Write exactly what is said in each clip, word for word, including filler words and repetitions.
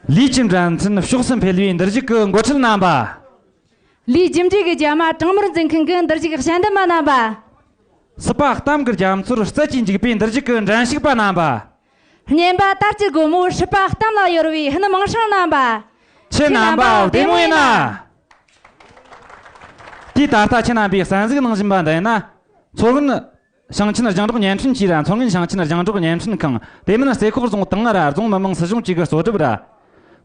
ལས་ཀྱི་འགྲན་ཚན་ཕྱོགས་སུ་འཕེལ་བའི་འདིར་བཞུགས་ཀྱི་འགོ་ཁྲིད་རྣམ་པ། ལས་རྒྱུ་འབྲས་ཀྱི་རྒྱ་མ་གྲང་མོར་འཛིན་མཁན་གྱི་འདིར་བཞུགས་དཔྱད་འདེམས་པ་རྣམ་པ། སྲིད་པ་གཏམ་གྱི་རྒྱ་མཚོར་རྩལ་གྱིས་འཇུག་པའི་འདིར་བཞུགས་ཀྱི་འགྲན་ཞུགས་པ་རྣམ་པ། སྙན་པ་དར་གྱི་སྒོ་མོ་སྲིད་པ་གཏམ་ལ་གཡོར་བའི་ཧིན་མིང་སྲིང་རྣམ་པ། ཁྱེད་རྣམ་པ་བདེ་མོ་ཡིན་ན། དེས་ད་ལྟ་ཁྱེད་རྣམ་པས་གསན་གཟིགས་གནང་བཞིན་པ་འདི་ཡིན་ན། མཚོ་སྔོན་ཞིང་ཆེན་རྒྱང་སྒྲོག་བརྙན་འཕྲིན་ཅུས་ར་མཚོ་སྔོན་ཞིང་ཆེན་རྒྱང་སྒྲོག་བརྙན་འཕྲིན་ཁང་། དེ་མིན་རྩེ་ཁོག་རྫོང་ཏང་ར་རྫོང་མི་དམངས་སྲིད་གཞུང་བཅས་ཀྱི་གཙོ་སྒྲུབ་ར།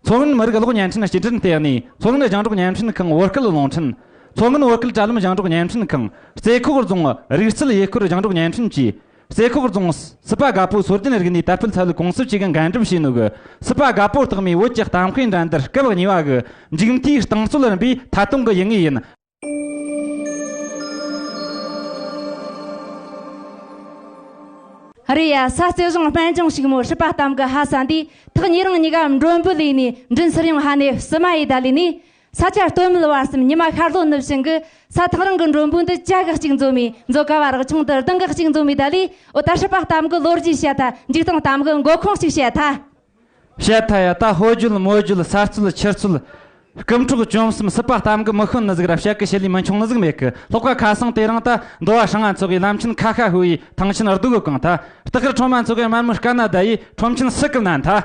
མཚོ་སྔོན་མི་རིགས་གློག་བརྙན་འཕྲིན་སྐྱེལ་འདྲེན་ལྟེ་གནས། མཚོ་སྔོན་རྒྱང་སྒྲོག་བརྙན་འཕྲིན་ཁང་བོད་སྐད་རླུང་འཕྲིན། མཚོ་སྔོན་བོད་སྐད་དྲ་ལམ་རྒྱང་སྒྲོག་བརྙན་འཕྲིན་ཁང་། རྩེ་ཁོག་རྫོང་རིག་རྩལ་ཡུལ་སྐོར་རྒྱང་སྒྲོག་བརྙན་འཕྲིན་ཅུས། རྩེ་ཁོག་རྫོང་སྲིད་པ་དགའ་པོ་སྲོལ་རྒྱུན་རིག་གནས་དར་སྤེལ་ཚད་ཡོད་ཀུང་སི་བཅས་ཀྱིས་འགན་སྒྲུབ་བྱས་ནོ་གི་སྲིད་པ་དགའ་པོ་རྟགས་མའི་བོད་ཀྱི་གཏམ་དཔེ་འགྲན་བསྡུར་སྐབས་གཉིས་པ་གི་མཇུག་མཐའི་རྟིང་རྩོད་རིམ་པའི་མཐའ་དོན་གྱི་ཡུལ་དངོས་ཡིན། རེད་ཡ། ས་རྩེ་གཞུང་སྨན་ལྗོངས་ཕྱུག་མོ་སྲིད་པ་གཏམ་གྱི་ཕ་ས་འདིས་ཐག་ཉེ་རིང་གཉིས་ཀ་མགྲོན་པོ་ལས་ནས་མགྲིན་ཚུར་ཡོང་ཧ་ནས་བསུ་མ་ཡི་ད་ལས་ནས། ས་ཆ་སྟོད་སྨད་བར་གསུམ་ཉི་མ་ཤར་ལྷོ་ནུབ་བྱང་གི་ས་ཐག་རིང་གི་མགྲོན་པོ་འདི་བཅའ་གི་གཅིག་འཛོམས་མི་མཛོ་ཀ་བ་རག་ཆུང་དུ་ལྡང་གི་གཅིག་འཛོམས་མི་ད་ལས། འོ་ད་སྲིད་པ་གཏམ་གི་ལོ་རྒྱུས་བཤད་ཐལ། འཇིག་རྟེན་གཏམ་གི་མགོ་ཁུངས་གཅིག་བཤད་ཐལ། བཤད་ཐལ་ཡ། ད་ཕོ་རྒྱུད་མོ་རྒྱུད་ས་རྩོད་ཆུ་རྩོད། རྐུ་འཕྲོག་བཅོམ་གསུམ་སྲིད་པ་གཏམ་གི་མི་ཤོད་ནི་ཟིག་ར་བཤད་གི་བཤད་ལས་མི་འཆུང་ནི་ཟིག་མེད་གི། ལྷག་པ་ཁ་སང་དེ་རིང་ད་འདོ་བ་སྲང་ང་ཚོ་གི་ལམ་ཆེན་ཁ་ཤ་ཧུ་ཡི་ཐང་ཆེན་རྡོ་གི་གང་ཐལ། སྟག་ཁར་ཁྲོམ་མ་ཚོ་གི་དམར་མོ་དཀར་ན་ད་ཡི་ཁྲོམ་ཆེན་སྲིད་གི་ནན་ཐལ།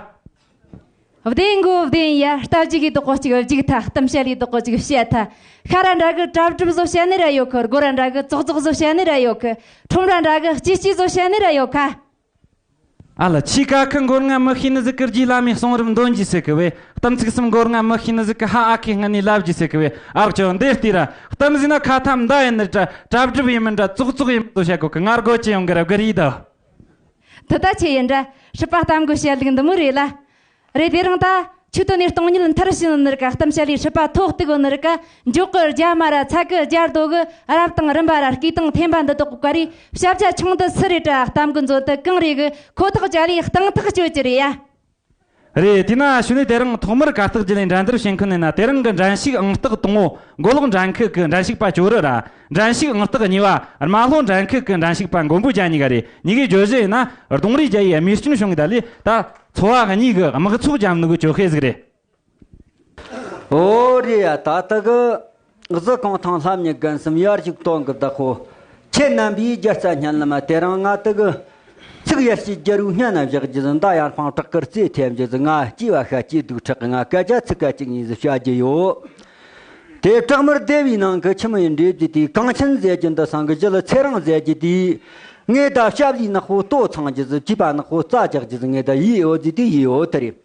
བདེན་གོ་བདེན་ཡ། རྟ་རྒྱུག་གི་དོག་གོ་གཅིག་རྒྱུག་ཐལ། གཏམ་བཤད་ལས་དོག་གོ་གཅིག་བཤད་ཐལ། ཤ་ར་འདྲ་གི་གྲབས་གྲབས་བཟོ་བཤད་ནི་ར་ཡོད་གི། སྒོ་ར་འདྲ་གི་ཙོག་ཙོག་བཟོ་བཤད་ནི་ར་ཡོད་གི། ཁྲོམ་ར་འདྲ་གི་སྐྱིད་སྐྱིད་བཟོ་བཤད་ནི་ར་ཡོད་ཁ། ཨ་ལ་ཆི་ཀ་ཁི་མགོར་ང་མི་ཤེས་ནི་ཟིག་གི་རྗེས་ལ་མི་གསུང་རིམ་འདོན་གྱིས་ཟེར་གི་བས། གཏམ་ཚིག་གསུམ་མགོར་ང་མི་ཤེས་ནི་ཟིག་གི་ཧ་ཨ་ཁི་སྔ་ནས་ལབ་གྱིས་ཟེར་གི་བས། ཨག་ཅོ་འདིར་ལྟོས་ར། གཏམ་ཟིན་ན་ཁ་ཐམ་མདའ་ཡིན་ནི་འདྲ། གྲབས་གྲབས་ཡིན་མིན་འདྲ། ཙོག་ཙོག་ཡིན་མིན་དོ་བཤད་གོ་གི། ང་རྒོད་ཅི་ཡོང་གི་ར་གི་རེད་དོ། དེ་ད་ཆི་ཡིན་འདྲ། སྲིད་པ་གཏམ་གི་བཤད་ལུགས་འདི་མོ་རེད་ལ། རེད། དེ་རིང་ད་ཆུ་དོན་ནས་སྟོང་ཉིད་མཐར་ཕྱིན་ནི་ར་ཀ། གཏམ་བཤད་ལས་སྲིད་པ་ཐོག་གཏུག་ནི་ར་ཀ། འཇོག་གི་རྒྱ་མ་ར་ཚ་གི་རྒྱ་རྡོ་གི་རབ་དང་རིམ་པ་ར་སྐས་དང་ཐེམ་པ་འདི་དག་ག་རེ་ཞབས་ཆ་ཆུང་དུ་སུ་རེད་དྲ། གཏམ་གི་མཛོད་དུ་གང་རེད་གི་ཁོ་ཐག་བཅད་ལས་སྟེང་ཐག་གཅོད་ཀྱི་རེད་ཡ། རེད། དེས་ན་ཞུ་ནས་དེ་རིང་ཐོག་མར་གར་སྟེགས་བརྒྱུད་ནས་འགྲན་བསྡུར་བྱེད་མཁན་ནས་ན། དེ་རིང་གི་འགྲན་ཞུགས་ཨང་རྟགས་དང་པོ་མགོ་ལོག་འགྲན་ཁུལ་གྱི་འགྲན་ཞུགས་པ་ཅོ་རི་ར། འགྲན་ཞུགས་ཨང་རྟགས་གཉིས་པ་རྨ་ལྷོ་འགྲན་ཁུལ་གྱི་འགྲན་ཞུགས་པ་མགོན་པོ་རྒྱལ་གཉིས་ཀ་རེད། གཉིས་ཀའི་བརྗོད་གཞི་ཡིན་ན་གདོང་རིས་རྒྱལ་ཡི་རྨས་སྐྱོན་བྱུང་གི་ད་ལས་ད་ཚོ་བ་གཉིས་ཀྱི་དམག་ཚོགས་འཇམ་ནུ་གི་ཅོ་ཤེས་ཟིག་རེད། ཨོ་རེད་ཡ། ད་ལྟ་གི་གཟི་གོང་ཐང་ལྷ་མྱི་རྒན་གསུམ་ཡར་ཞིག་གཏོང་གི་བདག་པོ། ཁྱེད་རྣམ་པའི་རྒྱལ་རྩ་སྙན་ལམ་མ། དེ་རིང་ང་དེ་གི་ཚིག་ཡར་ཞིག་རྒྱལ་བོའི་སྙན་ན་བཞག་རྒྱུ་ཟིན། ད་ཡར་འཕང་བྲག་དཀར་རྩེ་ཐེམ་རྒྱུ་ཟིན། ང་སྐྱེ་བ་ཤ་སྐྱེ་སྡུག་ཁྲག་གི། ང་སྐད་ཆ་ཚིག་ཁ་གཅིག་གཉིས་ཟིག་བཤད་རྒྱུ་ཡོད། དེ་བྲག་དམར་སྡེ་བའི་ནང་གི་ཁྱིམ་མི་ཡི་འདྲེ་རྫི་དེ་གངས་ཆེན་ཟེར་རྒྱུ་འདི་སང་གི་ཞི་ལི་ཚེ་རིང་ཟེར་རྒྱུ་དེ། ངས་ད་ཞབས་ལས་ནག་པོ་ལྟོ་ཚང་རྒྱུ་ཟིག་བྱིས་པ་ནག་པོ་རྩ་རྒྱག་རྒྱུ་ཟིག་ངས་ད་ཡིད་འོ་ཟིག་དེ་ཡིད་འོ་དེ་རེད།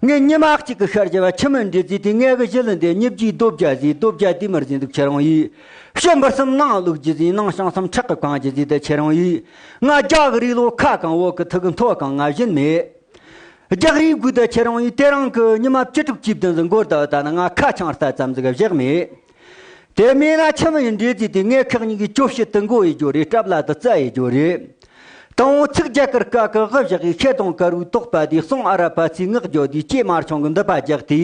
ངས་ཉི་མ་གཅིག་གི་ཤར་རྒྱབ་བ་ཁྱིམ་མི་འདྲེ་རྫི་དེ་ངས་གི་ཞི་ལི་འདི་མྱི་བརྒྱའི་རྡོ་བརྒྱ་ཟིག་རྡོ་བརྒྱ་དེ་མར་ཟིན་འདུག་ཁྱེད་རང་ཡིས། ཕྱི་འབུར་གསུམ་ནང་བླུག་རྒྱུ་ཟིག་ནང་བྱང་གསུམ་ཁྲག་གི་གང་རྒྱུ་ཟིག་ད་ཁྱེད་རང་ཡིས། ང་རྒྱ་གི་རིགས་ལོ་ཁ་གང་འོག་གི་ཐུག་གི་མཐོ་གང་ང་བཞིན་མེད། རྒྱག་རེས་དགོས་ད་ཁྱེད་རང་ཡིས། དེ་རིང་གི་ཉི་མ་བཅུ་དྲུག་བཅུ་བདུན་ཟིག་འགོར་ད་ད་ནི་ང་ཁ་ཆང་རྟ་ཙམ་ཟིག་བཞག་མེད། དེ་མིན་ན་ཁྱིམ་མི་ཡི་འདྲེ་རྫི་དེ་ངས་ཁག་གཉིས་ཀྱི་ཅོ་བཤད་དུ་མགོ་ཡི་རྒྱུ་རེད། སྲབ་ལ་དུ་རྩ་ཡི་རྒྱུ་རེད། དང་པོ་ཚིག་རྒྱ་གར་སྐད་གི་དབུ་བཞག་གི་ཤེལ་དང་དཀར་བོའི་དོག་པ་དེ་གསུང་ཨ་ར་པ་ཚིག་ངག་རྒྱོ་དེ་ལྕེ་དམར་ཆུང་གི་འདི་པ་རྒྱག་དེ།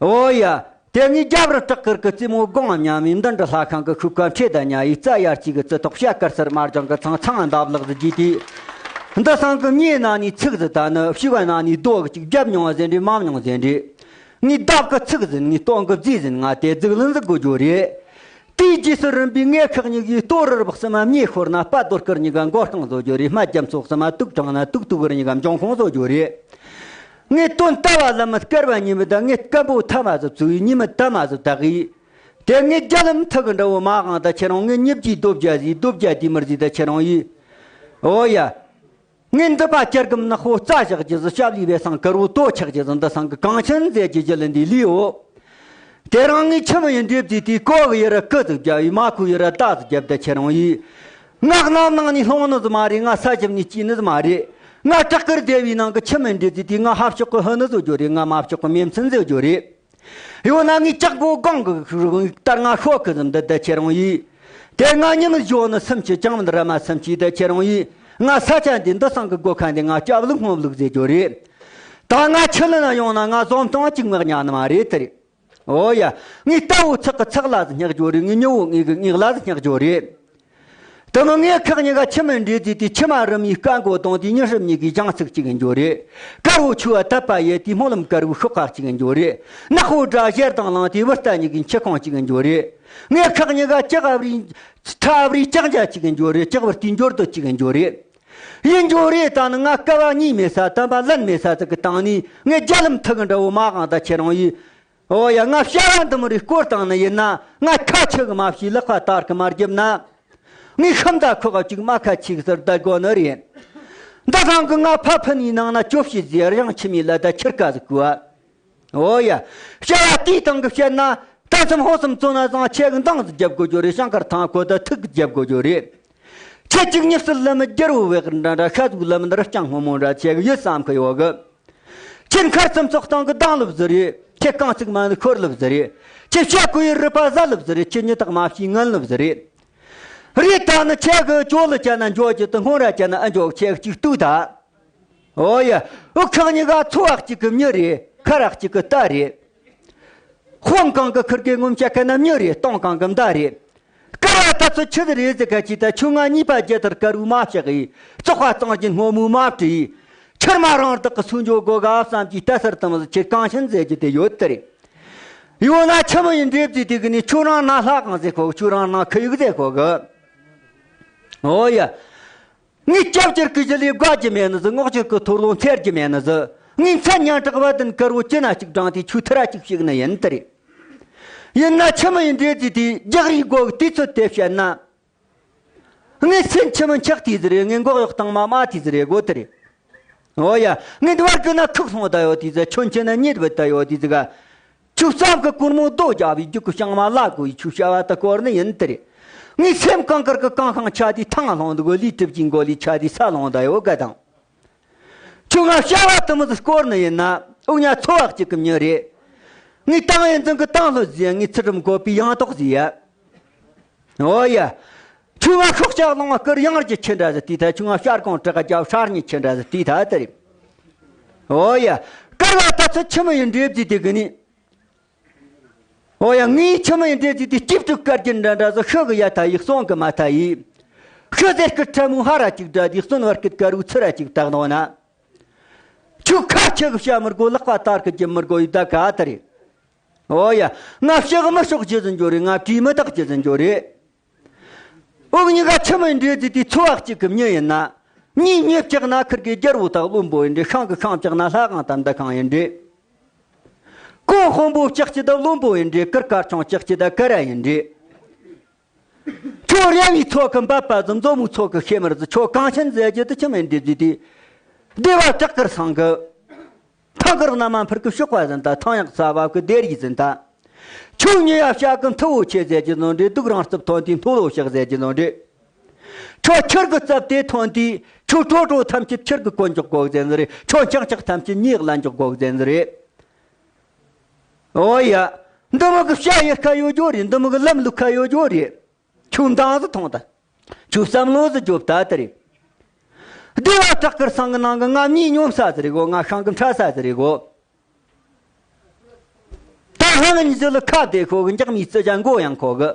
ཨོ་ཡ། དེ་ངས་རྒྱབ་རི་བྲག་དཀར་གི་རྩེ་མོ་སྒང་མཉམ་མི་མདུན་དུ་ལྷ་ཁང་གི་ཤུབས་ཀ་འཕྲེད་ད་ཉ་ཡི་རྩ་ཡར་གཅིག་གི་རྩི་ཐོག་ཤ་དཀར་སེར་དམར་ལྗང་གི་ཚང་ཚང་འདབ་ལག་ཟིག་གིས་དེ། འདི་སང་གི་མྱེ་ནང་ནས་ཚིག་ཟིག་ད་ནི་ཕྱི་བ་ནང་ནས་རྡོ་གཅིག་རྒྱབ་མྱོང་བ་ཟེར་འདྲི་མ་མྱོང་ཟེར་འདྲི། ངས་བདག་གི་ཚིག་ཟིན། ངས་སྟོང་གི་རྫས་ཟིན། ང་དེ་རྫིག་ལན་ཟིག་དགོས་རྒྱུ་རེད། དེའི་རྗེས་སུ་རིམ་པས་ངས་ཁག་གཉིས་ཀྱིས་ལྟོ་རི་རི་བག་གསུམ་མ་མྱེ་ཤོར་ན་པ་རྡོ་དཀར་གཉིས་ཀ་མགོ་རྐང་བཟོ་རྒྱུ་རེད། སྨད་རྒྱ་མཚོ་གསུམ་མ་དུག་དྲངས་ན་དུག་དུག་རི་གཉིས་ཀ་འབྱུང་ཁུངས་བཟོ་རྒྱུ་རེད། ངས་དོན་ལྟ་བ་ལ་མི་སྐལ་བ་ཉི་མ་དང་། ངས་སྐམ་པོ་ཐ་མ་ཟིག་བཙུགས་ཡིས་ཉི་མ་ཐ་མ་ཟིག་དག་ཡིས། དེ་ངས་རྒྱ་ལམ་ཐུག་གི་འདྲ་བོ་མ་གང་ད་ཁྱེད་རང་། ངས་མྱི་བརྒྱའི་རྡོ་བརྒྱ་ཟིག་རྡོ་བརྒྱ་དེ་མར་ཟིག་ད་ཁྱེད་རང་ཡིས། ཨོ་ཡ། ངས་འདི་པ་སྐྱར་སྒམ་ནག་པོ་རྩ་བཞག་རྒྱུ་ཟིག་ཞབས་ལས་བས་སང་དཀར་བོ་ལྟོ་ཆག་རྒྱུ་ཟིག་འདི་སང་གི་གངས་ཆེན་ཟེར་གྱི་ཞི་ལི་འདི་ལུས་འོ། དེ་རིང་ངས་ཁྱིམ་མི་ཡི་འདྲེ་རྫི་དེ་ཀོ་གི་ཡི་ར་ཀི་ཟིག་རྒྱབ་ཡི། མ་ཁུ་ཡི་ར་ད་ཟིག་རྒྱབ་ད་ཁྱེད་རང་ཡིས། ང་གནམ་ནང་ནས་ལྷུང་ནི་ཟིག་མ་རེད། ང་ས་ཞབས་ནས་སྐྱེས་ནི་ཟིག་མ་རེད། ང་བྲག་དཀར་སྡེ་བའི་ནང་གི་ཁྱིམ་མི་འདྲེ་རྫི་དེ། ང་ཕ་ཕྱོགས་གི་ཧི་ནི་ཟིག་རྒྱུ་རེད། ང་མ་ཕྱོགས་གི་མེ་མཚན་ཟིག་རྒྱུ་རེད། ཡོད་ན་ངས་ལྕགས་པོ་སྒང་གི་ལྟར་ང་ཤོག་གི་ཟིན་འདི་ད་ཁྱེད་རང་ཡིས། དེ་ང་ཉི་མ་ཞོ་ནི་སུམ་ཅུ་ཅང་མི་ར་མ་སུམ་ཅུ་ད་ཁྱེད་རང་ཡིས། ང་ས་ཆ་འདི་འདི་སང་གི་སྒོ་ཁ་འདི་ང་སྐྱབས་ལུག་སྔོན་ལུག་ཟེར་རྒྱུ་རེད། ད་ང་ཆུ་ལི་ན་ཡོང་ན་ང་ཟོམ་ཐང་གཅིག་མག་ཉག་ནི་མ་རེད་དེ་རེད། ཨོ་ཡ། ངས་རྟ་བོ་ཚག་གི་ཚག་ལ་ཟིག་སྙེག་རྒྱུ་རེད། ངས་མྱི་བོ་ངས་གི་ངེག་ལ་ཟིག་སྙེག་རྒྱུ་རེད། དེ་མིན་ངས་ཁག་གཉིས་ཀ་ཆུ་མོ་འདྲེས་དུས་དེ་ཆུ་མ་རུ་མའི་སྐད་མགོ་གཏོང་དུས་མྱི་ཧྲིབ་གཉིས་ཀྱི་བཞེངས་ཚུགས་གཅིག་གི་འགྱོ་རེད། དཀར་བོ་ཆུ་བ་དད་པ་ཡེ་དུས་སྨོན་ལམ་དཀར་བོའི་ཤོག་ཁག་གཅིག་གི་འགྱོ་རེད། ནག་པོ་དགྲ་ཞལ་དང་བླངས་དུས་བུ་རྟ་གཉིས་ཀྱི་འཆི་ཁང་གཅིག་གི་འགྱོ་རེད། ངས་ཁག་གཉིས་ཀ་ལྕགས་བ་རི་ཐ་བ་རི་ལྕགས་འཇའ་གཅིག་གི་འགྱོ་རེད། ལྕགས་བུ་རྟའི་འབྱོར་དུ་གཅིག་གི་འགྱོ་རེད། ཡིན་འགྱོ་རེད། ད་ནི་ང་སྐལ་བ་གཉིས་མེད་ས་དམ་པ་ལན་མེད་ས་ཙིག་གི་སྟེང་ནས་ངས་རྒྱ་ལམ་ཐུག་གི་འདྲ་བོ་མ་གང་ད་ཁྱེད་རང་ཡིས། ཨོ་ཡ། ང་བྱ་བ་འདི་མོ་རེ་སྐོར་བཏང་ནི་ཡིན་ན། ང་ཁ་ཆུ་གི་མ་བྱས་ལག་པ་དར་གི་མ་རྒྱབ་ན། ངས་ཤམ་ད་ཁོག་གཅིག་མ་ཁ་ཆིག་ཟེར་ད་དགོ་ནི་རེད། འདི་སང་གི་ང་ཕ་ཕུ་ནི་ནང་ན་ཅོ་བྱེད་ཟེར་ཡང་ཆི་མི་ལ་ད་ཁྱེར་ཀ་ཟིག་གོ། ཨོ་ཡ། བྱ་བ་དེའི་སྟེང་གི་བཤད་ན། ད་སམ་ཧོ་སམ་བཙོན་ན་བཟང་ཆེ་གི་འདང་ཟིག་རྒྱབ་དགོ་རྒྱུ་རེད། ཤང་ཀར་ཐང་ཁོ་ད་ཐུག་རྒྱབ་དགོ་རྒྱུ་རེད། ཁྱེད་ཅིག་ཉིབ་སི་ལམ་རྒྱལ་བོ་བེག་འདྲ་འདྲ་ཤ་ཟུག་ལམ་འདི་ར་སྤྱང་སྔོན་མོ་འདྲ་ཆེ་གི་ཡོད་བསམ་གི་ཡོད་གི། ཁྱེད་མཁར་ཙམ་ཚོགས་སྟངས་ཀྱི་སྡང་ལུབ་ཟི་རེད། ཁྱེད་རྐང་ཚིགས་མ་ནི་ཤོར་ལུབ་ཟི་རེད། ཁྱེད་ཤ་ཁུ་ཡི་རི་པ་ཟ་ལུབ་ཟི་རེད། ཁྱེད་ཉི་ཐག་མ་ཕྱིས་ངན་ལུབ་ཟི་རེད། རེད། ད་ནི་ཁྱེད་ཀྱི་ཇོ་ལི་ཅན་ན་འཇོག་རྒྱུ་དང་སྔོན་ར་ཅན་ན་ཨ་འཇོག་ཁྱེད་གཅིག་ལྟོས་ད། ཨོ་ཡ། འུ་ཁག་གཉིས་ཀ་ཚོ་བ་གཅིག་གི་མྱི་རེད། ཁ་ར་གཅིག་གི་རྟ་རེད། དཔོན་གང་གི་ཁུར་གི་ངོམ་བྱ་ཁ་ན་མྱི་རེད། སྟོང་གང་གི་མདའ་རེད། སྐར་བ་ད་ཚོད་ཆི་ཟིག་རེད་ཟེར་ག་ཅི་ད་ཆུ་ང་གཉིས་པ་རྒྱལ་དར་དཀར་བོའི་མ་ཕྱག་ཡིས། བཙོག་པ་གཙང་གྱི་སྔོན་མོའི་མ་བྲིས་ཡིས། ཆུར་མ་རང་བདག་གི་སུ་འཇོག་དགོ་ག་བསམ་གྱི་ལྟ་སར་དུ་མི་ཟིག་ཁྱེད་གང་ཤིན་ཟེར་རྒྱུ་དེ་ཡོད་དེ་རེད། ཡོད་ན་ཆི་མོ་ཡིན་འདྲེ་བརྫིས་དེ་གི་ནི་ཁྱོད་རང་ན་ལྷ་གང་ཟེར་གོ་གི། ཁྱོད་རང་ན་ཁུ་ཡུག་ཟེར་གོ་གི། ཨོ་ཡ། ངས་སྐྱབས་སྐྱེར་གི་གཞི་ལས་དགའ་རྒྱུ་མེད་ནི་ཟིག་རྔོག་སྐྱེར་གི་ཐོར་ལོ་འཚེར་རྒྱུ་མེད་ནི་ཟིག་ངས་མཚན་སྙན་གྲགས་བ་དན་དཀར་བོ་ཅི་ན་གཅིག་བགྲངས་ཏེ་ཆུ་ཐི་ར་གཅིག་ཞིག་ནི་ཡིན་དེ་རེད། ཡིན་ན་ཆི་མོ་ཡིན་འདྲེ་བརྫིས་དེ་རྒྱག་རེས་དགོ་གི་དུས་ཚོད་དེ་བཤད་ན། ངས་སེམས་ཆི་མོ་འཁྱག་དུས་ཟིག་རེད། ངས་མགོ་གཡོག་སྟེང་མ་མ་དུས་ཟིག་རེད་གོ་དེ་རེད། ཨོ་ཡ། ངས་འདི་བར་གི་ན་ཁུག་སོང་ད་ཡོད་དུས་ཟིག་ཆོན་ཆེན་ན་གཉིད་བུད་ད་ཡོད་དུས་ཟིག་ཆུ་ཙམ་གི་གུར་མོ་རྡོ་རྒྱག་པའི་རྒྱུག་གི་བྱང་མ་ལ་གོ་ཡི་ཆུ་བྱ་བ་ད་སྐོར་ནི་ཡིན་དེ་རེད། ངའི་སེམས་གང་དཀར་གི་གང་ཤང་ཆ་དེ་ཐང་ལྷོང་འདུག་གོ་ལི་གྲིབ་ཀྱི་མགོ་ལི་ཆ་དེ་ས་ལྷོང་ད་ཡོད་ག་དང་། ཁྱོད་ང་བྱ་བ་དུ་མི་སྐོར་ནི་ཡིན་ན། འུ་གཉའ་ཚོ་བ་གཅིག་གི་མྱི་རེད། ངའི་ཏང་ཡོན་འཛིན་གི་ཏང་ལྷོད་ཟིག་ཡ། ངའི་ཚུལ་ཁྲིམས་བཀོད་པའི་ཡང་དོག་ཟིག་ཡ། ཨོ་ཡ། ཁྱོད་ང་ཤོག་ལྕགས་ལོང་བ་སྐུར་ཡང་རྒྱུ་ཁྱི་འདྲ་ཟིག་དུས་ཐ། ཁྱོད་ང་ཤར་གོང་བྲག་རྒྱབ་ཤར་ཉི་ཁྱི་འདྲ་ཟིག་དུས་ཐ་དེ་རེད། ཨོ་ཡ། སྐར་བ་ད་ཚོད་ཆི་མོ་ཡིན་འདྲེ་བརྫིས་དེ་གི་ནི། ཨོ་ཡ། ངའི་ཆི་མོ་ཡིན་འདྲེ་བརྫིས་དེ་སྐྱིབས་ཕྲུག་སྐར་རྒྱུན་འདྲ་འདྲ་ཟིག་ཤི་གི་ཡ་ཐ་ཡིག་སོང་གི་མ་ཐ་ཡིག་ཤི་ཟེར་སྐུ་ཕྲ་མོའི་ཧ་ར་གཅིག་འདྲ་དེ་གསོན་བར་སྐུད་དཀར་བོའི་ཚུ་ར་གཅིག་བཏགས་ནོ་ན། ཁྱོད་ཁ་ཆེ་གི་བཤད་མི་དགོ། ལག་པ་དར་གི་རྒྱུ་མི་དགོ་ཡི་ད་ག་དེ་རེད། ཨོ་ཡ། ང་ཕྱི་གི་མི་ཤོག་རྒྱུ་ཟིན་འགྱོ་རེད། ང་བྲིས་མི་དག་རྒྱུ་ཟིན་འགྱོ་རེད། འུ་གཉིས་ཀ་ཆི་མོ་འདྲེ་བརྫིས་དེ་ཚོ་བ་གཅིག་གི་མྱི་ཡིན་ན། གཉིས་མྱི་བཅག་ན་ཁུར་གི་རྒྱལ་བོ་དག་བློན་པོ་ཡིན་འདྲེ། ཤང་གི་ཤང་བཅག་ན་ལྷ་གང་དམ་ད་གང་ཡིན་འདྲེ། གོང་དཔོན་པོ་བཅག་ཅི་ད་བློན་པོ་ཡིན་འདྲེ། གུར་དཀར་ཆུང་བཅག་ཅི་ད་གུར་ར་ཡིན་འདྲེ། ཁྱོད་རེ་བའི་ཚོགས་ཀྱི་འབབ་པ་ཟིག་མཛོ་མོའི་ཚོགས་ཀྱི་ཤེས་མར་ཟིག་ཁྱོད་གང་ཆེན་ཟེར་རྒྱུ་དེ་ཆི་མོ་འདྲེ་བརྫིས་དེ། སྡེ་བ་བྲག་དཀར་ཚང་གི། ཐང་དཀར་ན་མ་འཕུར་གི་གཤོག་པ་ཟིན་ད། ཐང་ཡག་ཚ་བབ་གི་སྡེར་ཡིག་ཟིན་ད། ཁྱོད་ཉེ་ཡ་བྱ་གི་མཐུ་བོ་ཆེ་ཟེར་རྒྱུ་ནོ་འདྲེ། སྡུག་རང་རྩུབ་ཐོན་དུས་མཐོ་ལོ་བཤགས་ཟེར་རྒྱུ་ནོ་འདྲེ། ཁྱོད་ཁྱེར་གི་རྩབ་དེ་ཐོན་དུས་ཁྱོད་ཀྲོ་ཀྲོ་ཐམས་ཅད་ཁྱེར་གི་གོན་འཇོག་གོ་ཟེར་ནི་རེད། ཁྱོད་འཁྱག་འཁྱག་ཐམས་ཅད་ཉེས་ལ་འཇོག་གོ་ཟེར་ནི་རེད། ཨོ་ཡ། འདི་མོ་གི་བྱ་ཡི་ཁ་ཡོད་རྒྱུ་རེད། འདི་མོ་གི་ལམ་ལུགས་ཁ་ཡོད་རྒྱུ་རེད། ཁྱོད་འདང་ཟིག་ཐོངས་ད། ཁྱོད་བསམ་བློ་ཟིག་རྒྱོབ་ད་དེ་རེད། སྡེ་བ་བྲག་དཀར་ཚང་གི་ནང་གི་ང་མྱིའི་སྙོམས་ས་ཟིག་རེད་གོ། ང་ཤང་གི་འཕྲད་ས་ཟིག་རེད་གོ། ད་ཧང་ཉི་ཟི་ལ་ཁ་བདེ་ཤོག་གི། འཇག་མའི་རྩི་ཇ་མགོ་ཡང་ཁོག་གི།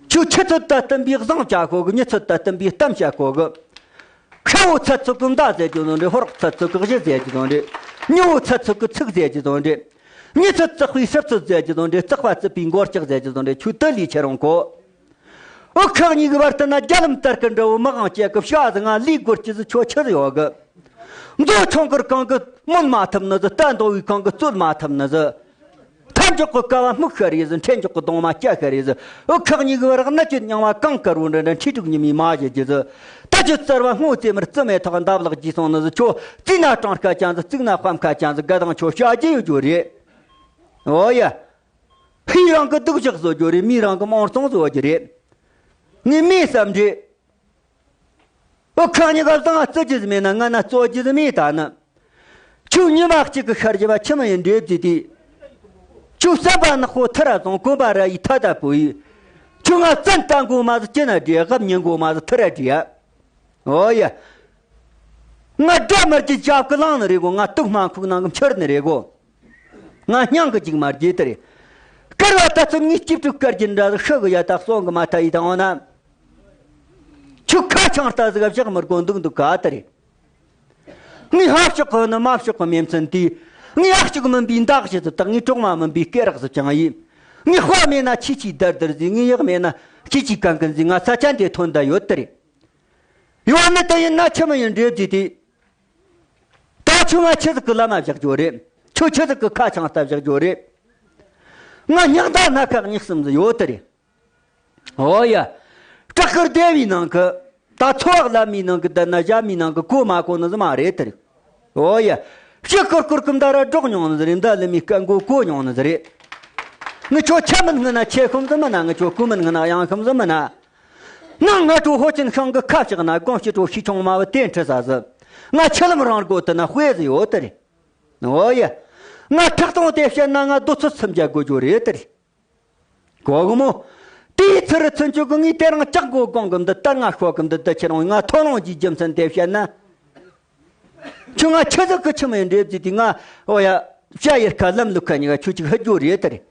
ཁྱོད་ཆུ་ཚོད་དང་བསྟུན་པའི་བཟང་བྱ་ཤོག་གི། ཉི་ཚོད་དང་བསྟུན་པའི་གཏམ་བྱ་ཤོག་གི། ཤ་བོ་ཚད་ཚོད་གི་མདའ་ཟེར་རྒྱུ་དང་འདྲེ། ཧོར་ཚད་ཚོད་གི་གཞུ་ཟེར་རྒྱུ་དང་འདྲེ། མྱི་བོ་ཚད་ཚོད་གི་ཚིག་ཟེར་རྒྱུ་དང་འདྲེ། མྱི་ཚོད་བཙག་པའི་ཞིབ་ཚོད་ཟེར་རྒྱུ་དང་འདྲེ། བཙག་པ་བཙིབས་པའི་མགོ་ལྕགས་ཟེར་རྒྱུ་དང་འདྲེ། ཁྱོད་དུ་ལས་ཁྱེད་རང་གོ། འུ་ཁག་གཉིས་ཀྱི་བར་དུ་ན་རྒྱ་ལམ་ལྟར་གི་འདྲ་བོ་མི་གང་བཅད་གི་བྱ་ཟིག་ང་ལས་དགོས་ཀྱི་ཟིག་ཁྱོད་ཆི་ཟིག་ཡོད་གི། མཛོ་ཆུང་ཀར་གང་གི་མོན་མ་ཐུབ་ནི་ཟིག་རྟ་འདོ་བའི་གང་གི་རྩོད་མ་ཐུབ་ནི་ཟིག་ཐ་འཇོག་གི་ཀ་བ་སྨུག་ཤ་རེད་ཟིག་འཕྲེད་འཇོག་གི་གདོང་མ་སྐྱ་ཤ་རེད་ཟིག་འུ་ཁག་གཉིས་ཀྱི་བར་གནད་གཅོད་རྙིང་བ་གངས་དཀར་བོ་འདྲ་འདྲ་འཁྲིས་དྲུག་ཉི་མའི་མ་བཞད་རྒྱུ་ཟིག་ད་ཁྱོད་རྩར་བ་སྔོ་རྩེ་མར་རྩི་མེ་ཐག་འདབ་ལག་རྒྱས་སོང་ནི་ཟིག་ཁྱོད་བརྩིས་ན་སྤྲང་དཀར་ཅན་ཟིག་བརྩིགས་ན་དཔའ་མཁས་ཅན་ཟིག་དགའ་དང་ཆོ་བྱ་རྒྱུ་ཡོད་རྒྱུ་རེད། ཨོ་ཡ། ཧི་རང་གི་སྡུག་ཅག་བཟོ་རྒྱུ་རེད། མི་རང་གི་མང་གཙང་བཟོ་རྒྱུ་རེད། ངས་མེད་བསམ་འདྲེ། འུ་ཁག་གཉིས་ཀ་བཟང་བརྩི་རྒྱུ་ཟིག་མེད་ན་ང་ན་རྩོད་རྒྱུ་ཟིག་མེད་ད་ནི། ཁྱོད་ཉི་མ་གཅིག་གི་ཤར་རྒྱུ་བ་ཆི་མོ་ཡིན་འདྲེ་བརྫིས་དུས། ཁྱོད་བསམ་པ་ནག་པོ་ཐི་ར་བཟང་གོམ་པ་ར་ཡི་ཐ་ད་པོ་ཡི། ཁྱོད་ང་བཙན་ལྟ་མགོ་མ་ཟིག་ཅི་ན་འདྲེ། རབ་ཉན་མགོ་མ་ཟིག་ཐི་ར་འདྲེ། ཨོ་ཡ། ང་དགྲ་མར་གྱི་ཞབས་ཀྱི་ལང་ནི་རེད་གོ། ང་དུག་སྨན་ཁུག་ནང་གི་འཕྱུར་ནི་རེད་གོ། ང་སྙིང་གི་ཅིག་མ་རྒྱས་དེ་རེད། སྐར་བ་ད་ཚོད་ངའི་སྐྱིབས་ཕྲུག་སྐར་གྱི་འདྲ་ཟིག་ཤི་གི་ཡ་ད་སོང་གི་མ་ཐ་ཡི་དང་འོ་ན། ཁ་ཆང་ལྟ་ཟིག་བཞག་མི་དགོས་འདུག་འདུག་ག་ད་རེད། ངའི་ཕ་ཕྱོགས་གི་ནི་མ་ཕྱོགས་གི་མེ་མཚན་དེ། ངའི་ཨ་ཅག་མིན་པའི་མདའ་གཞི་དུ་བཏགས། ངའི་གྲོག་མ་མིན་པའི་སྐེ་རགས་སུ་བཅིངས་ཡིན། ངའི་དཔའ་མེད་ན་ཁྱེད་ཀྱིས་དར་དར་ཟིག། ངའི་ཡག་མེད་ན་ཁྱེད་ཀྱིས་གང་གིན་ཟིག། ང་ས་ཆ་འདིར་ཐོན་ད་ཡོད་ད་རེད། ཡོད་ནི་དེ་ཡིན་ན་ཆི་མོ་ཡིན་འདྲེ་བརྫིས་ཏེ། ད་ཁྱོད་ང་ཆི་ཟིག་གི་ལམ་མ་བཞག་རྒྱུ་རེད། ཁྱོད་ཆི་ཟིག་གི་ཁ་ཆང་ལྟ་བཞག་རྒྱུ་རེད། ང་སྙིང་ད་སྣ་ཁ་གཉིས་གསུམ་ཟིག་ཡོད་དེ་རེད། ཨོ་ཡ། བྲག་དཀར་སྡེ་བའི་ནང་གི། ད་ཚོ་བག་ལ་མའི་ནང་གི། ད་ན་བཞག་མའི་ནང་གི་གོ་མ་གོ་ནི་ཟིག་མ་རེད་དེ་རེད། ཨོ་ཡ། ཕྱི་ཀུར་ཀུར་གི་མདའ་ར་སྒྲོག་མྱོང་ནི་ཟིག་རེད། མདའ་ལི་མའི་སྐད་མགོ་གོ་མྱོང་ནི་ཟིག་རེད། ངི་ཆོ་ཆ་མིན་ངི་ན་ཆེ་ཁུམ་ཟིག་མིན་ན། ངི་ཆོ་གུ་མིན་ངི་ན་གཡང་ཁུམ་ཟིག་མིན་ན། ནང་ང་ཁྲོ་ཧོ་ཅིན་ཤང་གི་ཁ་ཕྱག་ན་དགོང་ཕྱི་དྲོ་ཤི་ཆུང་མ་བ་དེ་འཁྲི་ས་ཟི། ང་ཆི་ལམ་རང་སྒོ་དུ་ན་དཔེ་ཟི་ཡོད་དེ་རེད། ཨོ་ཡ། ང་ཁྲག་སྟོང་དེ་བཤད་ན་ང་རྡོ་ཚོད་སུམ་བརྒྱ་དགོས་རྒྱུ་རེད་དེ་རེད། གོ་གི་མོ། དེའི་ཚུ་རུ་ཚུན་ཆོད་གི་ངས་དེ་རང་ལྕགས་སྒོ་གོང་གི་འདི་ལྟར་ང་ཤོག་གི་འདི་ལྟར་ཁྱེད་རང་ང་ཐོ་ལོང་གི་རྒྱུ་མཚན་དེ་བཤད་ན། ཁྱོད་ང་ཆི་ཟིག་གི་ཆི་མོ་ཡིན་འདྲེ་བརྫིས་ཏེ་ང་། ཨོ་ཡ། བྱ་ཡི་ཁ་ལམ་ལུག་ཁ་གཉིས་ཀ་ཁྱོད་ཅིག་ཧི་རྒྱུ་རེད་དེ་རེད།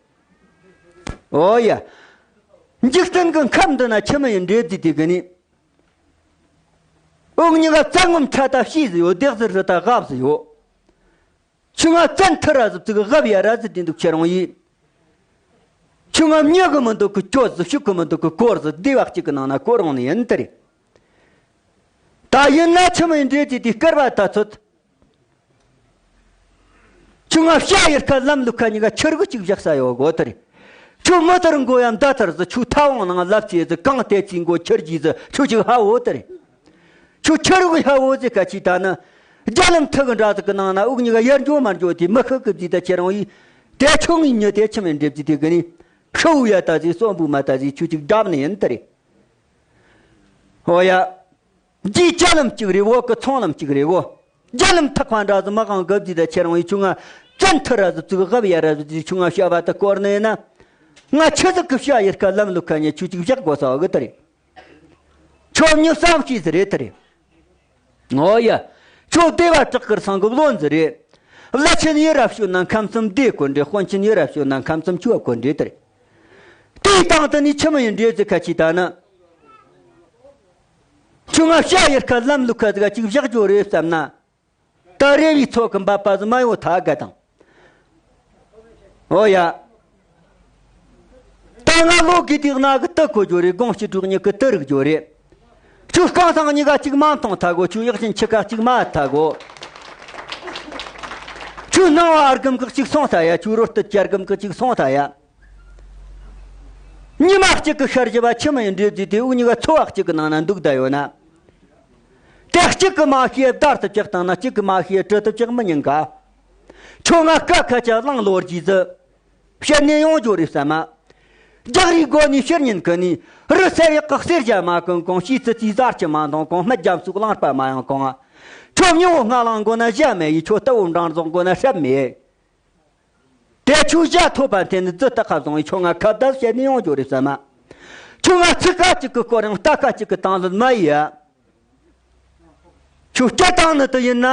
ཨོ་ཡ། འཇིག་རྟེན་གི་ཁམས་འདི་ན་ཆི་མོ་ཡིན་འདྲེ་བརྫིས་ཏེ་གི་ནི། འུ་གཉིས་ཀ་རྩ་ངོམ་ཁྲ་ད་ཤེས་ཟི་ཡོད། སྡེག་ཟི་རི་ད་རྒབ་ཟི་ཡོད། ཁྱོད་ང་བཙན་ཐུ་ར་ཟི་བཙུགས། རྒབ་ཡ་ར་ཟི་དེ་འདུག་ཁྱེད་རང་ཡིས། ཁྱོད་ང་མྱི་གི་མི་འདུག་གི་སྐྱོ་ཟི། ཤུག་གི་མི་འདུག་གི་སྐོར་ཟི། སྡེ་བ་གཅིག་གི་ནང་ན་སྐོར་རང་ནི་ཡིན་དེ་རེད། ད་ཡིན་ན་ཆི་མོ་ཡིན་འདྲེ་བརྫིས་ཏེ་སྐར་བ་ད་ཚོད། ཁྱོད་ང་བྱ་ཡི་ཁ་ལམ་ལུག་ཁ་གཉིས་ཀ་ཆུ་རུག་གཅིག་བཞག་ས་ཡོད་གོ་དེ་རེད། ཁྱོད་མི་ལྟར་མགོ་ཡ་མདའ་ཐར་ཟི། ཁྱོད་ཐ་བོང་ནང་ལབ་ཅེས་ཟི། གང་དེ་ཅིག་མགོ་ཁྱེར་གྱིས་ཟི། ཁྱོད་ཅིག་ཧ་འོ་དེ་རེད། ཁྱོད་ཁྱེར་འོ་ཧ་འོ་ཟི་ཁ་ཅིག་ད་ནི། རྒྱ་ལམ་ཐུ་གི་འདྲ་ཟི་གི་ནང་ན་འུ་གཉིས་ཀ་ཡར་འགྱོ་མར་འགྱོ་དེ་མི་ཤི་གི་བརྫིས་ད་ཁྱེད་རང་ཡིས། དེ་ཁྱོད་ངའི་མྱི་དེ་ཆི་མོ་འདྲེ་བརྫིས་ཏེ་གི་ནི། ཤི་བོ་ཡ་ད་ཟི་གསོན་པོ་མ་ད་ཟི། ཁྱོད་ཅིག་བརྒྱབ་ནི་ཡིན་དེ་རེད། ཨོ་ཡ། རྒྱའི་ཅ་ལམ་གཅིག་རེད་བོ། གི་ཚོང་ལམ་གཅིག་རེད་བོ། རྒྱ་ལམ་ཐག་པ་འདྲ་ཟི་མི་གང་གི་བརྫིས་ད་ཁྱེད་རང་ཡིས། ཁྱོད་ང་བཙན་ཐུ་ར་ཟི་བཙུགས། རྒབ་ཡ་ར་ཟི་བརྫིས། ཁྱོད་ང་བྱ་བ་ད་སྐོར་ནི་ཡིན་ན། ང་ཆི་ཟིག་གི་བྱ་ཡི་ཁ་ལམ་ལུག་ཁ་གཉིས་ཁྱོད་ཅིག་བཞག་དགོས་ས་གི་དེ་རེད། ཁྱོད་མྱི་བསམ་ཤེས་ཟི་རེད་དེ་རེད། ཨོ་ཡ། ཁྱོད་སྡེ་བ་བྲག་དཀར་ཚང་གི་བློན་ཟི་རེད། བླ་ཆེན་ཡི་རབས་ཞུ་ན་ཁམས་གསུམ་སྡེ་དཀོན་འདྲེ། དཔོན་ཆེན་ཡི་རབས་ཞུ་ན་ཁམས་གསུམ་ཆོས་དཀོན་འདྲེ་དེ་རེད། དེའི་སྟེང་དུ་ནི་ཆི་མོ་ཡིན་འདྲེ་བརྫིས་ཁ་ཅིག་ད་ནི། ཁྱོད་ང་བྱ་ཡི་ཁ་ལམ་ལུག་ཁ་ཟི་ག་ཅིག་བཞག་རྒྱུ་རེད་བསམ་ན། ད་རེ་བའི་ཚོགས་ཀྱི་འབབ་པ་ཟི་མ་ཡོང་ཐག་ག་དང་། ཨོ་ཡ། ད་ང་ལོ་དགུ་དེའི་ནང་གི་དུ་གོ་རྒྱུ་རེད། དགོང་ཕྱི་དྲོ་གཉིས་ཀྱི་དུ་རིག་རྒྱུ་རེད། ཁྱོད་རྐང་ཐང་གཉིས་ཀ་གཅིག་མ་མཐོང་ཐག་གོ། ཁྱོད་ཡག་ཅན་ཆི་ཀ་གཅིག་མ་ཐག་གོ། ཁྱོད་སྣང་བ་ཨར་གམ་གི་གཅིག་སོང་ཐག་ཡ། ཁྱོད་རོ་སྟོད་ཀྱི་ཨར་གམ་གི་གཅིག་སོང་ཐག་ཡ། ཉི་མ་གཅིག་གི་ཤར་བཞི་བ་ཆི་མོ་ཡིན་འདྲེ་བརྫིས་ཏེ་འུ་གཉིས་ཀ་ཚོ་བ་གཅིག་གི་ནང་ན་འདུག་བསྡད་ཡོད་ན། དེ་གཅིག་གི་མ་ཤེས་བདར་དུ་བཅག་བཏང་ན་གཅིག་གི་མ་ཤེས་གྲི་དུ་བཅག་མི་ཉན་ག། ཁྱོད་ང་སྐད་ཁ་ཆ་གླང་ལོ་རྒྱུས་ཟི། བཤད་ནས་ཡོང་རྒྱུ་རེད་བསམ་མ། རྒྱག་རེས་སྒོ་ནས་ཕྱིར་ཉིན་གི་ནས། རི་སེར་ཡག་གི་གསེར་བྱ་མ་གོན་གོང་། ཤིས་ཙི་ཙིའི་གཟར་གྱི་མ་འདོང་གོང་། སྨད་རྒྱ་མཚོའི་གླང་སྤར་མ་ཡང་གོང་། ཁྱོད་མྱི་བོ་ལྔ་ལང་མགོ་ན་བཞག་མེད་ཡི། ཁྱོད་རྟ་བོ་འབྲང་རྫོང་མགོ་ན་སྲབ་མེད། དེ་ཁྱོད་ཞྭ་ཐོབ་པ་འཐེན་ནས་རྫི་སྟག་ཁ་བཟུང་བའི་ཁྱོད་ང་ཁ་བརྡ་བྱས་ནས་ཡོང་རྒྱུ་རེད་བསམ་མ། ཁྱོད་ང་ཚིག་ཁ་གཅིག་གི་སྐོར་ཡང་རྟ་ཁ་གཅིག་གི་དང་ལུད་མ་ཡིན་ཡ། ཁྱོད་སྐྱ་བཏང་ནི་དུ་ཡིན་ན།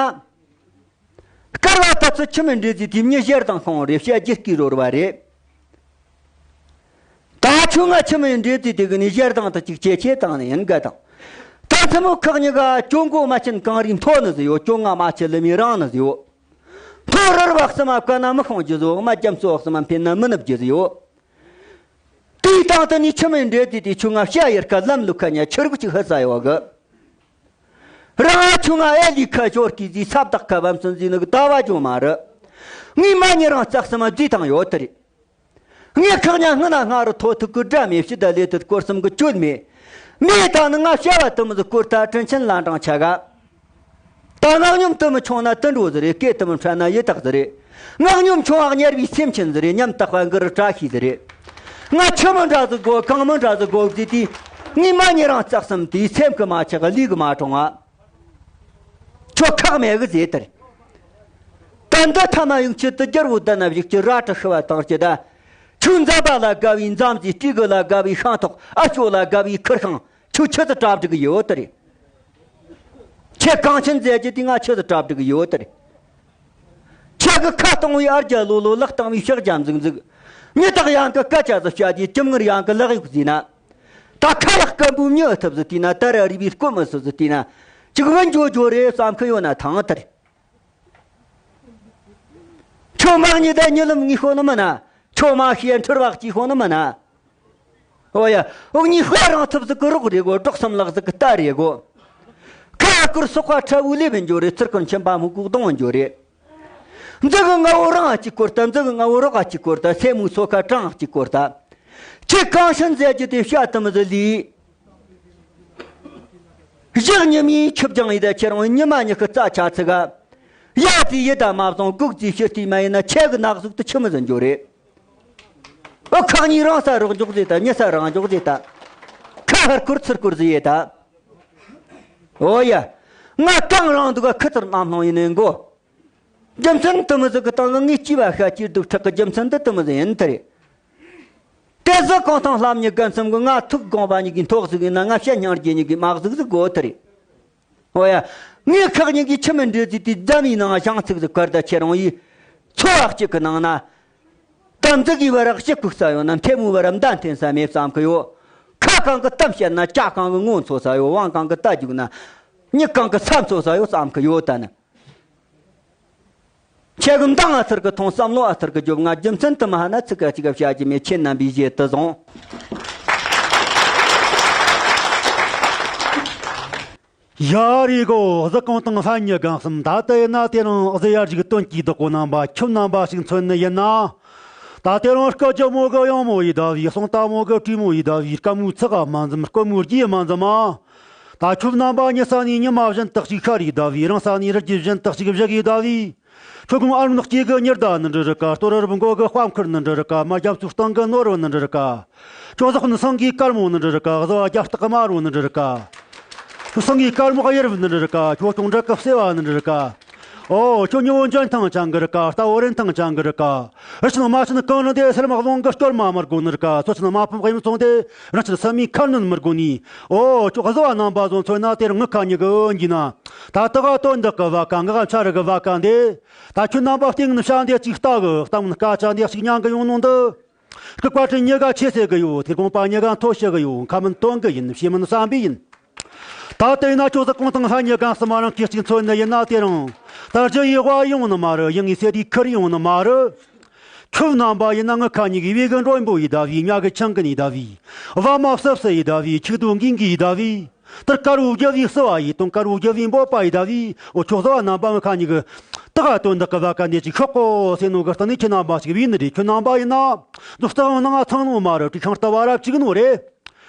སྐར་བ་ད་ཚོད་ཆི་མོ་འདྲེ་བརྫིས་དེ་མྱི་ཞེར་དང་ཤོང་རེད། བཤད་རྒྱུ་སྐྱིད་རོལ་བ་རེད། ད་ཁྱོད་ང་ཆི་མོ་འདྲེ་བརྫིས་དེ་གི་ནས་ཞེར་དང་དུ་གཅིག་ཆེ་ཆེ་བཏང་ནི་ཡིན་ག་དང་། ད་མཚན་མོ་ཁག་གཉིས་ཀ་གྱོད་མགོ་མ་ཆེན་གངས་རིའི་མཐོ་ནི་ཟི་ཡོད། གྱོད་ང་མ་ཆེ་ལི་མི་རང་ནི་ཟི་ཡོད། མཐོ་རིར་བག་སི་མ་བཀལ་ན་མི་ཤོང་རྒྱུ་ཟི་ཡོད། མ་རྒྱ་མཚོ་བག་སི་མ་འཕེན་ན་མི་ནུབ་རྒྱུ་ཟི་ཡོད། དེའི་སྟེང་དུ་ནི་ཆི་མོ་འདྲེ་བརྫིས་དེ་ཁྱོད་ང་བཤད་ཡི་ཁ་ལམ་ལུག་ཁ་ཉ་ཆུ་རུག་ཅིག་ཧི་ས་ཡོད་གི། རང་ཁྱོད་ང་ཨེ་ལི་ཁ་ཞོར་གི་ཟི། ས་བདག་ཁ་བམ་སོན་ཟི་ནི་གི་ཟླ་བ་ཇོ་མ་རི། ངའི་མ་ཉེ་རང་ཙག་སི་མ་བརྫིས་བཏང་ཡོད་དེ་རེད། ངས་ཁག་ཉ་སྔ་ན་སྔ་རུ་ཐོ་ཐུག་གི་དགྲ་མེད། ཕྱི་ད་ལས་དུ་སྐོར་གསུམ་གི་གྱོད་མེད། མེད་ད་ནི་ང་བྱ་བ་དུ་མི་ཟི་སྐོར་ད་དྲིན་ཆེན་ལ་འབྲང་ཆ་ག། ད་ངག་སྙོམས་དུ་མི་ཆུང་ན་དུད་འགྲོ་ཟི་རེད། སྐེ་དུ་མི་ཕྲ་ན་ཡི་དྭགས་ཟི་རེད། ངག་སྙོམས་ཆུང་བ་དམྱལ་བའི་སེམས་ཅན་ཟི་རེད། ཉམ་ཐག་པ་འགུ་རུ་བཀྲ་ཤིས་ཟི་རེད། ང་ཆི་མོ་འདྲ་ཟི་དགོ་གང་མོ་འདྲ་ཟི་དགོ་ཟི་དེ། ངའི་མ་ཉེ་རང་ཙག་སི་མ་དེའི་སེམས་ཀྱི་མ་ཆག་ལུས་ཀྱི་མ་གྲོང་བ། ཁྱོད་ཁག་མེད་གི་ཟེར་དེར། ད་འདི་ཐ་མ་ཡོང་ཆེད་དུ་རྒྱལ་བོ་ད་ན་བཞུགས་ཀྱི་ར་ཁྲི་ཤི་བ་དང་སྐྱིད་ད། ཁྱོད་མཛའ་བ་ལ་དགའ་བའི་མཛའ་མཛེས། སྤྲེའུ་ལ་དགའ་བའི་ཤིང་ཐོག་ཨ་ཞོ་ལ་དགའ་བའི་ཁུར་ཤིང་། ཁྱོད་ཆི་ཟིག་གྲ་སྒྲིག་ཡོད་དེ་རེད། ཁྱེད་གངས་ཅན་མཛད་རྒྱུ་དེ་ང་ཆི་ཟིག་གྲ་སྒྲིག་ཡོད་དེ་རེད། ཁྱེད་ཀྱི་ཁ་གཏོང་བའི་ཨར་རྒྱ་ལོ་ལོ། ལག་གཏོང་བའི་ཕྱག་རྒྱ་འཛུག་འཛུག། མྱི་དག་ཡང་གི་སྐད་ཆ་ཟིག་བཤད་དེ། ཀྱི་ངུར་ཡང་གི་ལག་གཡུག་ཟིན་ན། ད་ཁ་ཡག་སྐམ་པོའི་མྱི་ཨེ་ཐུབ་ཟིག་བལྟས་ན། ད་ར་རི་བའི་རྐོ་མི་སོ་ཟིག་བལྟས་ན། ཅིག་བུ་འཇོ་འཇོ་རེད་བསམ་གི་ཡོད་ན་ཐང་ཐར། ཁྱོད་མ་ཉི་ད་ཉི་ལམ་ངི་ཤོ་ནི་མིན་ན། ཁྱོད་མ་ཤེས་འཁྲུལ་བག་ཅི་ཤོ་ནི་མིན་ན། ཨོ་ཡ། འོ་ཉི་ཤོ་རང་ཐུབ་ཟིག་གི་རོགས་རེད་གོ། སྒྲོག་སམ་ལག་ཟིག་གི་རྟ་རེད་གོ། ཁ་སྐོར་སོག་པ་ཁྲ་བོའི་ལེབ་འཇོ་རེད། ཚུར་ཁོར་མཆིན་པ་མུ་གུག་གདོང་འཇོ་རེད། འཛི་གི་ང་བོ་རང་གཅིག་སྐོར་ད། འཛི་གི་ང་བོ་རོགས་གཅིག་སྐོར་ད། སེ་མོའི་སོ་ཁ་གྲང་གཅིག་སྐོར་ད། ཁྱེད་གང་ཤན་ཟེར་རྒྱུ་དེ་བཤད་དུ་མི་ཟི་ལི། ཞག་ཉི་མའི་ཆུ་རྒྱང་ཡི་ད་ཁྱེད་རང་ཉི་མ་ཉི་ཤུ་རྩ་ཆ་ཚིག་ག། ཡ་དེ་ཡི་ད་མ་བཟང་སྒུག་དེ་ཤི་སྟེ་མ་ཡིན་ན། ཁྱེད་གི་ནག་ཟུག་ཏུ་ཆུ་མི་ཟིན་འཇོ་རེད། ཨོ་ཁག་གཉིས་རང་ས་རོགས་འཇོག་ཟེ་ད། ཉི་ས་རང་འཇོག་ཟེ་ད། ཁ་ཧར་སྐོར་ཚུར་སྐོར་ཟེ་ཡེ་ད། ཨོ་ཡ། ང་གྲང་རང་འདུག་ག་ཁི་ཚར་རྣམ་སྣང་ཡིན་ནོ་གོ། རྒྱུ་མཚན་དུ་མི་ཟིག་གི་སྟེང་གི་ངའི་སྐྱེས་པ་ཤ་སྐྱེས་སྡུག་ཁྲག་གི་རྒྱུ་མཚན་དུ་དུ་མི་ཟིག་ཡིན་དེ་རེད། དེ་ཟི་གོང་ཐང་ལྷམ་ཉི་རྒན་གསུམ་གི་ང་ཐུག་དགོངས་པ་ཉི་གི་མཐོ་ཟིག་ཡིན་ན། ང་བཤད་སྙིང་རྗེ་ཉི་གི་མག་ཟིག་ཟིག་གོ་དེ་རེད། ཨོ་ཡ། ངའི་ཁག་ཉི་གི་ཆི་མི་འདྲེ་ཟིག་དེ་རྫམ་ཡིན་ནང་ཞང་ཚིག་ཟིག་བཀར་ད་ཁྱེད་རང་ཡིས། ཚོ་བ་གཅིག་གི་ནང་ན། དམ་ཚིག་གི་བར་གཤིག་གུག་ས་ཡོད་ན། མཐེ་མོའི་བར་མདའ་འཐེན་ས་མེད་བསམ་གི་ཡོད། ཁ་གང་གི་གཏམ་བཤད་ན། ལྕགས་གང་གི་ངོ་འཚོ་ས་ཡོད། དབང་གང་གི་རྟ་རྒྱུག་ན། མྱི་གང་གི་ས་འཚོ་ས་ཡོད་བསམ་གི་ཡོད་ད་ནི། ཁྱེད་ཀྱི་མདང་ཨ་ཐུར་གི་ཐོང་། བསམ་བློ་ཨ་ཐུར་གི་རྒྱོབ། ང་རྒྱུ་མཚན་དུ་མ་ཧ་ན་ཚིག་ག་ཅིག་ག་བཤད་ཀྱི་མེད། ཁྱེད་རྣམ་པས་བཞེད་དུ་བཟུང་། ཡ་རེ་གོ། གཟི་གོང་དང་ཧན་ཉི་གང་གསུམ། ད་ལྟ་ཡིན་ན་དེ་རིང་གཟི་ཡར་ཞིག་དོན་གྱི་བདག་པོ་རྣམ་པ། ཁྱོད་རྣམ་པ་ཞིག་མཚོན་ནི་ཡིན་ན། ད་དེ་རིང་སྐུ་ལྕམ་མོ་གི་གཡང་མོ་ཡི་ཟླ་བའི། གསུང་རྟ་མོ་གི་དྲེད་མོ་ཡི་ཟླ་བའི། སྐམ་མོའི་ཚགས་མ་འཛོམས། སྐོར་མོའི་རྒྱུས་མ་འཛོམས་མ། ད་ཁྱོད་རྣམ་པ་ཉི་ས་ནས་ཉི་མ་བཞིན་དག་ཞིག་ཤར་ཡི་ཟླ་བའི། རིང་ས་ནས་རི་རྒྱུད་བཞིན་དག་ཞིག་བཞུགས་ཡི་ཟླ་བའི། ཁྱོད་ཀུན་ཨར་མོ་སྐྱེ་གི་ཉི་ཟླ་ནི་འདྲ་རི་ཀ། སྟོད་རི་རབ་མགོ་གི་དཔའ་མཁར་ནི་འདྲ་རི་ཀ། མ་རྒྱ་མཚོའི་སྟེང་གི་ནོར་བུ་ནི་འདྲ་རི་ཀ། ཁྱོད་ཟོག་ནི་སེང་གེའི་དཀར་མོ་ནི་འདྲ་རི་ཀ། གཟི་བ་རྒྱ་སྟག་དམར་བོ་ནི་འདྲ་རི་ཀ། ཁྱོད་སེང་གེའི་དཀར་མོ་གཡུ་རབ་ནི་འདྲ་རི་ཀ། ཁྱོད་སྐྱོང་འདྲ་གི་སེ་བ་ནི་འདྲ་རི་ཀ། ཨོ་ཁྱོད་ཉི་བོ་འཇོན་ཐང་ཅན་གི་རི་ཀ། རྟ་བོ་རིན་ཐང་ཅན་གི་རི་ཀ། རི་ཆེན་མ་ཆེན་གངས་རི་འདི། སེར་མོ་རླུང་གི་སྐྱོར་མ་མི་དགོ་ནི་རི་ཀ། མཚོ་ཆེན་མ་ཕམ་གཡུ་མཚོ་འདི། རི་ཆེན་སེམས་མའི་ཁ་སྣོན་མི་དགོ་ནི། ཨོ་ཁྱོད་གཟུ་བ་རྣམ་པ་ཚོ་མཚོན་ན་དེར་ངི་ཁ་ཉི་གི་འོན་གྱི་ན། ད་ལྟ་ག་དོན་དག་གི་བ་ཀ། ངག་འཆར་གི་བ་ཀ་འདི། ད་ཁྱོད་རྣམ་པ་སྟེང་ནས་བྱ་འདི་གཅིག་ལྟ་གི། གཏམ་སྐད་ཆ་འདི་གཅིག་ཉན་གི་ཡོང་ནོ་འདི། སྐུ་བཀའ་དྲིན་ཉི་ག་ཆེ་ཟེར་གི་ཡོད། དེ་དགོངས་པ་ཉི་ག་མཐོ་ཤེས་གི་ཡོད། ཁ་མིན་དོན་གི་ཡིན། ཤེས་མིན་བསམ་པའི་ཡིན། ད་ལྟ་ཡིན་ན་ཁྱོད་ཟི་གོང་དང་ཧ་ཉི་གང་གསུམ་མ་རང་གིས་གཅིག་མཚོན་ནི་ཡིན་ན། དེ་རིང་ད་རྒྱུ་ཡི་དབའ་ཡོང་ནི་མ་རེད། ཡིན་ངེས་སེ་དེའི་ཁུར་ཡོང་ནི་མ་རེད། ཁྱོད་རྣམ་པ་ཡིན་ན་ངི་ཁ་ཉི་གི་བེ་གི་མགྲོན་པོ་ཡི་ཟླ་བའི། ཉ་གི་ཆང་གི་ནི་ཟླ་བའི། བ་མ་བསབ་སེ་ཡི་ཟླ་བའི། ཆིག་ཏུ་འགིང་གི་ཡི་ཟླ་བའི། དེར་དཀར་བོ་རྒྱལ་བའི་བསུ་བ་ཡི་དང་། དཀར་བོ་རྒྱལ་བའི་འབོད་པ་ཡི་ཟླ་བའི། འོ་ཁྱོད་གཟུ་བ་རྣམ་པ་ངི་ཁ་ཉི་གི། ད་ག་དོན་དག་གི་བ་ཀ་འདི་ཅིག་ཤོག་གོ་ཟེར་ནོ་གི་སྟེང་ནས་ཁྱོད་རྣམ་པ་ཞིག་བས་ནི་རེད། ཁྱོད་རྣམ་པ་ཡིན་ན་འདུག་སྟེང་ནང་ཚང་ནོ་མ་རེད། དྲི་ཤིང་ལྟ་བ་རབ་ཅིག་ནོ་རེད།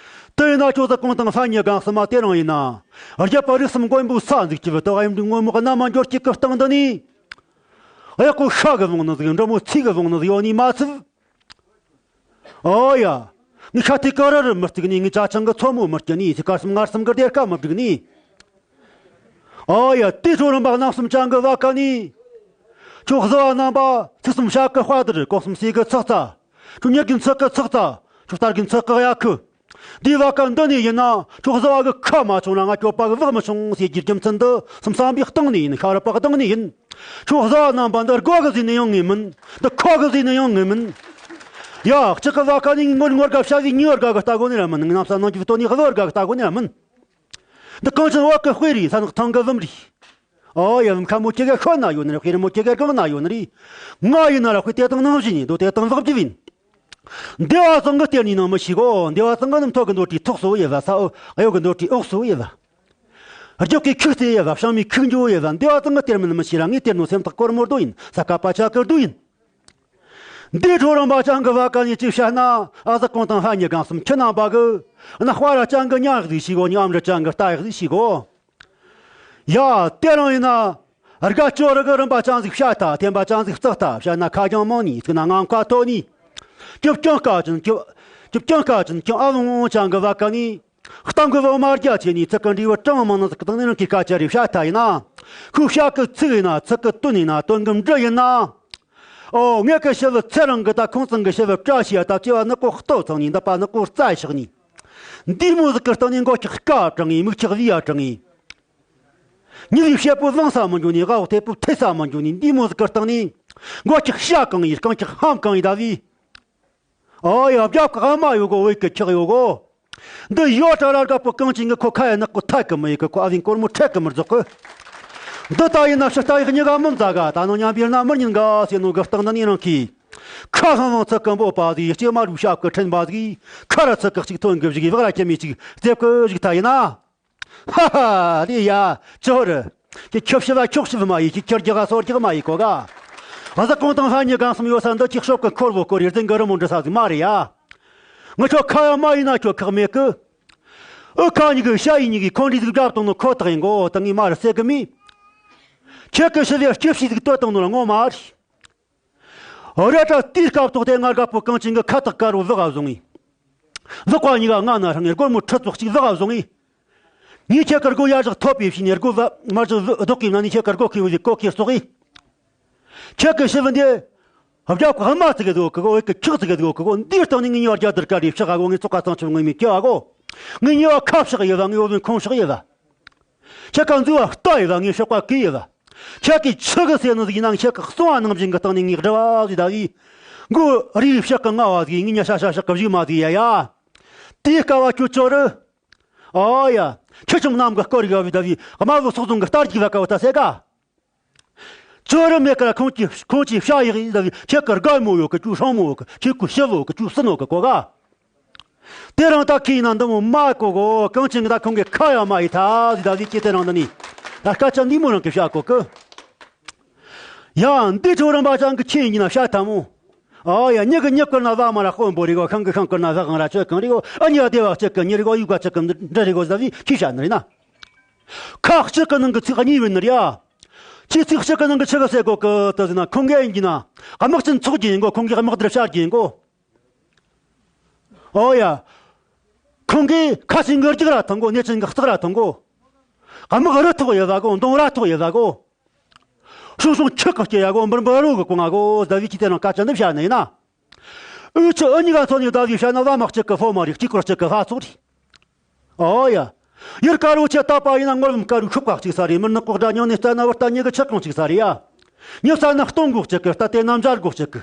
དེ་ཡིན་ན་ཁྱོད་ཟི་གོང་དང་ཧ་ཉི་གང་གསུམ་མ་དེ་རིང་ཡིན་ན། རྒྱལ་པོ་རིགས་གསུམ་མགོན་པོའི་ས་འཛུགས་ཀྱི་བུ་དག་གཡུ་འབྲུག་སྔོན་མོ་གནམ་མ་འབྱོར་གྱི་སྐུ་སྟེང་འདི་ནས། གཡག་པོ་ཤ་གི་བོང་ནི་ཟིག་འབྲི་མོ་ཚིག་གི་བོང་ནི་ཟིག་ཡོད་ནི་མ་ཚུད། ཨོ་ཡ། ངའི་ཤ་ཐིག་གི་རི་རི་མི་བརྩིགས་ནས། ངའི་ཅ་ཆང་གི་མཚོ་མོ་མི་སྐྱིད་ནས། ཚིག་དཀར་གསུམ་མངར་གསུམ་གི་སྡེར་ཁ་མི་བསྒྲིགས་ནས། ཨོ་ཡ། དེ་ཁྲོ་རིམ་པ་རྣམ་གསུམ་ཅན་གི་བ་ཀ་ནས། ཁྱོད་གཟུ་བ་རྣམ་པ། ཚིག་གསུམ་ཤ་གི་དཔའ་དར། གོ་གསུམ་སེ་གི་ཚགས་ཚ། ཁྱོད་ཉིད་ཀྱི་ཚིག་གི་ཚགས་ཚ། ཁྱོད་ལྟར་གྱི་ཚིག་གི་གཡའ་ཁུ། འདིའི་བ་ཀ་འདི་ནས་ཡིན་ན། ཁྱོད་གཟུ་བ་གི་ཁ་མ་བྱུང་ན་ང་སྐྱོབ་པ་གི་བག་མི་བྱུང་ཟེར་རྒྱུའི་རྒྱུ་མཚན་འདི་སེམས་བསམ་པའི་སྟེང་ནས་ཡིན། ཤ་རུས་པ་གི་སྟེང་ནས་ཡིན། ཁྱོད་གཟུ་བ་རྣམ་པ། འདི་སྒོ་གི་ཟེར་ནས་ཡང་ངེས་མིན། འདི་ཁ་གི་ཟེར་ནས་ཡང་ངེས་མིན། ཡ། གཅིག་གི་བ་ཀ་ནས་ངོ་ངོར་དགའ་བྱ་བའི་ཉིན་བར་དགའ་གི་ལྟ་གོ་ནི་ར་མིན། ངའི་ནམ་ས་ནང་གི་བུ་ཏོ་ནས་གཟུ་བར་དགའ་གི་ལྟ་གོ་ནི་ར་མིན། འདི་གངས་ཅན་འོག་གི་དཔེ་རེད། ས་ནག་ཐང་གི་བུམ་རེད། ཨོ་ཡ། བུམ་ཁ་མོ་ཁྱེད་ག་ཤོད་ན་ཡོད་ནི་རེད། དཔེ་རི་མོ་ཁྱེད་ག་སྒང་ན་ཡོད་ནི་རེད། ང་ཡིན་ན་ར་དཔེ་དེ་དང་ནང་བཞིན་ཡིན། འདོད་དེ་དང་བག་བགྱི་བིན། འདི་བ་ཚང་གི་སྟེར་ནི་ནང་མི་ཤེས་གོ། འདི་བ་ཚང་གི་ནི་མཐོ་གི་འདོད་དྲི་ཐོག་སོ་ཡེ་བ། ས་འོ་གཡོ་གི་འདོད་དྲི་འོག་སོ་ཡེ་བ། རྒྱུག་གི་ཁུག་སྟེ་ཡེ་བ། བྱང་མའི་ཁུག་འཇོ་ཡེ་བ། འདི་བ་ཚང་གི་སྟེར་མི་ནི་མི་ཤེས་ར། ངས་སྟེར་ནོ་སེམས་ཐག་སྐོར་མོར་རྡོ་ཡིན། ས་ཀ་པ་ཆ་ཀི་རྡོ་ཡིན། འདི་ཁྲོ་རིམ་པ་ཅན་གི་བ་ཀ་ནས་ཅིག་བཤད་ན། ཨ་ཟི་གོང་དང་ཧ་ཉི་གང་གསུམ་ཁྱེད་རྣམ་པ་གི། ཨ་ན་དཔའ་ར་ཅན་གི་ཉ་ཟིག་ཤེས་གོ། ཉི་ཨམ་རི་ཅན་གི་རྟ་ཟིག་ཤེས་གོ། ཡ། དེ་རིང་ཡིན་ན། དགའ་སྐྱོ་རི་གི་རིམ་པ་ཅན་ཟིག་བཤད་ཐལ། འཐེན་པ་ཅན་ཟིག་བརྩེགས་ཐལ། བཤད་ན་ཁ་རྒྱང་མང་ནི། ཚིག་ན་ངང་ཁ་མཐོ་ནི། ཀྱུབ་ཀྱང་དཀའ་ཅན་ཀྱུབ། ཀྱུབ་ཀྱང་དཀའ་ཅན་ཀྱང་ཨ་ལོང་ཅན་གི་བ་ཀ་ནི། གཏམ་གི་བོ་མ་རྒྱ་ཆེ་ནི། ཚིག་གི་འབྲས་བུ་གྲངས་མང་ནི་ཟིག་གི་སྟེང་ནས་རང་གི་སྐད་ཆ་རེ་བཤད་ཐལ་ཡིན་ན། ཁོས་བཤད་གི་ཚིག་ཡིན་ན། ཚིག་གི་དོན་ཡིན་ན། དོན་གི་འབྲུ་ཡིན་ན། ཨོ་ངེད་ཀྱི་ཞི་བའི་ཚེ་རིང་གི་ད་ཁོང་ཚང་གི་ཞི་བའི་བཀྲ་ཤིས་ད་བཅས་པ་ནག་པོ་ལྟོ་ཚང་ནི། འདི་པ་ནག་པོ་རྩ་ཤག་ནི། འདི་མོ་ཟིག་གི་སྟེང་ནས་མགོ་ཁྱག་སྐ་དྲངས་ངེ། མིག་ཁྱག་བི་ཡ་དྲངས་ངེ། ཉི་ལི་བྱེད་པོ་བཟང་ས་མི་འགྱོ་ནི། དབའ་བོ་ཐེ་པོ་ཐེ་ས་མི་འགྱོ་ནི། འདི་མོ་ཟིག་གི་སྟེང་ནས་མགོ་ཁྱག་ཤ་གང་ཡིན། རྐང་ཁྱག་ཧམ་གང་ཡིན་ད་བི། ཨོ་ཡ། རྒྱབ་ཀྱི་ཨ་མ་ཡོད་གོ། བོད་ཀྱི་ཁྱག་ཡོད་གོ། འདི་ཡོད་དྲ་ར་དགའ་པོ་གངས་ཅན་གི་ཁོ་ཁ་ཡ་ནག་པོ་ཐད་གི་མི་ཡི་གི། ཁོ་ཨ་བིན་སྒོར་མོ་འཕྲད་གི་མི་རྫོགས་གི། འདི་ལྟ་ཡིན་ན་ཕྱི་ལྟ་ཡི་གཉིས་ཀ་མི་མཛའ་ག། ད་ནང་མཉམ་པའི་ན་མི་ཉན་ག་ཟེར་ནོ་གི་སྟེང་ན་ནི་རང་གི། ཁ་ཧང་ཧང་ཚིག་གི་འབོད་པ་ཟིག་ཡི་ལྕེ་མ་རུ་ཞབས་ཀྱི་ཕྲེང་བ་ཟིག་ཁ་ར་ཚིག་གི་གཅིག་ཐོན་གི་བཞུགས་ཡི། བག་ར་ཁྱེར་མི་གཅིག་རྩེབ་གི་བཞུགས་ཐ་ཡིན་ན། ཧ་ཧ། དེ་ཡ། ཅོ་རི། ཁྱེད་ཁྱོད་ཤི་བ་ཁྱོད་ཤི་བ་མ་ཡིན། ཁྱེད་ཁྱེད་རྒྱག་ག་སོར་རྒྱག་མ་ཡིན་གོ་ག། ཨ་ཟ་གོང་དང་ཧ་ཉི་གང་སམ་ཡོད་ས་འདི་ཁྱེད་ཤོབ་གི་འཁོར་བོ་སྐོར་ཡི་རྫིང་གི་རི་མོ་འབྲི་ས་ཟིག་མ་རེད་ཡ། ང་ཁྱོད་ཁ་ཡ་མ་ཡིན་ན་ཁྱོད་ཁག་མེད་གི། ཨུ་ཁ་ཉི་གི་ཤ་ཡི་ཉི་གི་ཁོང་འདྲི་ཟིག་བརྒྱབ་བཏང་ནོ་ཁོ་ཐག་ཡིན་གོ། ད་ངས་མ་རེད་ཟེར་གི་མིན། ཁྱེད་ཀྱི་ཤི་བའི་སྐྱིད་ཤི་ཟིག་བཏོད་བཏང་ནོ་ལ་ངོ་མ་རེད། རེད་དྲ་དེའི་སྐབས་ཐོག་དེ་ང་དགའ་པོ་གངས་ཅན་གི་ཁ་བཏགས་དཀར་བོ་བག་བཟུང་ངི། བག་པ་གཉིས་ཀ་ང་ན་ཧྲང་ངེ་སྒོར་མོ་ཁྲི་ཚོགས་གཅིག་བག་བཟུང་ངི། ངས་ཁྱེད་ཀར་སྒོ་ཡ་བཞག་ཐོབ་པའི་ཕྱི་ནས་སྒོ་བ་མ་བཞག་བདག་གིས་ན་ནི་ཁྱེད་ཀར་སྒོ་ཁེ་བོ་ཟིག་གོ་ཁེ་སོག་ཡི། ཁྱེད་ཀྱི་ཤི་བ་འདི། རྒྱ་གོ་ཧ་མ་ཚིག་གི་དགོ་གི་གོ་ཨེ་ཀི་ཁྱག་ཚིག་གི་དགོ་གི་གོ། འདིའི་སྟེང་ནས་ངས་ཉོ་རྒྱ་དར་ཀ་རེ་ཕྱག་ག་གོ། ངས་ཚོགས་ཀ་ཚང་ཆུ་ངོས་མི་ཀྱ་གོ། ངས་ཉེ་བ་ཁ་ཕྱག་ཡི་བ། ངས་འོ་བའི་ཁོང་ཕྱག་ཡི་བ། ཁྱེད་ཀ་འཛུལ་བ་ལྟ་ཡི་བ། ངས་ཕྱག་པ་གི་ཡི་བ། ཁྱེད་ཀྱིས་ཆི་གི་ཟེར་ནི་ཟིག་ཡིན་ན། ཁྱེད་ཀྱི་གསུང་བ་ནང་བཞིན་གི་སྟེང་ནས་ངས་འདྲི་བ་ཟིག་ད་བི། མགོ་རིལ་ཕྱག་གི་ང་བ་ཟིག་ངས་ཉ་ཤ་ཤ་ཕྱག་གི་བཞུགས་མ་ཟིག་ཡ་ཡ། དེའི་སྐབས་བ་ཁྱོད་ཅོ་རི། ཨོ་ཡ། ཁྱི་ཆུང་གནམ་གི་སྐོར་ཡ་བི་ད་བི། དམར་བོ་སོག་རྫོང་གི་རྟ་རྒྱུག་བ་ཀ་བ་ད་ཟེར་ག། ཅོ་རི་མེད་ཀ་ཁོང་གི་ཁོང་གི་ཤ་ཡག་ཡིན་ད་བི། ཁྱེད་ཀྱི་དགའ་མོ་ཡོད་གི་ཅུ་ཧྲང་མོ་ཡོད་གི། ཁྱེད་ཀྱི་ཤི་བོ་གི་ཅུ་སུ་ནོ་གི་གོ་ག། དེ་རང་ད་ཁྱི་ཡིན་ན་འདི་མོ་མ་གོ་གོ། གངས་ཅན་གི་ད་ཁོང་གི་ཁ་ཡ་མ་ཡི་ཐ་ཟི་ད་ཟི་ཁྱི་དེ་རང་འདི་ནི། ད་སྐད་ཆ་འདི་མོ་རང་གི་བཤད་གོ་གི། ཡ་འདི་ཁྲོ་རང་པ་ཅང་གི་ཁྱི་ཡིན་ན་བཤད་ཐ་མོ། ཨ་ཡ་མྱི་གི་མྱི་བཀུར་ན་བ་མ་ར་དཔོན་པོ་རི་གོ། ཤིང་གི་ཤིང་བཀུར་ན་བ་གང་ར་ཆོས་གང་རི་གོ། ཨ་མྱི་བ་དེ་བ་གཅིག་གི་མྱི་རི་གོ། ཡུག་པ་གཅིག་གི་འདི་རི་གོ་ཟ་བི་ཁྱི་བཤད་ནི་རེད་ན། ཁག་གཅིག་གི་ནང་གི་ཚིག་གཉིས་བུད་ནི་རེད་ཡ། ཁྱི་ཚིག་གཅིག་གི་ནང་གི་ཆི་གི་ཟེར་གོ་གི་དེ་ཟེར་ན། ཁོང་གི་ཡིན་གྱི་ན་དམག་ཆེན་ཚོགས་ཀྱི་ཡིན་གོ། ཁོང་གི་དམག་དེར་བཤད་ཀྱི་ཡིན་གོ། ཨོ་ཡ། ཁོང་གིས་ཁ་ཆེན་གི་རྒྱུག་ར་ཐང་གོ། གནས་ཆེན་གི་རྩག་ར་ཐང་གོ། དམག་རུ་ཐོག་ཡོད་ཟ་གོ། མདུང་ར་ཐོག་ཡོད་ཟ་གོ། ཤོང་ཤོང་ཁྱི་གི་སྐྱེ་ཡ་གོ། འབུར་འབུར་རོ་གི་གོང་ང་གོ། ཟ་བི་ཁྱི་དེ་རང་སྐད་ཆ་འདི་བཤད་ནི་ཡིན་ན། འུ་ཆོ་འུ་གཉིས་ཀ་མཚོན་ནས་ཟ་བི་བཤད་ན། བླ་མ་གཅིག་གི་ཕོ་མ་རེད། གཅིག་སྐོར་གཅིག་གི་ལྷ་ཚོགས་རེད། ཨོ་ཡ། ཡུལ་དཀར་རོ་ཆེ་ལྟ་པ་ཡིན་ན། སྔོན་ལམ་དཀར་རོ་ཤུབ་ཀ་གཅིག་ས་རེད། མི་ནག་པོ་སྒྲ་ཉུང་ནས་བལྟས་ན། བུ་ལྟ་མྱི་གི་ཆག་གང་གཅིག་ས་རེད་ཡ། མྱི་བསད་ན་སྟོང་གོ་གཅིག་གི། རྟ་དེ་ན་འཇར་གོ་གཅིག་གི།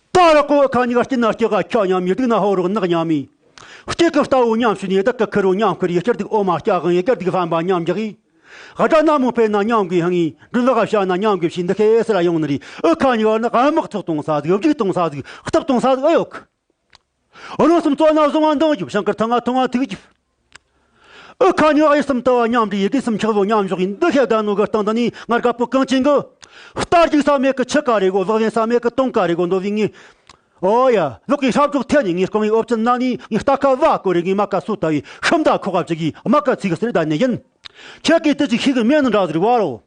ད་ར་ཀོ་ཁ་གཉིས་ཀ་སྐྱིད་ན་སྐྱིད་ག་ཁྱོ་མཉམ་མི། སྡུག་ན་ཧོ་རོག་ནག་མཉམ་མི། སྐྱིད་གི་རྟ་བོ་མཉམ་ཞུ་ནས། སྡུག་གི་ཁུར་བོ་མཉམ་ཁུར་ཡི། སྐྱིད་སྡུག་འོ་མ་སྐྱ་གང་ཡི། སྐྱིད་སྡུག་ཧམ་པ་མཉམ་རྒྱག་གི། དགྲ་ན་མོ་ཕེ་ན་མཉམ་གི་ཧང་ཡི། འདྲུ་ལག་བྱ་ན་མཉམ་གི་ཕྱི་འདི་ཁེ་སི་ར་ཡོང་ནི་རེད། ཨུ་ཁ་གཉིས་ཀ་ནི་དམག་ཚོགས་གཏོང་ས་ཟིག་རྒྱུག་གཏོང་ས་ཟིག་སྟབས་གཏོང་ས་ཟིག་ཨེ་ཡོད་གི། བློ་སེམས་བཙོ་ན་བཟུང་བ་འདང་རྒྱུ། བྱང་ཁར་ཐང་ང་ཐུང་ང་ཐུག་རྒྱུ། ཨུ་ཁ་ཉོ་ཨེ་སེམས་ལྟ་བ་མཉམ་འདྲེས་ཡི་གེ་སེམས་ཆགས་བོ་མཉམ་འཇོག་ཡིན། འདི་ཤེས་ད་ནོ་གི་སྟེང་དུ་ནི་ང་དགའ་པོ་གངས་ཅན་གི། རྟ་རྒྱུག་ས་མེད་གི་ཆུ་ཀ་རེ་གོ། བག་ལེན་ས་མེད་གི་དུང་ཀ་རེ་གོ། འདོ་བའི་ངི། ཨོ་ཡ། ལོག་གི་ཧྲབ་ཅོག་ཐད་ནས་ངའི་རྐང་བའི་ཨོབ་ཅན་ན་ནི། ངའི་རྟ་ཁ་བ་ཀོ་རེ། ངའི་མ་ཀ་སུ་ལྟ་བའི་ཤམ་ད་ཁོག་པ་བཅུ་གི་མ་ཀ་ཚིག་གི་སེར་ད་ནས་ཡིན། ཁྱེད་ཀྱིས་དེ་ཅིག་ཤེས་གི་མེད་ནི་འདྲ་ཟིག་རེད་བ་རོ།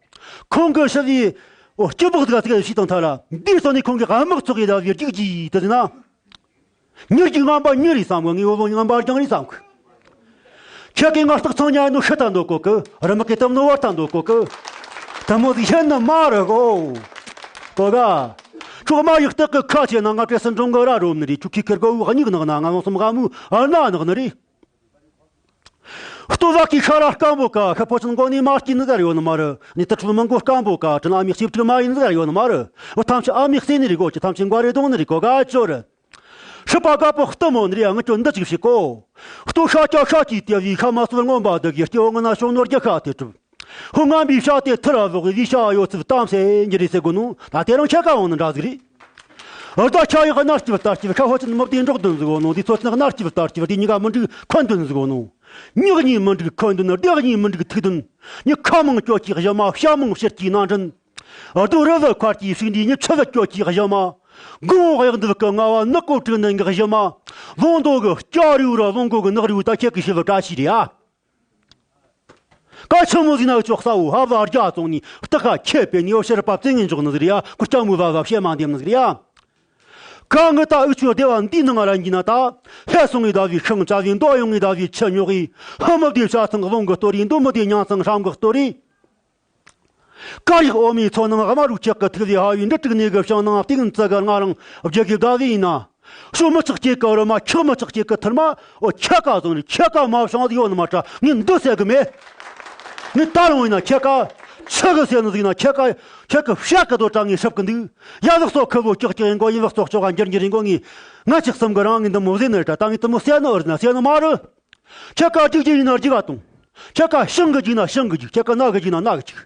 ཁོང་གི་ཤི་བའི། ཨོ་སྐྱི་པགས་ཟིག་ཚིག་ཤིག་དང་ཐ་ར། འདིའི་སོ་ནས་ཁོང་གི་དམག་ཚོགས་ཡི་ད་བའི་རྒྱུག་གི་དེ་ཟིན་ན། མྱི་རྒྱུག་ངན་པ་མྱི་རེད་བསམ་གི། ངའི་བུ་བོ་ངན་པ་རྒྱང་རེད་བསམ་གི། ཁྱེད་ཀྱིས་ང་རྟགས་ཚང་ཉ་ནོ་ཤི་ད་འདོད་གོ་གི། རི་མི་གི་དམ་ནོ་བར་ད་འདོད་གོ་གི། དེ་མོ་ཟིག་ཤེས་ནི་མ་རེད་གོ། གོ་ག། ཁྱོད་མ་ཡིག་སྟེགས་གི་ཁ་ཆེ་ན། ང་བྲེ་སྲིན་སྒྲུང་གི་ར་རོབ་ནི་རེད། ཁྱོད་ཁྱི་ཁེར་གོ་བུ་གཉིས་ནག་ན། ང་ལོང་སུམ་ག་མུ་ཨ་ན་ནག་ནི་རེད། ལྟོ་བ་གི་ཤ་ར་སྐམ་པོ་ཀ། ཤ་ཕོ་ཆེན་མགོ་ནས་མ་སྐྱིད་ནི་ཟེར་ཡོད་ནི་མ་རེད། ནི་ཏི་ཁྲུལ་མང་གོ་སྐམ་པོ་ཀ། དྲིན་ཨ་མའི་གཅིག་ཕྲུག་མ་ཡིན་ཟེར་ཡོད་ནི་མ་རེད། བུ་ཐམས་ཅད་ཨ་མའི་གསོས་ནི་རེད་གོ། ཁྱི་ཐམས་ཅད་མགོ་རེ་རྡུང་ནི་རེད་གོ་ག་ཅོ་རེད། སྲིད་པ་དཀར་པོ་གཏི་མོ་ནི་རེད། ང་ཁྱོད་འདི་ཅིག་བྱེད་གོ། ལྟོ་ཤ་སྐྱ་ཤ་གྱིས་དེ་བའི་ཤ་མ་སོར་རྔོན་པ་འདི་གིས་སྐྱེ་བོ་ངན་ན་ཤོང་ནོར་རྒྱ་ཤ་དེ་གྲུབ། ཧུ་ངན་པའི་ཤ་དེ་ཐུར་ར་བོག་གི་བའི་ཤ་ཡོད་ཚུལ་གཏམ་སེ་འགྱུར་རེ་ཟེར་གོ་ནོ། ད་དེ་རང་ཁྱེད་ཀ་འོང་ནི་འདྲ་ཟིག་རེད། ཨར་ད་ཁྱ་ཡག་གནར་སྐྱིབ་ལྟར་སྐྱིབ། ཁ་ཧོ་ཅན་མི་བདེ་འགྲོགས་དོན་ཟིག་འོ་ནོ། འདི་ཚོ་ཅན་གནར་སྐྱིབ་ལྟར་སྐྱིབ། འདི་གཉིས་ཀ་མི་འགྲིག་འཁོན་དོན་ཟིག་འོ་ནོ། མྱི་གཉིས་མི་འགྲིག་འཁོན་དོན། སྡེ་གཉིས་མི་འགྲིག་ཐུག་དོན། མྱི་ཁ་མང་སྐྱོ་གྱི་གཞི་མ། ཤ་མང་ཕྱིར་གྱི་ནང་འདྲེན། རྡོ་རི་བོ་མཁར་གྱི་ཤུགས་འདི། མྱི་ཆུ་བུ་སྐྱོ་གྱི་གཞི་མ། དགུང་གཡག་འདུལ་གི་ང་བ་ནག་པོ་དྲུག་ནི་གཞི་མ། ལོང་རྡོ་གི་སྐྱ་རིའུ་ར་ལོང་གོ་གི་ནག་རིའུ། ད་ཁྱེད་ཀྱི་ཤི་བ་བཀྲ་ཤིས་རེད་ཨ། ཀ་ཆུ་མོ་ཟིན་ན་ཅོག་ས་འུ་ཧ་བ་རྒྱ་བཙོང་ནི་སྟག་ཁ་ཁྱེད་པའི་ནི་ཡོ་ཤེར་པ་བཙན་ངན་འཇོག་ནི་ཟིག་རེད་ཡ། ཀུ་ཀྱ་མུ་བ་བ་བཤད་མ་འདེམ་ནི་ཟིག་རེད་ཡ། ཀ་ངི་ད་འུ་ཆོ་སྡེ་བ་འདི་ནང་ར་འགྱིན་ན་ད། ལྷ་སོང་ངི་ཟླ་བའི་ཤིང་བྱ་བའི་མདོ་ཡོང་ངི་ཟླ་བའི་ཆུ་རྙོག་གི། ཧ་མི་བདེ་བྱ་ཚང་རླུང་གི་གཏོར་རེ། མདོ་མི་བདེ་ཉང་ཚང་ཧྲམ་གི་གཏོར་རེ། དཀར་ཡག་འོ་མའི་ཚོ་ནང་དམར་རུ་ཆག་གི་ཐིག་ལེ་ཧ་བའི་འབྲུ་དྲུག་ནས་གི་བྱང་ནང་བསྟན་ཙི་གི་ང་རང་བརྒྱད་ཀྱི་ཟླ་བའི་ཡིན་ན། ཤོ་མི་ཆག་སྐྱེ་གི་རི་མ། ཁྱག་མི་ཆག་སྐྱེ་གི་ཐུར་མ། འོ་ཁྱེད་ཀ་བཟང་རེད། ཁྱེད་ཀ་མ་བྱང་ཟིག་ཡོད་ནི་མ་ཁྲ། ངས་འདི་ཟེར་གི་མེད། ངས་ད་རུང་ཡིན་ན་ཁྱེད་ཀ་ ཆི་གི་ཟེར་ནི་ཟིག་ན། ཁྱེད་ཀ་ཁྱེད་ཀ་བཤད་གི་དོ་དྲ་ངས་སྲབ་གི་འདུག་ཡ་ལགས་སོ། ཁི་བོ་ཀྱག་ཀྱག་ཡིན་གོ། ཡིན་ལགས་སོ། ཅོག་ག་འགྱུར་འགྱུར་ཡིན་གོ། ངས་ང་ཅིག་གསུམ་གི་རང་ངས་འདི་མོ་ཟེར་ནི་རེད་དྲ། ད་ངས་འདི་མོ་ཟེར་ནི་ཨོ་རེད་ན་ཟེར་ནི་མ་རེད། ཁྱེད་ཀ་རྒྱུག་རྒྱུ་ཡིན་ན་རྒྱུག་ག་དང་། ཁྱེད་ཀ་ཤིང་གི་རྒྱུག་ན་ཤིང་གི་རྒྱུག་ཁྱེད་ཀ་ནག་གི་རྒྱུག་ན་ནག་གི་རྒྱུག་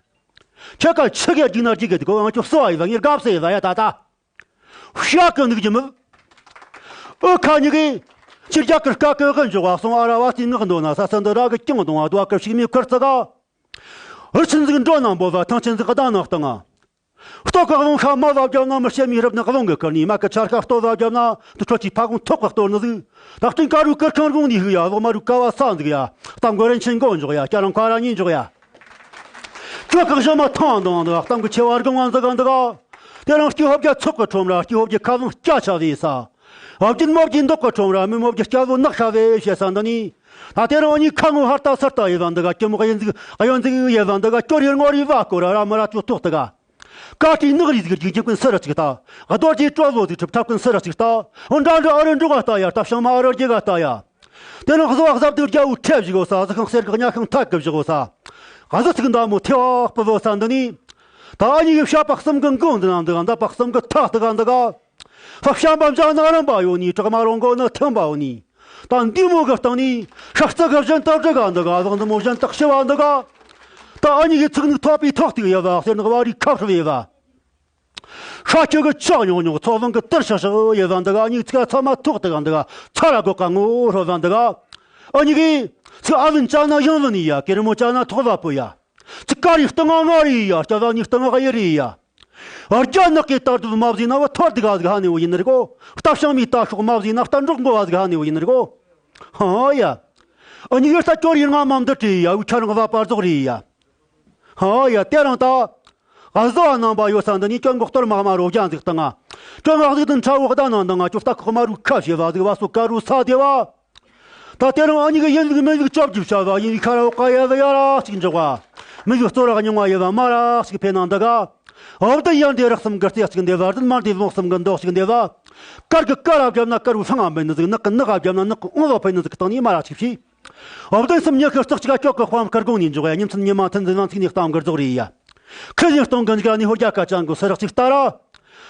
ཁྱེད་ཀ་ཆི་གི་རྒྱུག་ན་རྒྱུག་གི་འདུག་གོ། ང་ཁྱོད་བསུ་བ་ཡིན་ལ། ངས་དགའ་བསུ་ཡིན་ལ། ཡ་ད་ད། བཤད་གི་འདུག་རྒྱུ་མིན། ཨུ་ཁ་གཉིས་གིས། ཕྱི་རྒྱ་གི་སྐད་གི་གི་འཇོག་བ་སོང་། ཨ་ར་བ་སྟེ་ངག་འདོན་ན་ས་ས་འདི་ར་གི་ཀྱང་གཏོང་བ། དུ་བ་གི་ཕྱུགས་མའི་ཁུར་ཙི་ག་ཨུ་ཆེན་ཟིག་འགྲོ་ན་འབོ་བ། ཐང་ཆེན་ཟིག་གདང་ནག་བཏང་ང་། ལྟོ་གི་རླུང་ཤ་མ་བ་བརྒྱབ་ན། མི་ཤེས་མི་རབས་ནི་རླུང་གི་ཁུར་ནི། མ་གི་ཆར་ཤ་ལྟོ་བ་བརྒྱབ་ན། དུ་ཁྲོད་ཀྱི་ཕ་གུང་ཐོག་གི་གཏོར་ནི་ཟིག་ད་སྟེང་ཀ་རུ་ཀིར་ཁང་རུང་ནས་ཧུ་ཡ། ལོག་མ་རུ་ཀ་བ་ས་འཛུགས་ཡ། གཏམ་མགོ་རིན་ཆེན་མགོ་འཇོག་ཡ། སྐྱ་རང་ཁ་ར་གཉིས་འཇོག་ཡ། ཁྱོད་གང་བཞིན་མ་ཐང་དང་འདུག་གཏམ་གི་ཆེ་བ་སྒང་བ་འཛི་ག་འདུག་དེ་རིང་སྐྱེ་ཧོབ་རྒྱ་ཚོགས་གི་ཁྲོམ་ར། སྐྱེ་ཧོབ་རྒྱ་ཁ་བཟང་སྐྱ་ཆ་བའི་ས། ཨ་བརྒྱུད་མོ་བརྒྱུད་མདོག་གི་ཁྲོམ་ར། མི་མོ་བརྒྱུད་སྐྱ་བོ་ནག་ཤ་བའི་ཞེ་ས་འདི་ནི། ད་དེ་རིང་གཉིས་ཁ་ངོ་ཧར་ལྟ་ཚུར་ལྟ་ཡེ་བ་འདུག་སྐྱི་མོ་གཡོན་འཛུགས་གཡོན་འཛུགས་ཡེ་བ་འདུག་སྐྱོར་ཡེ་ངོ་རི་བ་སྐོར་ར་མི་ར་ཅོ་ཐོག་ཏུ་ག་ཀ་ཏི་ནག་རི་ཟིག་རྒྱུག་རྒྱུག་ཀུན་སུ་ར་ཅིག་ལྟ། རྡོ་རྗེ་གྲོ་བོ་ཟིག་ཁྲབ་ཁྲབ་ཀུན་སུ་ར་ཅིག་ལྟ། འོ་འདྲ་འདྲ་ཨ་རི་འབྲོག་ག་ལྟ་ཡ། ལྟ་བྱང་མ་ཨ་རི་རྒྱུ་ག་ལྟ་ཡ། དེ་ནི་གཟུ་བ་གཟབ་དུ་རྒྱ་བོ་ཁྲེབ་བཞི་གོ་ས། གཟུ་ཁང་གསེར་གི་གཉའ་ཤིང་ཐག་གི་བཞི་གོ་ས། གཟུ་ཚིག་འདའ་མོ་ཐེ་བག་སྤུ་བོ་ས་འདི་ནི། ད་ཨ་ཉི་གི་བཤད་པ་གསུམ་གི་མགོ་འདི་ན་འདི་ག་འདའ་པ་གསུམ་གི་ཐག་འདི་ག་འདི་ག་ཧ་བཤད་པ་འཇའ་ན་རིམ་པ་ཡོད་ནི། གྲག་མ་རོང་གོ་ནི་ཐེམ་པ་ཡོད་ནི། ད་འདི་མོ་གི་སྟེང་ནི་ཤ་རྩི་གི་བཞིན་དུ་བྲི་ག་འདི་ག་ཟང་འདི་མོ་བཞིན་དུ་ཤི་བ་འདི་ག་ད་ཨ་ཉི་གི་ཚིག་ནི་ཐོག་པའི་ཐོག་ཏུ་ཡོད་བ། གསེར་ནག་བ་རི་ཁབ་ཧྲུབ་ཡོད་བ། ཤ་ཁྱི་གི་ཆག་ཉོག་ཉོག་ཚོགས་དབང་གི་དར་ཤག་ཤག་ཡོད་བ་འདི་ག་ཨ་ཉི་གི་ཚིག་ཚ་མ་ཐོག་ཏུ་ག་འདི་ག་ཚ་ར་གོ་ཀ་ངོ་ཧྲོ་བ་འདི་ག་ཨ་ཉི་གི་ཚིག་ཨ་བུན་ཅ་ན་ཡང་བུན་ཡ། ཀེ་རི་མོ་ཅ་ན་ཐོག་བ་པོ་ཡ། ཚིག་ཀ་རི་སྟེང་ང་ང་རི་ཡ། སྐྱ་བ་ཉི་སྟེང་ང་ཡི་རི་ཡ། རྒྱ་ནག་གི་ལྟར་དུ་མ་བཟོས་ན་བ་ཐོར་དུ་ག་ཟིག་ཧ་ནེ་བོ་ཡིན་ནི་རེད་གོ། རྟ་ཤང་མི་རྟ་ཤོག་མ་བཟོས་ན་རྟ་འབྲོག་མགོ་བ་ཟིག་ཧ་ནེ་བོ་ཡིན་ནི་རེད་གོ། ཧ་ཡ། ཨ་ཉི་གི་རྟ་སྐྱོར་ཡིན་ང་མ་འདི་བྲིས་ཡ། འུ་ཆ་རང་བ་པར་རྫོགས་རི་ཡ། ཧ་ཡ་དེ་རང་ད། ཨ་བཟོ་བ་རྣམ་པ་ཡོད་ས་འདི་ནི་སྐྱོན་འགོག་གཏོར་མ་མ་རོ་རྒྱ་འཛུགས་བཏང་ང་། སྐྱོན་ངག་ཟིག་ཏུ་ཁྲ་བོ་ད་ནང་འདང་ང་། ཁྱོད་རྟ་ཁོག་མ་རུ་ཁ་བྱེ་བ་ཟིག་བ་སོ་ཀ་རུ་ས་དེ་བ། ད་དེ་རིང་ཨ་ཉི་གི་ཡིན་ལུགས་མིན་ལུགས་ཅོབ་ཅིབ་བྱ་བ་ཡིན་ལུགས་ཁ་ར་འོག་ག་ཡ་བ་ཡ་ར་ཞིག་འཇོག་བ། མི་ལུགས་གཙོ་ར་རྙིང་བ་ཡ་བ་མ་ར་ཞིག་འཕེལ་ནང་འདི་ག་ཨོ་བདུན་ཡར་འདི་རག་གསུམ་གི་རྩེ་གཅིག་འདི་བ། བདུན་མར་འདི་ལོང་གསུམ་གི་མདོག་གཅིག་འདི་བ། དཀར་གི་དཀར་ར་བརྒྱབ་ན་དཀར་བོ་ཧང་ང་འབེན་ནི་ཟིག་ནག་གི་ནག་ར་བརྒྱབ་ན་ནག་གི་ཨོང་བ་འཕེན་ནི་ཟིག་གི་སྟེང་ནས་མ་ར་ཞིག་བྱས། ཨོ་བདུན་གསུམ་ཉི་ཤུ་རྩ་གཅིག་ག་ཅོག་གི་དཔང་དཀར་དགོང་ནས་འཇོག་ཡ། ཉིན་མཚན་ཉི་མ་ཐུན་འཛིན་ལང་ཚིག་ནས་གཏམ་གི་རྫོགས་རེད་ཡ། ཁི་ཡིན་སྟོང་གི་འཇིག་ནས་ཧོར་རྒྱ་ཀ་ཅང་གི་སུ་རག་ཅིག་ལྟ་ར།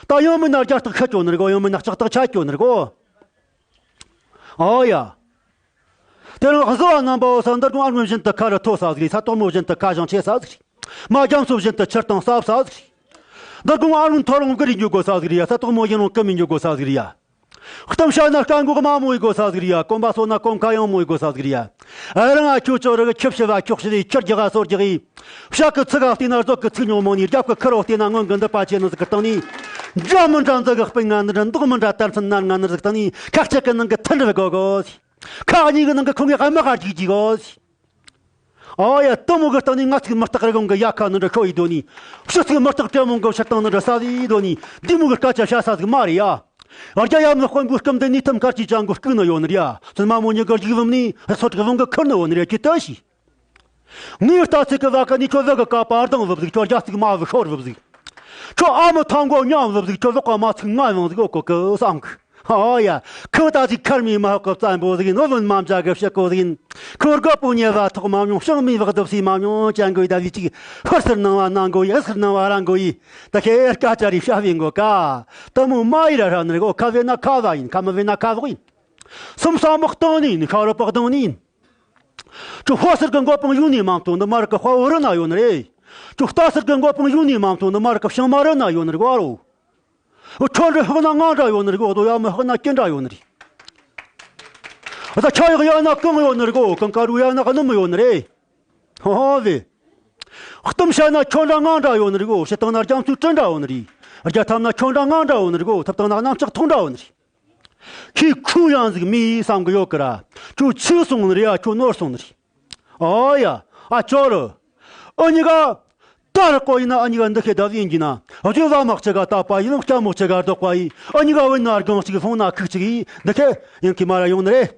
ད་ཡང་མིན་ན་རྒྱ་སྟག་ཁ་སྐྱོ་ནི་རེད་གོ། ཡང་མིན་ན་ལྕགས་སྟག་ཆ་སྐྱོ་ནི་རེད་གོ། ཨོ་ཡ། དེ་རིང་བཟོ་བ་རྣམ་པ་བོ་ས་འདིར་དགོང་ཨ་རོན་བཞིན་དུ་ཁ་རུ་མཐོ་ས་ཟིག་རེད། ས་དོག་མོ་བཞིན་དུ་ཁ་བཞེངས་ཆེ་ས་ཟིག་རེད། མ་རྒྱ་མཚོ་བཞིན་དུ་ཆུ་གཏིང་ཟབ་ས་ཟིག་རེད། འདིར་དགོང་ཨ་རོན་མཐོ་རུང་གི་རིགས་འགྱོ་དགོ་ས་ཟིག་རེད་ཡ། ས་དོག་མོ་ཡིན་རུང་ཀི་མི་འགྱོ་དགོ་ས་ཟིག་རེད་ཡ། གཏམ་བཤད་ན་སྐད་འགོག་མ་མོ་ཡི་དགོ་ས་ཟིག་རེད་ཡ། གོམ་པ་སོ་ན་གོམ་ཁ་ཡང་མོ་ཡི་དགོ་ས་ཟིག་རེད་ཡ། ཨ་རང་ཨ་ཁྱོད་ཅོ་རི་གི་ཁྱི་བཤི་བ་ཁྱོག་བཤི་བའི་ཁྱི་རྒྱག་ག་སོར་རྒྱག་གི། བཤད་གི་ཚིག་ག་བལྟས་ན་རྫོགས་གི་ཚིག་ཉུང་མོ་ནི། རྒྱབ་གི་ཁུར་བོ་བལྟས་ན་སྔོན་གི་འདི་པ་ཆེ་ནི་ཟིག་གི་སྟེང་ནས། འཇའ་མི་འདྲ་འཛི་གི་སྤུན་ང་ནི་འདྲ། མདོག་མི་འདྲ་དར་ཚོན་ནར་ང་ནི་ཟིག་སྟེང་ནས། ཁ་གཅིག་གི་ནང་གི་མཐུན་སྒྲིལ་དགོ་གོ། ཁ་གཉིས་ཀྱི་ནང་གི་ཁོང་གི་དམག་ག་རྒྱུག་རྒྱུག་གོ། ཨོ་ཡ། དེ་མོ་གི་སྟེང་ནས་ང་ཚིག་མི་རྟག་རི་གོང་གི་ཡ་ཁ་ནི་འདྲ་ཤོ་ཡི་དོ་ནི། ཕྱི་ཚིག་མི་རྟག་དྲེ་མོང་གི་ཕྱིར་བཏང་ནི་འདྲ་ས་ཟི་ཡི་དོ་ནི། འདི་མོ་གི་སྐད་ཆ་བཤད་ས་ཟིག་མ་རེད་ཡ། རྒྱ་ཡམ་ནི་དཔོན་པོའི་སྐུམ་དེ་ནི་ཐུམ་དཀར་གྱི་ཅང་གི་སྐུག་ནི་ཡོད་ནི་རེད་ཡ། བཙུན་མ་མོ་ཉི་གི་རྒྱུག་བུམ་ནི་ཧེ་སོ་དྲུག་བུམ་གི་ཁུར་ནི་ཡོད་ནི་རེད། ཀྱི་ལྟོས་ཤིག་ངའི་རྟ་ཚིག་གི་བ་ཀ་ནི་ཁྱོད་བུ་གི་ཀ་པར་དང་བུབ་ཟིག་ཁྱོད་རྒྱ་ཚིག་མ་བུ་ཤོར་བུབ་ཟིག་ཁྱོད་ཨ་མི་ཐང་གོ་ཉམས་བུབ་ཟིག་ཁྱོད་ལོག་ག་མ་ཚིག་ང་ཡོང་ཟིག་ཨོ་ཀོ་ཀི་བསམ་གི། ཨོ་ཡ། ཁོ་ད་ཅིག་ཁར་མི་མ་ཧོ་ཀི་བཙན་པོ་ཟིག་ཡིན། ཨོ་བུན་མ་འཇའ་གི་ཕྱི་ཀོ་ཟིག་ཡིན། ཁོ་རྒོད་པོ་ཉེ་བ་ཐོག་མ་མྱོང་། ཤང་མི་བག་དུབ་སི་མ་མྱོང་ཅན་གོ་ཡི། ད་ཟི་ཅིག་ཧུར་སིར་ནང་བ་ནང་གོ་ཡི། ཧུར་སིར་ནང་བ་རང་གོ་ཡི། ད་ཁེ་སྐད་ཆ་རི་ཤ་བི་མགོ་ཀ་དེ་མོ་མ་ཡི་ར་ར་ནི་རེད་གོ། ཁ་བེ་ན་ཁ་བ་ཡིན། ཁ་མི་བེ་ན་ཁ་བོག་ཡིན། སུམ་ས་མག་སྟོང་ནི་ཡིན། ཤ་རུ་པག་སྟོང་ནི་ཡིན། ཁྱོད་ཧོ་སེར་གི་མགོ་པང་ཡུ་ནི་མང་ཐོང་འདི་མ་ར་གི་དཔའ་བོ་རི་ན་ཡོད་ནི་རེད། ཁྱོད་རྟ་སེར་གི་མགོ་པང་ཡུ་ནི་མང་ཐོང་འདི་མ་ར་གི་བྱང་མ་རི་ན་ཡོད་ནི་རེད་གོ་རོ། ཁྱོད་འདྲ་ཧག་ན་ང་འདྲ་ཡོད་ནི་རེད་གོ། དོ་ཡ་མི་ཧག་ན་ཀི་འདྲ་ཡོད་ནི་རེད། ད་ཆ་ཡག་ཡ་ན་གང་ཡོད་ནི་རེད་གོ། གང་ཀ་རུ་ཡ་ན་གནམ་ཡོད་ནི་རེད། ཧོ་ཧོ་བེ། གཏམ་བཤད་ན་ཁྱོད་འདྲ་ང་འདྲ་ཡོད་ནི་རེད་གོ། བྱེད་སྟངས་ན་རྒྱ་མཚོའི་གྲུ་འདྲ་ཡོད་ནི་རེད། རྒྱ་ཐབ་ན་ཁྱོད་འདྲ་ང་འདྲ་ཡོད་ནི་རེད་གོ། ཐབ་སྟངས་ན་གནམ་ལྕགས་ཐོག་འདྲ་ཡོད་ནི་རེད། ཁྱོད་ཁུ་ཡང་ཟིག་མི་བསམ་གི་ཡོད་གི་ར། ཁྱོད་ཆི་སོང་ནི་རེད་ཡ། ཁྱོད་ནོར་སོང་ནི་རེད། ཨོ་ཡ། ཨ་ཅོ་རུ། ཨ་ཉི་ག་ད་ར་ཀོ་ཡིན་ན་ཨ་ཉི་ག་འདི་ཁེ་ད་ཡིན་གྱི་ན། ཨ་ཅོ་བ་མག་ཅི་ག་ད་པ་ཡིན། ལོང་སྐྱ་མོ་ཅི་ག་རྡོག་པ་ཡིན། ཨ་ཉི་ག་བིན་ན་རྒང་ཅིག་ཧོང་ན་ཁུག་ཅིག་ཡིན། འདི་ཁེ་ཡིན་གི་མ་ར་ཡོང་ནི་རེད།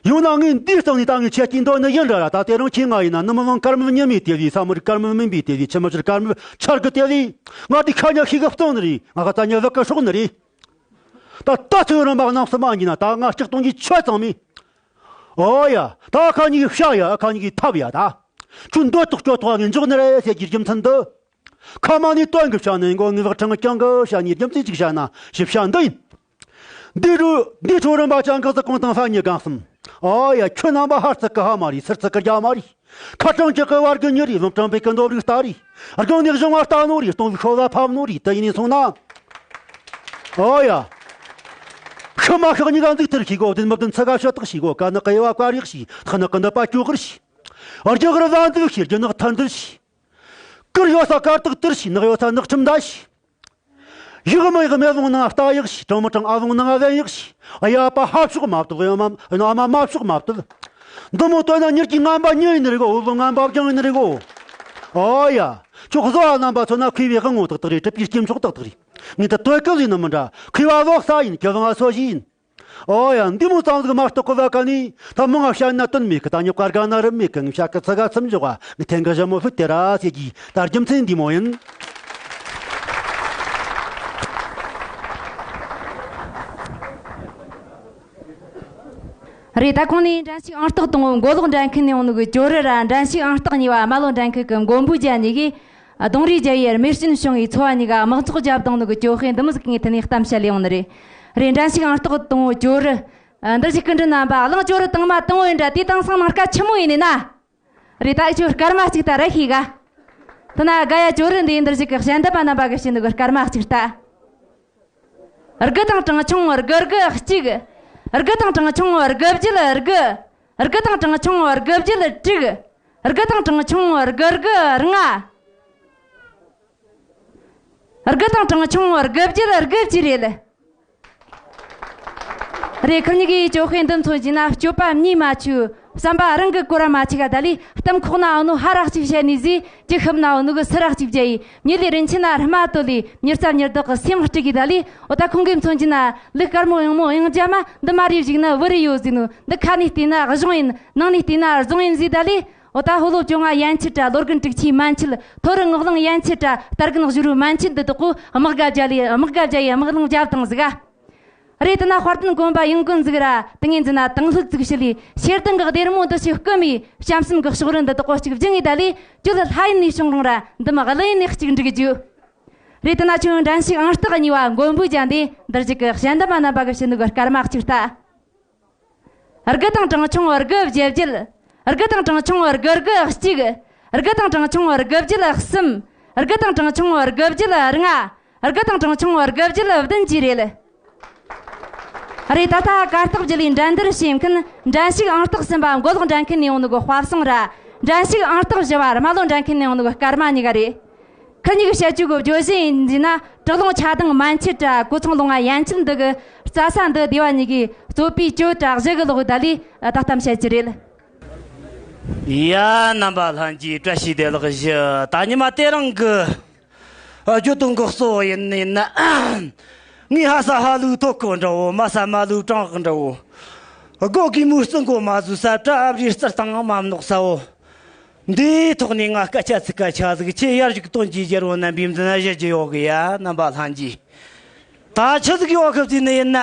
ཡང་ན་ངས་འདིའི་སྟེང་ནས་ད་ངས་ཁྱེད་ཀྱིས་འདོད་ནི་ཡིན་འདྲ་ར། ད་དེ་རིང་ཁྱེད་ང་ཡིན་ན་ནུ་མི་ལང་དཀར་མོ་ཉི་མའི་དེ་བས། ས་མུར་དཀར་མོ་མིན་པའི་དེ་བས། ཆུ་མི་ཆུར་དཀར་མོ་ཆར་གི་དེ་བས། ང་འདི་ཁ་ཉག་ཤིག་གི་སྟོང་ནི་རེད། ང་ག་ད་ཉི་བག་གི་སྲོག་ནི་རེད། ད་ད་ཚོད་རིམ་པ་གནམ་སུ་མ་ཡིན་ན་ད་ང་སྐྲག་གཏོང་གི་ཆོད་ཙང་མི། ཨོ་ཡ། ད་ཁ་ཉིག་བཤའ་ཡ། ཁ་ཉིག་ཐབ་ཡ་ད། ཁྱོད་འདོད་ཐོག་སྐྱོ་ཐོག་ངས་འཇོག་ནི་རེད་ཟེར་གྱི་རྒྱུ་མཚན་འདི། ཁ་མ་ནས་དོན་གི་བྱ་ནི་མགོ་ངའི་བག་ཕྲེང་གི་རྐྱང་གི་བྱ་ནི་རྒྱུ་མཚན་ཅིག་བྱ་ན་ཞིབ་བྱ་འདི་ཡིན། འདི་རུ་འདི་ཁྲོ་རིམ་པ་ཅང་གི་ཟི་གོང་དང་ས་ཉི་གང་གསུམ། ཨ་ཡ་ཁྱོད་རྣམ་པ་ཧར་ཚིག་གི་ཧ་མ་རེད། ཚུར་ཚིག་གི་རྒྱ་མ་རེད། ཁ་གྲངས་ཀྱི་གི་བར་གི་ཉི་རེད། ལུང་དྲངས་པའི་གི་འདོབ་རིགས་ལྟ་རེད། རྒང་ནས་བཞེངས་བ་ལྟ་ནོ་རེད། སྟོང་བའི་ཤོ་ལ་ཕབ་ནོ་རེད། དེ་ཡིན་ནས་སོང་ན། ཨོ་ཡ། ཤི་མ་ཤག་གཉིས་ཀ་འཛུགས་ཐུར་ཤིག་གོ། བདུན་མི་བདུན་ཚི་ག་ཤོ་ཐག་ཤིག་གོ། ཀ་ནི་ཀ་ཡེ་བ་ཀ་རིག་ཤིག་ཐག་ནི་ཀི་འདི་པ་ཅོ་གིར་ཤིག་རྒྱུ་གིར་བཟའ་འཛུགས་ཤིག་རྒྱུ་ནག་ཐར་འཛུལ་ཤིག་གུར་ཡོད་ས་གར་དག་དུར་ཤིག་ནག་ཡོད་ས་ནག་ཁྲིམས་འདའ་ཤིག་ཡག་མི་ཡག་མེ་ལོང་ནང་ལྟ་ཡག་ཤིག་གྲང་མི་གྲང་ཨ་ལོང་ནང་ལེན་ཡག་ཤིག་ཨ་ཡ་པ་ཧབ་ཤོག་མ་བཏུལ། ཨ་མ་ཨ་མ་མ་ཤོག་མ་བཏུལ། འདི་མོ་བཏོན་ན་མྱུར་གྱི་ངན་པ་ཉིད་ཡིན་ནི་རེད་གོ། འོ་ལོ་ངན་པ་རྒྱང་ཡིན་ནི་རེད་གོ། ཨོ་ཡ། ཁྱོད་བཟོ་བ་རྣམ་པ་ཚོ་ན་མཁས་པའི་དབང་ངོ་ཏག་ཏག་རེད། གྲུབ་པའི་སྐྱེས་མཆོག་ཏག་ཏག་རེད། ངས་ད་དོན་གི་ལས་ནི་མི་འདྲ། མཁས་པ་ལོག་ས་ཡིན། གི་ལང་བ་སོ་བཞི་ཡིན། ཨོ་ཡ། འདི་མོ་ཙམ་ཟིག་མ་གཏོགས་གོ་ལ་ཀ་ནི་ད་མང་ང་བཤད་ན་དོན་མེད་གི། ད་ཉོབ་ཀ་དགའ་ན་རུ་མེད་གི། ངས་བཤད་གི་ཚི་ག་ཚིམ་འཇོག་ག་ངས་ཐེང་གི་ཞྭ་མོ་ཕུད་དེ་ར་ཟེར་གི། ད་རྒྱུ་མཚན་འདི་མོ་ཡིན། རེད། ད་གོང་ནས་འགྲན་ཞུགས་ཨང་རྟགས་དང་པོ་མགོ་ལོག་འགྲན་ཁུལ་ནས་ཡོང་ནོ་གི་ཇོ་རུ་ར། འགྲན་ཞུགས་ཨང་རྟགས་གཉིས་པ་རྨ་ལྷོ་འགྲན་ཁུལ་གི་མགོན་པོ་རྒྱལ་གཉིས་ཀྱིས། ལྡོང་རིའི་རྒྱལ་བའི་རྨས་སྐྱོན་བྱུང་བའི་ཚོ་བ་གཉིས་ཀ་དམག་ཚོགས་བརྒྱབ་བཏང་ནོ་གི་ཇོ་ཧེ་འདི་མོ་ཟིག་གི་ངོས་ཐད་ནས་གཏམ་བཤད་ལས་ཡོང་ནི་རེད། རེད། འགྲན་ཞུགས་ཨང་རྟགས་དང་པོ་ཇོ་རུ། འདིར་གྱི་སྐུ་མགྲོན་རྣམ་པ། གླང་ཇོ་རུ་དང་མ་དང་པོ་ཡིན་འདྲ། དེ་དེང་སང་ནང་དཀའ་ཆི་མོ་ཡིན་ནི་ན། རེད། ད་ཁྱོད་སྐར་མ་གཅིག་ལྟ་ར་ཤེས་ག་དེ་ན་དགའ་ཡ་ཇོ་རུ་འདི་འདིར་གྱི་གི་ཞལ་འདེབས་པ་རྣམ་པ་གི་བྱིན་ནོ་གི་སྐར་མ་གཅིག་ལྟ། དགུ་དང་གྲངས་ཆུང་དགུ་དགུ་གཅིག་དགུ་དང་གྲངས་ཆུང་དགུ་བརྒྱད་དགུ། དགུ་དང་གྲངས་ཆུང་དགུ་བརྒྱད་དྲུག་དགུ་དང་གྲངས་ཆུང་དགུ་དགུ་ལྔ། དགུ་དང་གྲངས་ཆུང་དགུ་བརྒྱད་དགུ་བཅས་རེད། རེད། ཁིར་གཉིས་ཀྱིས་ཇོ་ཧེ་འདི་མཚོན་གྱི་ན་སྤྱོད་པ་མྱིས་མ་ཆོད། བསམ་པ་རང་གི་སྐོར་མ་ཆིག་ག་ད་ལི་གཏམ་ཁོག་ན་འོ་ནོ་ཧ་རག་ཅིག་བཤད་ནི་ཟིག་ཅི་ཤབ་ན་འོ་ནོ་གི་སི་རག་ཅིག་བརྒྱབ་ཡི། མྱི་ལས་རིན་ཆེན་ན་རི་མ་ཏོ་ལི་མྱུར་ཚ་མྱུར་དག་གི་སེམས་སྤྲུག་གི་ད་ལི། འོ་ད་ཁོང་གི་མཚོན་གྱི་ན་ལུག་དཀར་མོ་གཡང་མོ་གཡང་རྒྱ་མ་འདི་མ་རེད་བཞིག་ན་བུ་རེ་ཡོད་ཟིག་ནོ། འདི་ཁ་ནས་བལྟས་ན་གཞུང་ཡིན། ནང་ནས་བལྟས་ན་རྫོང་ཡིན་ཟིག་ད་ལི། འོ་ད་ཕོ་ལོ་བཅོ་ལྔ་ཡན་ཆད་དྲ་ལོ་རྒན་དྲུག་ཅུའི་མན་ཆད། ཐོ་རུ་ངག་ལང་ཡན་ཆད་དྲ་རྟ་རྒན་བཞུ་རུའི་མན་ཆད་འདི་དག་གོ་དམག་སྒར་རྒྱ་ལི་དམག་སྒར་རྒྱ་ཡི་དམག་ལང་རྒྱབ་དང་ཟིག་ག་རེད། དེ་ན་དཔལ་ལྡན་གོན་པ་ཡང་ཀུན་ཟིག་ར། དེ་ངན་འཛིན་ན་དང་ལྷུག་ཙིག་ཤི་ལི། ཤེར་དང་གི་སྡེར་མོ་འདི་ཞིག་བསྐུམ་མི་བྱམས་སེམས་གི་ཕྱོགས་རིན་འདི་དག་གོ་གཅིག་བྱིང་ངི་ད་ལི། ཇོ་ལི་ལྷ་ཡིན་ནི་བྱུང་རུང་ར་འདི་མ་གླུ་ཡིན་ནི་གཅིག་འགྲིག་རྒྱུ། རེད། དེ་ན་ཁྱོད་འགྲན་ཞུགས་ཨང་རྟགས་གཉིས་པ་མགོན་པོ་རྒྱལ་འདི་འདིར་གཅིག་གི་ཞལ་འདེབས་པ་རྣམ་པ་གི་བྱིན་ནོ་གི་སྐར་མ་གཅིག་ལྟ། དགུ་དང་གྲངས་ཆུང་དགུ་བརྒྱད་བརྒྱད། དགུ་དང་གྲངས་ཆུང་དགུ་དགུ་གཅིག་དགུ་དང་གྲངས་ཆུང་དགུ་བརྒྱད་གསུམ། དགུ་དང་གྲངས་ཆུང་དགུ་བརྒྱད་ལྔ། དགུ་དང་གྲངས་ཆུང་དགུ་བརྒྱད་བདུན་བཅས་རེད། རེད། ད་ལྟ་གར་སྟེགས་བརྒྱུད་ལས་འགྲན་བསྡུར་བྱེད་མཁན་འགྲན་ཞུགས་ཨང་རྟགས་གསུམ་པ་མགོ་ལོག་འགྲན་ཁུལ་ནས་ཡོང་ནོ་གི་དཔའ་བཟང་ར། འགྲན་ཞུགས་ཨང་རྟགས་བཞི་པ་རྨ་ལྷོ་འགྲན་ཁུལ་ནས་ཡོང་ནོ་གི་སྐར་མ་གཉིས་ཀ་རེད། ཁིར་གཉིས་ཀྱི་བཤད་རྒྱུ་གི་བརྗོད་གཞི་ཡིན་ཟེར་ན། བྲག་ལུང་ཆ་དང་མན་ཆད་དྲ་གོ་ཚང་ལུང་ང་ཡན་ཆད་འདི་གི་རྩྭ་ས་འདི་སྡེ་བ་གཉིས་ཀྱིས་གཙོས་པའི་གྱོད་དྲ་གཞི་གི་ལོག་ད་ལི་ད་གཏམ་བཤད་ཀྱི་རེད། ཡ། རྣམ་པ་ལྷན་རྒྱས་བཀྲ་ཤིས་བདེ་ལེགས་ཞུ། ད་ཉི་མ་དེ་རིང་གི་བརྗོད་དོན་གི་གཙོ་བོ་ཡིན་ཡིན་ན། ངའི་ཧ་ས་ཧ་ལུག་ཐོ་ཀོ་འདྲ་བོ། མ་ས་མ་ལུག་བྲང་འདྲ་བོ། སྒོ་གི་མུ་རྩི་མགོ་མ་ཟུ་ས་བྲ་ཨབ་རི་རྩི་སྟངས་མ་མནོག་ས་བོ། འདིའི་ཐོག་ནས་ང་སྐད་ཆ་ཚིག་སྐད་ཆ་ཟིག་ཁྱེད་ཡར་ཞིག་སྟོན་གྱི་རྒྱལ་བོ་རྣམ་པའི་མདུན་ན་བཞད་ཀྱི་ཡོད་གི་ཡ། རྣམ་པ་ལྷན་རྒྱས། ད་ཆི་ཟིག་ཡོད་གི་ཟེར་ནི་ཡིན་ན།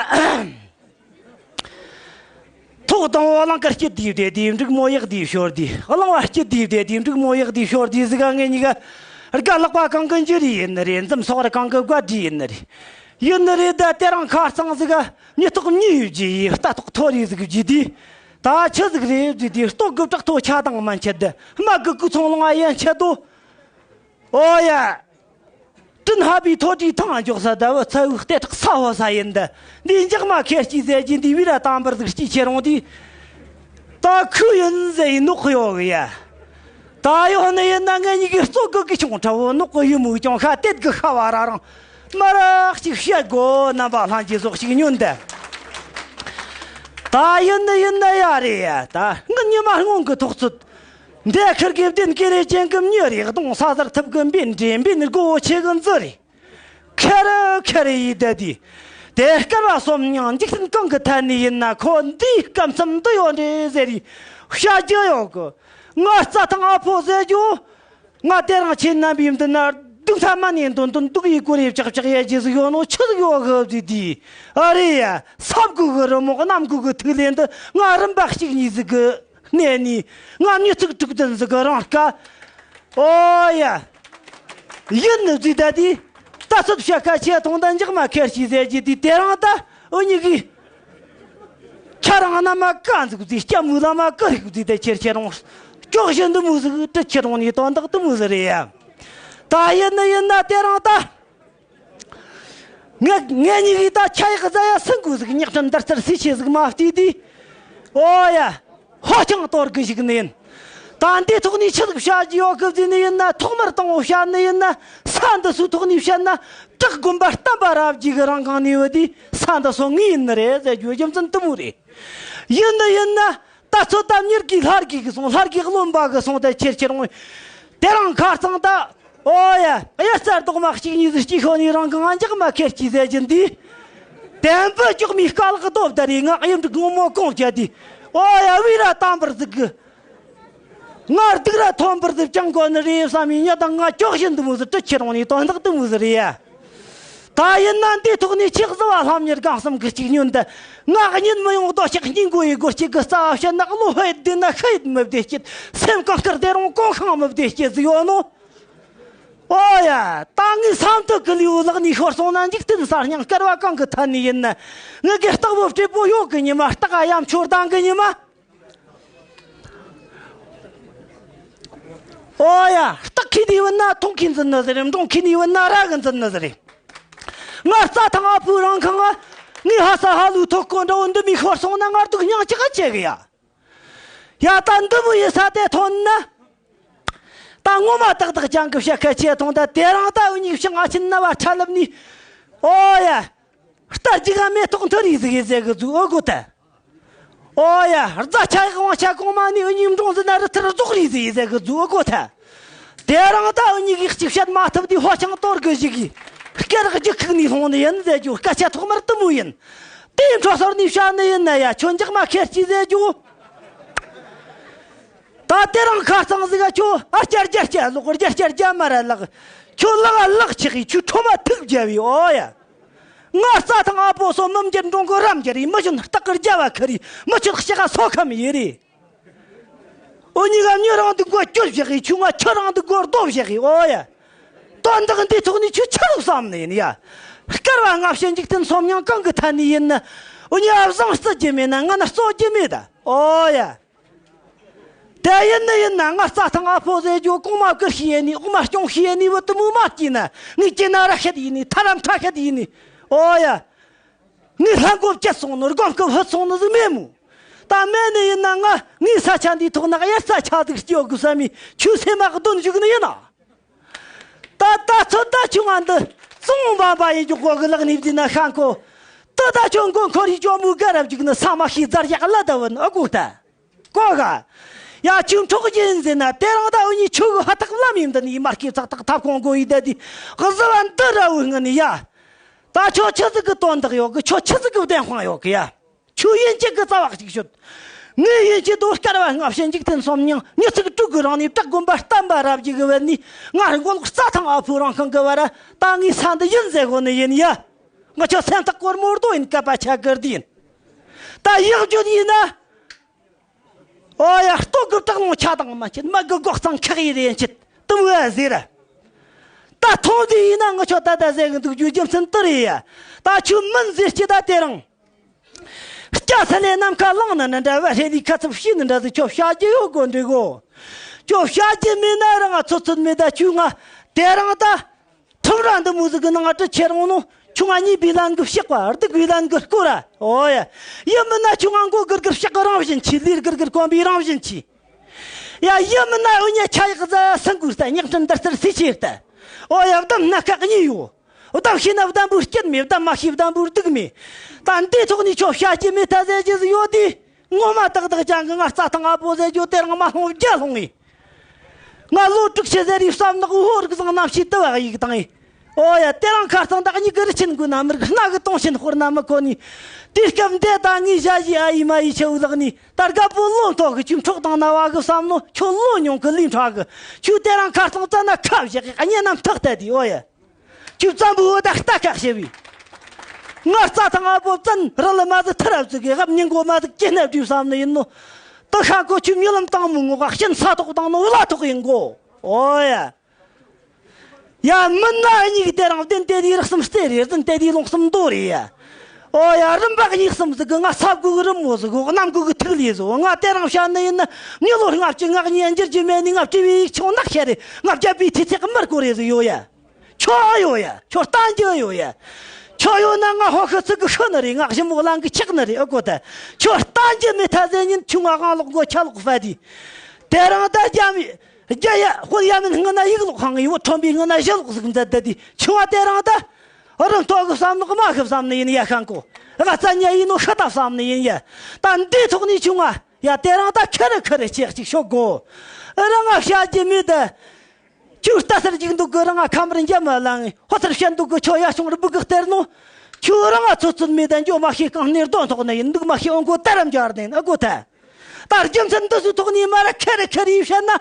ཐོག་དང་པོ་གླང་དཀར་སྐྱིད་དེའི་སྡེ་དེའི་འབྲུག་མོ་ཡག་དེའི་ཞོར་དེ། གླང་བ་སྐྱིད་དེའི་སྡེ་དེའི་འབྲུག་མོ་ཡག་དེའི་ཞོར་དེ་ཟིག་ངེད་གཉིས་ཀ་དགའ་ལག་པ་གང་གི་འཇུ་རེས་ཡིན་ནི་རེད། འཛུམ་སོག་ར་གང་གི་བཀའ་དྲིས་ཡིན་ནི་རེད། ཡིན་ནི་རེད། ད་དེ་རིང་ཁ་རྩང་ཟིག་ག་མྱི་ཐོག་མྱི་ཡོད་ཀྱི་ཡིས་རྟ་ཐོག་ཐོ་རེ་ཟིག་བགྱིས་དུས། ད་ཆི་ཟིག་རེད་ཟེར་དུས། སྟོད་གི་བྲག་ཐོ་ཆ་དང་མན་ཆད་དུ། རྨ་གི་སྐུ་ཚང་ལུང་ཡན་ཆད་དོ། ཨོ་ཡ། སྤྲིན་ཧ་བའི་ཐོ་དྲིས་ཐང་འཇོག་ས། ཟླ་བ་ཚ་བོའི་ལྟེ་ཁྲག་ས་ཧོ་ས་ཡིན་འདི། འདིའི་འཇག་མ་ཁེར་སྐྱེས་ཟེར་གྱི་འདི་བི་ར་དམ་པར་ཟིག་སྐྱེས་ཁྱེད་རང་དེ། ད་ཁུ་ཡིན་ཟེར་ཡི་ནོག་ཡོད་གི་ཡ། ད་ཡོད་ནི་ཡིན་ན་ངེད་གཉིས་ཀྱི་གཙོ་གི་གི་ཆུང་ཁྲ་བོ་ནོག་གི་ཡུ་མུ་ཀྱང་ཤ་དེད་གི་ཤ་བ་ར་རང་མ་རག་ཅིག་བཤད་དགོ། རྣམ་པ་ལྷན་རྒྱས་ཟོག་ཞིག་ཉོན་ད། ད་ཡིན་ནི་ཡིན་ན་ཡ་རེད་ཡ། ད་ངི་ཉི་མ་སྔོན་གི་ཐོག་ཚུད། འདས་ཁུར་གི་བདེན་ཀེ་རེ་ཅན་གི་མྱི་རེ་གདོང་ས་གཟར་ཐུབ་གི་འབེན་འདྲེ་འབེན་དགོ་ཆེ་གི་འཛི་རེ། ཁེ་རེ་ཁེ་རེ་ཡི་བསྡད་དེ། དེ་སྐལ་བ་གསུམ་མྱང་འཇིག་རྟེན་གང་གི་ཐད་ནས་ཡིན་ན་ཁོ་འདིའི་སྐབས་མཚམས་འདི་ཡོད་འདྲེ་ཟེར་རེ་བཤད་རྒྱུ་ཡོད་གི། ང་རྩྭ་ཐང་ཨ་ཕོ་ཟེར་རྒྱུ། ང་དེ་རིང་ཁྱེད་རྣམ་པའི་མདུན་ན་སྡུག་ས་མ་ནས་འདོན་འདོན་སྡུག་ཡི་གོ་རེ་ལྕག་ལྕག་ཡ་རྒྱུ་ཟིག་ཡོད་ནོ་ཆི་ཟིག་ཡོད་གི་ཟེར་དུས། ཨ་རེ་ཡ། སབ་གུ་གི་རི་མོ་གནམ་གུ་གི་ཐིག་ལེ་འདི་ང་རིམ་པ་གཅིག་གཉིས་ཟིག་གི། གནས་ནས་ང་མྱི་ཚིག་དྲུག་བདུན་ཟིག་གི་རང་དཀའ། ཨོ་ཡ། ཡིན་ནི་ཟིག་ད་དེ། ད་སུ་བཤད་ཁ་ཆེ་ཐོང་ད་འཇག་མ་ཁེར་ཤི་ཟེར་གྱི་དེ་དེ་རང་ད་འུ་གཉིས་གི། ཁྱེད་རང་ན་མ་ཀ་འཛུགས་ཟིག་སྐྱ་མུ་ལ་མ་ཀ་རིག་ཟིག་ད་ཁྱེར་ཁྱེར་རང་། ཅོག་བཞི་འདི་མུ་ཟིག་དྲི་ཁྱེར་རང་ནས་དོན་དག་དུ་མུ་ཟིག་རེད་ཡ། ད་ཡིན་ནི་ཡིན་ན་དེ་རང་ད། ངས་ངས་གཉིས་ཀྱིས་ད་ཆ་ཡག་ཟ་ཡ་སུན་དགོས་ཟིག་ཉག་ཕྲན་འདར་ཚར་སི་ཆེ་ཟིག་མ་བལྟས་དུས། ཨོ་ཡ། ཧོ་ཅང་གཏོར་གི་ཞིག་ནི་ཡིན། ད་འདི་ཐོག་ནས་ཆི་ཟིག་བཤད་རྒྱུ་ཡོད་གི་ཟེར་ནི་ཡིན་ན། ཐོག་མར་དང་བོ་བཤད་ནི་ཡིན་ན། ས་འདི་སུའི་ཐོག་ནས་བཤད་ན། བྲག་དགོན་པ་བསྟན་པ་རབ་རྒྱས་གི་རང་གང་ནས་བུད་དུས་ས་འདི་སོ་ངའི་ཡིན་ནི་རེད་ཟེར་རྒྱུ་རྒྱུ་མཚན་དུ་མོ་རེད། ཡིན་ནི་ཡིན་ན། ད་ཚོད་ད་མྱུར་གི་ལྷར་གི་གི་སོང་། ལྷར་གི་བློན་པ་གི་སོང་། ད་ཁྱེར་ཁྱེར་འོང་། དེ་རིང་ཁ་སང་ད། ཨོ་ཡ། གཡུ་རྩ་རྡོག་མ་གཅིག་གཉིས་ཟིག་གཅིག་ཤོ་ནི་རང་གང་འཇག་མ་ཁེར་གྱིས་ཟེར་གྱིན་འདི། དེན་པོ་ཅོག་མི་དཀའ་ལག་སྟོབས་ད་རེ་ང་གཡུ་འབྲུག་ངོ་མོ་གོང་བྱ་དི། ཨོ་ཡ། བི་ར་དམ་པར་ཟིག་གི། ང་སྡུག་ར་ཐོན་པར་ཟིག་ཅང་གོ་ནི་རེད་བསམ་མི་ཉ་དང་ང་ཅོག་བཞིན་དུ་མོ་ཟིག་དྲི་ཁྱེར་འོང་ནི་དོན་དག་དུ་མོ་ཟིག་རེད་ཡ། ད་ཡིན་ན་འདིའི་ཐོག་ནས་ཆེག་བཟི་བ་ལྷམ་གཉེར་གང་བསམ་གི་གཅིག་ཉོན་ད། ངག་ཉིད་མི་ཡོང་རྡོ་ཆག་སྙིང་མགོ་ཡི་སྒོ་གཅིག་གི་རྩ་བ་བཤད་ན། བློ་ཧད་བདེ་ན་ཤེད་མི་བདེ་སྐྱེད། སེམས་གང་དཀར་དེ་རུང་གོང་ཤང་མི་བདེ་སྐྱེད་ཟིག་ཡོད་ནོ། ཨོ་ཡ། ད་ངའི་བསམ་དོན་གི་ལེའུ་ལག་ནས་ཤོར་སོང་ན། འཇིག་རྟེན་གསར་རྙིང་བསྐལ་བ་གང་གི་མཐའ་ནས་ཡིན་ན། ངི་གེ་སྟག་བུ་བྲེ་པོ་ཡོད་གི་ཉི་མ། སྟག་ག་ཡམ་ཆོར་ལྡང་གི་ཉི་མ། ཨོ་ཡ། སྟག་ཁྱི་དེ་བུད་ན་ཐོང་ཁྱི་འཛིན་ནི་ཟེར། འབྲོང་ཁྱི་དེ་བུད་ན་ར་གི་འཛིན་ནི་ཟེར། ང་རྩྭ་ཐང་ཨ་ཕོ་རང་ཁང་ང་། ངའི་ཧ་ས་ཧ་ལུའི་ཐོག་ཀོ་འདྲ་བོ་འདི་མི་ཤོར་སོང་ན། ང་སྡུག་སྙིང་ཅི་ག་ཆེ་གི་ཡ། ཡ། ད་འདི་མོ་ཡི་ས་དེ་ཐོན་ན། ད་ངོ་མ་ཏག་ཏག་ཅང་གི་བཤད་ཁ་ཆེ་ཐོང་ད། དེ་རིང་ད་འུ་གཉིས་ཤིང་ཨ་ཆེན་ན་བ་ཁྲ་ལབ་ནི། ཨོ་ཡ། རྟ་རྒྱུག་ག་མེ་ཏོག་འཐོར་རིས་ཟིག་ཡིན་ཟེར་གི་ཟུག་ཨོ་གོ་ད། ཨོ་ཡ། རྫ་ཆ་ཡག་དབང་ཆ་གོང་མ་ནི་འུ་གཉིས་འབྲོང་ཟི་ན་རི་ཐུར་རྫོགས་རིས་ཟིག་ཡིན་ཟེར་གི་ཟུག་ཨོ་གོ་ད། དེ་རིང་ད་འུ་གཉིས་ཀྱིས་གཅིག་བཤད་མ་ཐུབ་དུས་ཧོ་ཆང་གཏོར་གི་ཞིག་གིས་སྐད་རག་རྒྱུག་ཁུག་ནས་ལྷུང་ནི་ཡིན་ཟེར་རྒྱུ་སྐད་ཆ་ཐོག་མར་དུ་མོ་ཡིན། དེའི་འཕྲོ་སོར་ནས་བཤད་ནི་ཡིན་ན་ཡ། ཁྱོད་འཇག་མ་ཁེར་སྐྱིད་ཟེར་རྒྱུ། ད་དེ་རིང་ཁ་སང་ཟིག་ག་ཁྱོད་ཨ་སྐྱར་རྒྱ་སྐྱ་ལོག་རྒྱ་སྐྱར་རྒྱ་མ་ར་ལག་ཁྱོད་ལག་ལག་ཆགས་ཡི་ཁྱོད་ཁྲོ་མ་ཐུག་རྒྱ་བའི་ཨོ་ཡ། ང་རྩྭ་ཐང་ཨ་ཕོ་སོ་མི་འགྱུར་འབྲོང་གི་རམ་འགྱུར་ཡི། མི་ཆུན་སྟག་གི་རྒྱ་བ་ཁུར་ཡི། མི་ཆུན་ལྕགས་སོ་ཁམ་ཡི་རེད། འུ་གཉིས་ཀ་མྱི་རང་དུ་མགོ་སྐྱོར་བཞག་གི། ཁྱོད་ང་ཁྱོད་རང་དུ་མགོ་རྡོ་བཞག་གི་ཨོ་ཡ། དོན་དག་འདིའི་ཐོག་ནས་ཁྱོད་ཆི་ལུགས་བསམ་ནི་ཡིན་ཡ། སྐལ་བ་སྔ་ཕྱི་འཇིག་རྟེན་སོམ་ཉང་གང་གི་མཐའ་ནས་ཡིན་ན། འུ་གཉིས་ཨ་བཟང་བརྩི་རྒྱུ་མེད་ན་ང་ན་རྩོད་རྒྱུ་མེད་ད་ཨོ་ཡ། དེ་ཡིན་ནི་ཡིན་ན་ང་རྩྭ་ཐང་ཨ་ཕོ་ཟེར་རྒྱུ་གོང་མ་བཀུར་ཤེས་ནི། འོག་མ་སྐྱོང་ཤེས་ནི་བུ་དུ་མོ་མ་སྐྱིད་ན། ངའི་སྐྱིད་ན་ར་ཤད་ཡིན་ནི། ཐ་རམ་ཁྲ་ཤད་ཡིན་ནི། ཨོ་ཡ། ངའི་ལྷ་མགོ་བཅད་སོང་ནི། སྒོམ་སྐབས་ཧུད་སོང་ནི་ཟིག་མེད་མོ། ད་མེད་ནི་ཡིན་ན་ང་ངའི་ས་ཆ་འདིའི་ཐོག་ན་གཡར་ས་ཆ་ཟིག་སྐྱེ་དགོས་བསམ་མི་ཁྱོད་སེམས་མ་གདོན་བཞུགས་ནི་ཡིན་ན། ད་ད་ཚོད་ད་ཁྱོད་ང་འདི་བཙོང་བ་བ་ཡི་འཇོག་གོ་གི་ལག་ནས་བཟླས་ན་ཤ་འཁོ། དུ་ད་ཁྱོད་མགོ་འཁོར་ཡི་ཇོ་མོའི་སྒར་ར་བཅུག་ནི། ས་མ་ཤེས་རྫར་ཡག་ལ་ད་བུན་ཨ་གོ་ད། གོ་ག་ཡ་ཁྱོད་འཕྲོག་རྒྱུ་ཡིན་ཟེར་ན། དེ་རིང་ད་འུ་གཉིས་ཆུ་གི་ཧ་ཐག་ལམ་ཡིན་འདི་ནི་མར་སྐྱེས་ཚག་ཐག་ཐབ་ཁོང་མགོ་ཡི་བསྡད་དེ་གཟི་བ་འདི་ར་བུ་ངི་ནི་ཡ། ད་ཁྱོད་ཆི་ཟིག་གི་དོན་དག་ཡོད་གི། ཁྱོད་ཆི་ཟིག་གི་བདེན་དཔང་ཡོད་གི་ཡ། ཁྱོད་ཡིན་གཅིག་གི་རྩ་བ་གཅིག་ཤོད། ངས་ཡིན་གཅིག་དོ་སྐལ་བ་སྔ་ཕྱི་འཇིག་རྟེན་སོམ་ཉང་མྱི་ཚིག་དྲུག་གི་རིང་ནས་བྲག་དགོན་པ་བསྟན་པ་རབ་རྒྱས་གི་བར་ནས་ང་རི་མགོ་ལོག་རྩྭ་ཐང་ཨ་ཕོ་རང་ཁང་གི་བར་ར་ད་ངའི་ས་འདི་ཡིན་ཟེར་གོ་ནི་ཡིན་ཡ། ང་ཁྱོད་སེམས་ཐག་གོར་མོར་རྡོ་ཡིན། སྐད་པ་ཆ་གི་རྡི་ཡིན། ད་ཡག་བརྗོད་ཡིན་ན། ཨོ་ཡ། ལྟོ་གི་བྲག་ལོང་ཆ་དང་མ་ཆད། མ་གི་སྒོག་ཚང་ཁག་ཡི་རེ་ཡན་ཆད་དུ་མོ་ཨ་ཟེར། ད་ཐོང་དེ་ཡིན་ན་ང་ཁྱོད་ད་ད་ཟེར་གི་འདུག་རྒྱུ་རྒྱུ་མཚན་དུ་རེད་ཡ། ད་ཁྱོད་མིན་ཟེར་སྐྱེ་ད་དེ་རིང་། སྐྱ་ས་ལས་ནམ་མཁའ་ལངས་ནི་འདྲ་བ་རེ་ལི་ཁ་ཚུབ་ཤི་ནི་འདྲ་ཟིག་ཁྱོད་བཤད་རྒྱུ་ཡོད་དགོ་འདྲི་གོ། ཁྱོད་བཤད་རྒྱུ་མེད་ན་རང་ང་ཚོད་ཚོད་མེད། ད་ཁྱོད་ང་དེ་རིང་ད། ཁྲིམས་ར་འདི་མོ་ཟིག་གི་ནང་ང་དྲི་ཁྱེར་འོང་ནོ། ཁྱོད་ང་ཉེས་པའི་ལན་གི་བཤགས་པ། སྡིག་པའི་ལན་གི་སྐོར་ར། ཨོ་ཡ། ཡིན་མིན་ན་ཁྱོད་ང་མགོ་སྒུར་སྒུར་བཤགས་གི་རང་བཞིན་ཆེ། ལུས་སྒུར་སྒུར་གོམ་པའི་རང་བཞིན་ཆེ། ཡ། ཡིན་མིན་ན་འུ་གཉིས་ཆ་ཡག་ཟ་ཡ་སུན་དགོས་ས། ཉག་ཕྲན་འདར་སར་སི་ཆེ་ལྟ། ཨོ་ཡ། བདམས་སྣ་ཁ་གཉིས་ཡོད། བདམས་ཤེས་ན་བདམས་པོའི་སྐྱིད་མེད། བདམས་མ་ཤེས་བདམས་པོའི་སྡུག་མེད། ད་འདིའི་ཐོག་ནས་ཁྱོད་བཤད་རྒྱུ་མེད་ད་ཟེར་རྒྱུ་ཟིག་ཡོད་དེ། ངོ་མ་ཏག་ཏག་ཅང་གི་ང་རྩྭ་ཐང་ཨ་ཕོ་ཟེར་རྒྱུ་དེ་རིང་མ་ལྷུང་བརྒྱ་ལྷུང་ངེ། ང་ལོ་དྲུག་ཅུ་ཟེར་རིགས་བསམ་ནག་འུ་ཧོ་རིགས་བཟང་རྣམ་ཤེས་དུ་བ་ཡིག་དང་ངེ། ཨོ་ཡ། དེ་རིང་ཁ་སང་བདག་གཉིས་ཀྱི་རི་ཆེན་དགོས་ན་མི་རིགས། སྣ་གི་དུང་ཆེན་དཔོར་ན་མི་གོ་ནི། དུས་སྐབས་འདི་ད་ངའི་ཞ་ཞི་ཨ་ཡི་མ་ཡི་ཆེ་བུ་ལག་ནི། ད་དགའ་པོ་བློ་མཐོ་གི་ཁྱོད་འཕྲོག་དང་ན་བ་གི་བསམ་ནོ། ཁྱོད་བློ་ཉུང་གི་ལུས་ཕྲ་གི། ཁྱོད་དེ་རིང་ཁ་སང་བཙན་ན་ཁ་བཞག་གི་གཉེན་རྣམས་ཐག་ལྟ་དེ། ཨོ་ཡ། ཁྱོད་བཙན་པོའི་འོ་ད་རྟ་ཁ་བྱེད་པས། ང་རྩྭ་ཐང་ཨ་ཕོ་བཙན་རི་ལ་མ་ཟིག་ཐི་རབ་ཙིག་གི་ཧབ་ཉིན་གོ་མ་ཟིག་ཀྱི་སྣབས་བྲིས་བསམ་ནི་ཡིན་ནོ། དུ་ཤ་གོ་ཆུ་མྱི་ལམ་དང་མི་ངོ་ག་གཤིན་ས་ཐོག་དང་ནོ་བླ་ཐོག་ཡིན་གོ། ཨོ་ཡ། ཡ་མིན་ན་ཨ་ཉིག་དེ་རང་བདེན་དེ་དེའི་རག་སམ་སྟེ་རེད། བདེན་དེ་དེའི་ལོང་སམ་མདོ་རེད་ཡ། ཨོ་ཡ་རིམ་པ་གཉིས་སམ་ཟིག་གི་ང་ས་གུ་གི་རི་མོ་ཟིག་གོ། གནམ་གུ་གི་ཐིག་ལེ་ཟིག་གོ། ང་དེ་རང་བཤད་ནི་ཡིན་ན་མྱི་ལོ་ལྔ་བཅུ་ང་གཉིས་འགྱུར་རྒྱུ་མེད་ནི། ང་བཅུ་བའི་ཡིག་ཆུང་ནག་ཤ་རེད། ང་བརྒྱད་པའི་ཐིག་ཚེག་མར་གོ་རེ་ཟིག་ཡོད་ཡ། ཁྱོད་ཨ་ཡོད་ཡ། ཁྱོད་བསྟན་རྒྱུ་ཡོད་ཡ། ཁྱོད་ཡོད་ན་ང་ཧོ་ཤི་ཚིག་གི་ཤི་ནི་རེད། ང་ཞི་མོ་གླང་གི་ཆག་ནི་རེད། ཨ་གོ་ད། ཁྱོད་བསྟན་རྒྱུ་མེད་ཐ་ཟེ་ཉིན་ཆུང་ང་དབང་ལོག་མགོ་ཆ་ལོག་ཧྥ་དི། དེ་རང་ད་རྒྱ་མི་རྒྱ་ཡ་ཧོར་ཡ་མིན་སྔ་ན་ཡིག་ལོག་ཧང་ཡི་བོ་ཁྲོམ་པའི་སྔ་ན་ཞི་ལོག་ཟིག་མཛད་ད་དི་ཆུང་བ། དེ་རང་ད་རི་མཐོ་གི་བསམ་ནོག་དམའ་གི་བསམ་ནི་ཡིན་ཡ། ཤང་གོ་ཨ་ཙ་ཉ་ཡིན་ནོ་ཤི་ད་བསམ་ནི་ཡིན་ཡ། ད་འདི་ཐོག་ནས་ཆུང་བ་ཡ། དེ་རང་ད་ཁེ་རེ་ཁེ་རེ་ཅེག་ཅིག་ཤོག་གོ། རང་ང་བཤད་རྒྱུ་མེད་ད། ཁྱོད་ལྟ་སར་འཇིག་འདུག་གི་རང་ང་ཁམས་རི་འཇམ་མ་ལང་། ཧོ་སར་བཤད་འདུག་གི་ཁྱོད་ཡ་ཆུང་རི་སྦུག་གི་སྟེར་ནོ། ཁྱོད་རང་ང་ཚོད་ཚོད་མེད་ད། འགྱོ་མ་ཤེས་གང་ནས་རྡོ་ཐོག་ནས་ཡིན་འདུག་མ་ཤེས་ཨོ་མགོ་ད་རམ་འབྱར་ནས་ཨ་གོ་ཐལ། ད་རྒྱུ་མཚན་འདི་ཚོའི་ཐོག་ནས་མ་ར་ཁེ་རེ་ཁེ་རེ་ཡིས་བཤད་ན།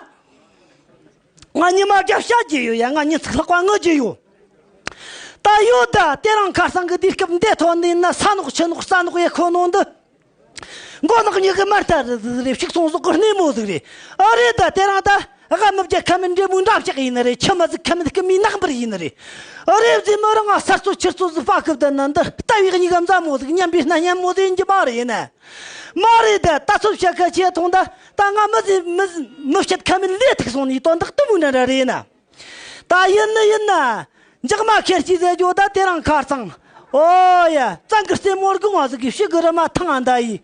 ང་ཉི་མ་བརྒྱ་བཤད་རྒྱུ་ཡོད་ཡ། ང་ཉིན་ཚིག་ལྷག་པ་ངུ་རྒྱུ་ཡོད། ད་ཡོད་ད། དེ་རང་ཁ་སང་གི་དུས་སྐབས་འདི་ཐོན་ནས་ན་ས་ནོག་ཆུ་ནོག་རྩྭ་ནོག་ཡེ་ཁོ་ནོ་འདི། མགོ་ནག་མྱི་གི་མར་ཐ་རི་ཟིག་རེད། ཕྱུགས་སོང་ཟོག་གི་སྣེ་མོ་ཟིག་རེད། ཨ་རེད་ད། དེ་རང་ད་ཨ་མི་བརྒྱ་ཁ་མི་འདྲེ་མོའི་འདྲ་ཆགས་ཡིན་ནི་རེད། ཁྱི་མ་ཟིག་ཁ་མི་ཁི་མི་ནག་འབུར་ཡིན་ནི་རེད། ཨ་རེད་ཟེ་མོ་རང་ང་ས་རྩོད་ཆུ་རྩོད་ཟིག་ཕ་ཁུབ་ད་ན་འདི་ལྟ་བའི་གཉིས་ཀ་མཛའ་མོ་ཟིག་མཉམ་པའི་སྣ་མཉམ་མོ་ཟིག་ཡིན་གྱི་མ་རེད་ཡིན་ན། མ་རེད་ད། ད་ཚོད་བཤད་ཁ་ཆེ་ཐོང་ད། ད་ང་མི་ཟིག་མི་མི་བཤད་ཁ་མི་ལས་ཐུག་སོང་ནི་དོན་དག་དུ་མོ་འདྲ་འདྲ་རེད་ཡིན་ན། ད་ཡིན་ནི་ཡིན་ན། འཇག་མ་ཁེར་སྐྱེས་ཟེར་རྒྱུ་ད་དེ་རང་ཁ་སང་། ཨོ་ཡ། བཙན་གི་རྩེ་མོར་དགོངས་བ་ཟིག་གི་ཕྱི་གི་རི་མ་ཐང་ཨ་འདའ་ཡི།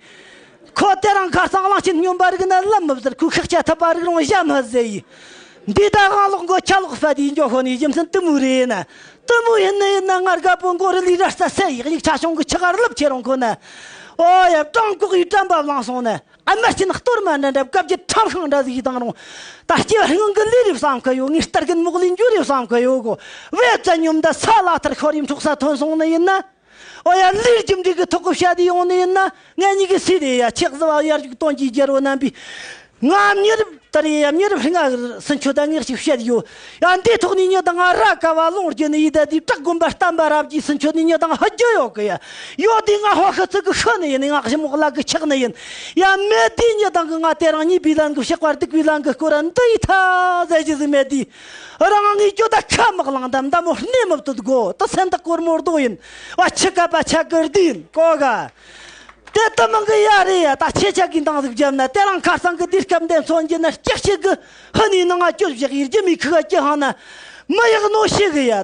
ཁོ་དེ་རང་ཁ་སང་གླང་ཆེན་སྨྱོན་པ་རིག་ན་ལམ་མི་བཟར། ཁོའི་ཤག་ཆ་ཐུབ་པ་རིག་རུང་ཞྭ་མི་ཟེ་ཡི། འདི་ད་དབང་ལོག་མགོ་ཆ་ལོག་ཧྥ་དེའི་འགྱོ་ཤོ་ནི་རྒྱུ་མཚན་དུ་མོ་རེད་ན། དུ་མོ་ཡིན་ནི་ཡིན་ན་ང་རྒད་པོ་མགོ་རི་ལི་ར་རྩ་སེ་ཡི། ཡིག་ཆ་ཤོང་གི་ཆི་གར་ལབ་ཆེ་རུང་ཁོ་ན། ཨོ་ཡ། བྲང་ཁོག་ཡི་དྲན་པ་བླངས་སོང་ན། ཨ་མ་སྐྱིན་གཏོར་མ་འདྲ་འདྲ་བཀབ་ཀྱི་ཁྲམ་ཤིང་འདྲ་ཟིག་དང་རུང་། ད་སྐྱེ་བ་སྔོན་གི་ལས་རེད་བསམ་གི་ཡོད། ངས་སྟར་གིན་མོག་ལས་འཇུ་རེད་བསམ་གི་ཡོད་གོ། བས་ཙ་སྙོམས་ད་ས་ལ་ཐར་ཤོར་ཡིན་འཕྲོག་ས་ཐོན་སོང་ནི་ཡིན་ན། ཨོ་ཡ། ལས་རྒྱུ་འབྲས་ཀྱི་ཐོག་གི་བཤད་དེ་ཡོང་ནི་ཡིན་ན། ངས་གཉིས་ཀྱི་སྲིད་དེ་ཡ། ཆེག་ཟི་བ་ཡར་རྒྱུག་སྟོན་གྱི་རྒྱལ་བོ་རྣམ་པའི། ང་མྱི་རབས་ལྟར་ཡ། མྱི་རབས་ལྔ་གི་སུན་ཆོད་ད་ངས་ཅིག་བཤད་ཡོད། ཡང་འདི་ཐོག་ནས་ཉི་དང་ང་ར་ཀ་བ་ལོང་རྒྱུ་ནི་ཡི་ད་དེ་བྲག་དགོན་པ་བསྟན་པ་རབ་རྒྱས་སུན་ཆོད་ནས་ཉི་དང་ཧ་རྒྱུ་ཡོད་གི་ཡ། ཡོད་དེ་ང་ཧོ་ཤི་ཚིག་གི་ཤི་ནི་ཡིན། ང་ཞི་མོག་ལ་གི་ཆག་ནི་ཡིན། ཡང་མེད་དེ་ཉི་དང་གི་ང་དེ་རང་ཉེས་པའི་ལན་གི་ཕྱག་པར་སྡིག་པའི་ལན་གི་སྐོར་ར་འདི་ཡི་ཐ་ཟེར་གྱི་ཟིག་མེད་དེ། རང་ངས་ཁྱོད་ད་ཁ་མག་ལང་དམ་ད་མོ་སྣེ་མི་བཏུད་དགོ། ད་སེམས་ཐག་གོར་མོར་རྡོ་ཡིན། བ་ཆི་ཀ་པ་ཆ་གི་རྡི་ཡིན་གོ་ག། དེ་ལྟ་མང་གི་ཡ་རེད་ཡ། ད་ཆེ་ཆ་གི་འདང་ཟིག་བརྒྱབ་ན། དེ་རང་ཁ་སང་གི་དུས་སྐབས་འདི་མཚོན་གྱི་ན་སྐྱག་ཤི་གི་ཧི་ནི་ནང་ང་སྐྱོད་བཞག་ཡིར་གྱི་མི་ཁི་ག་སྐྱི་ཧང་ན་མི་ཡག་ནོ་ཤི་གི་ཡ།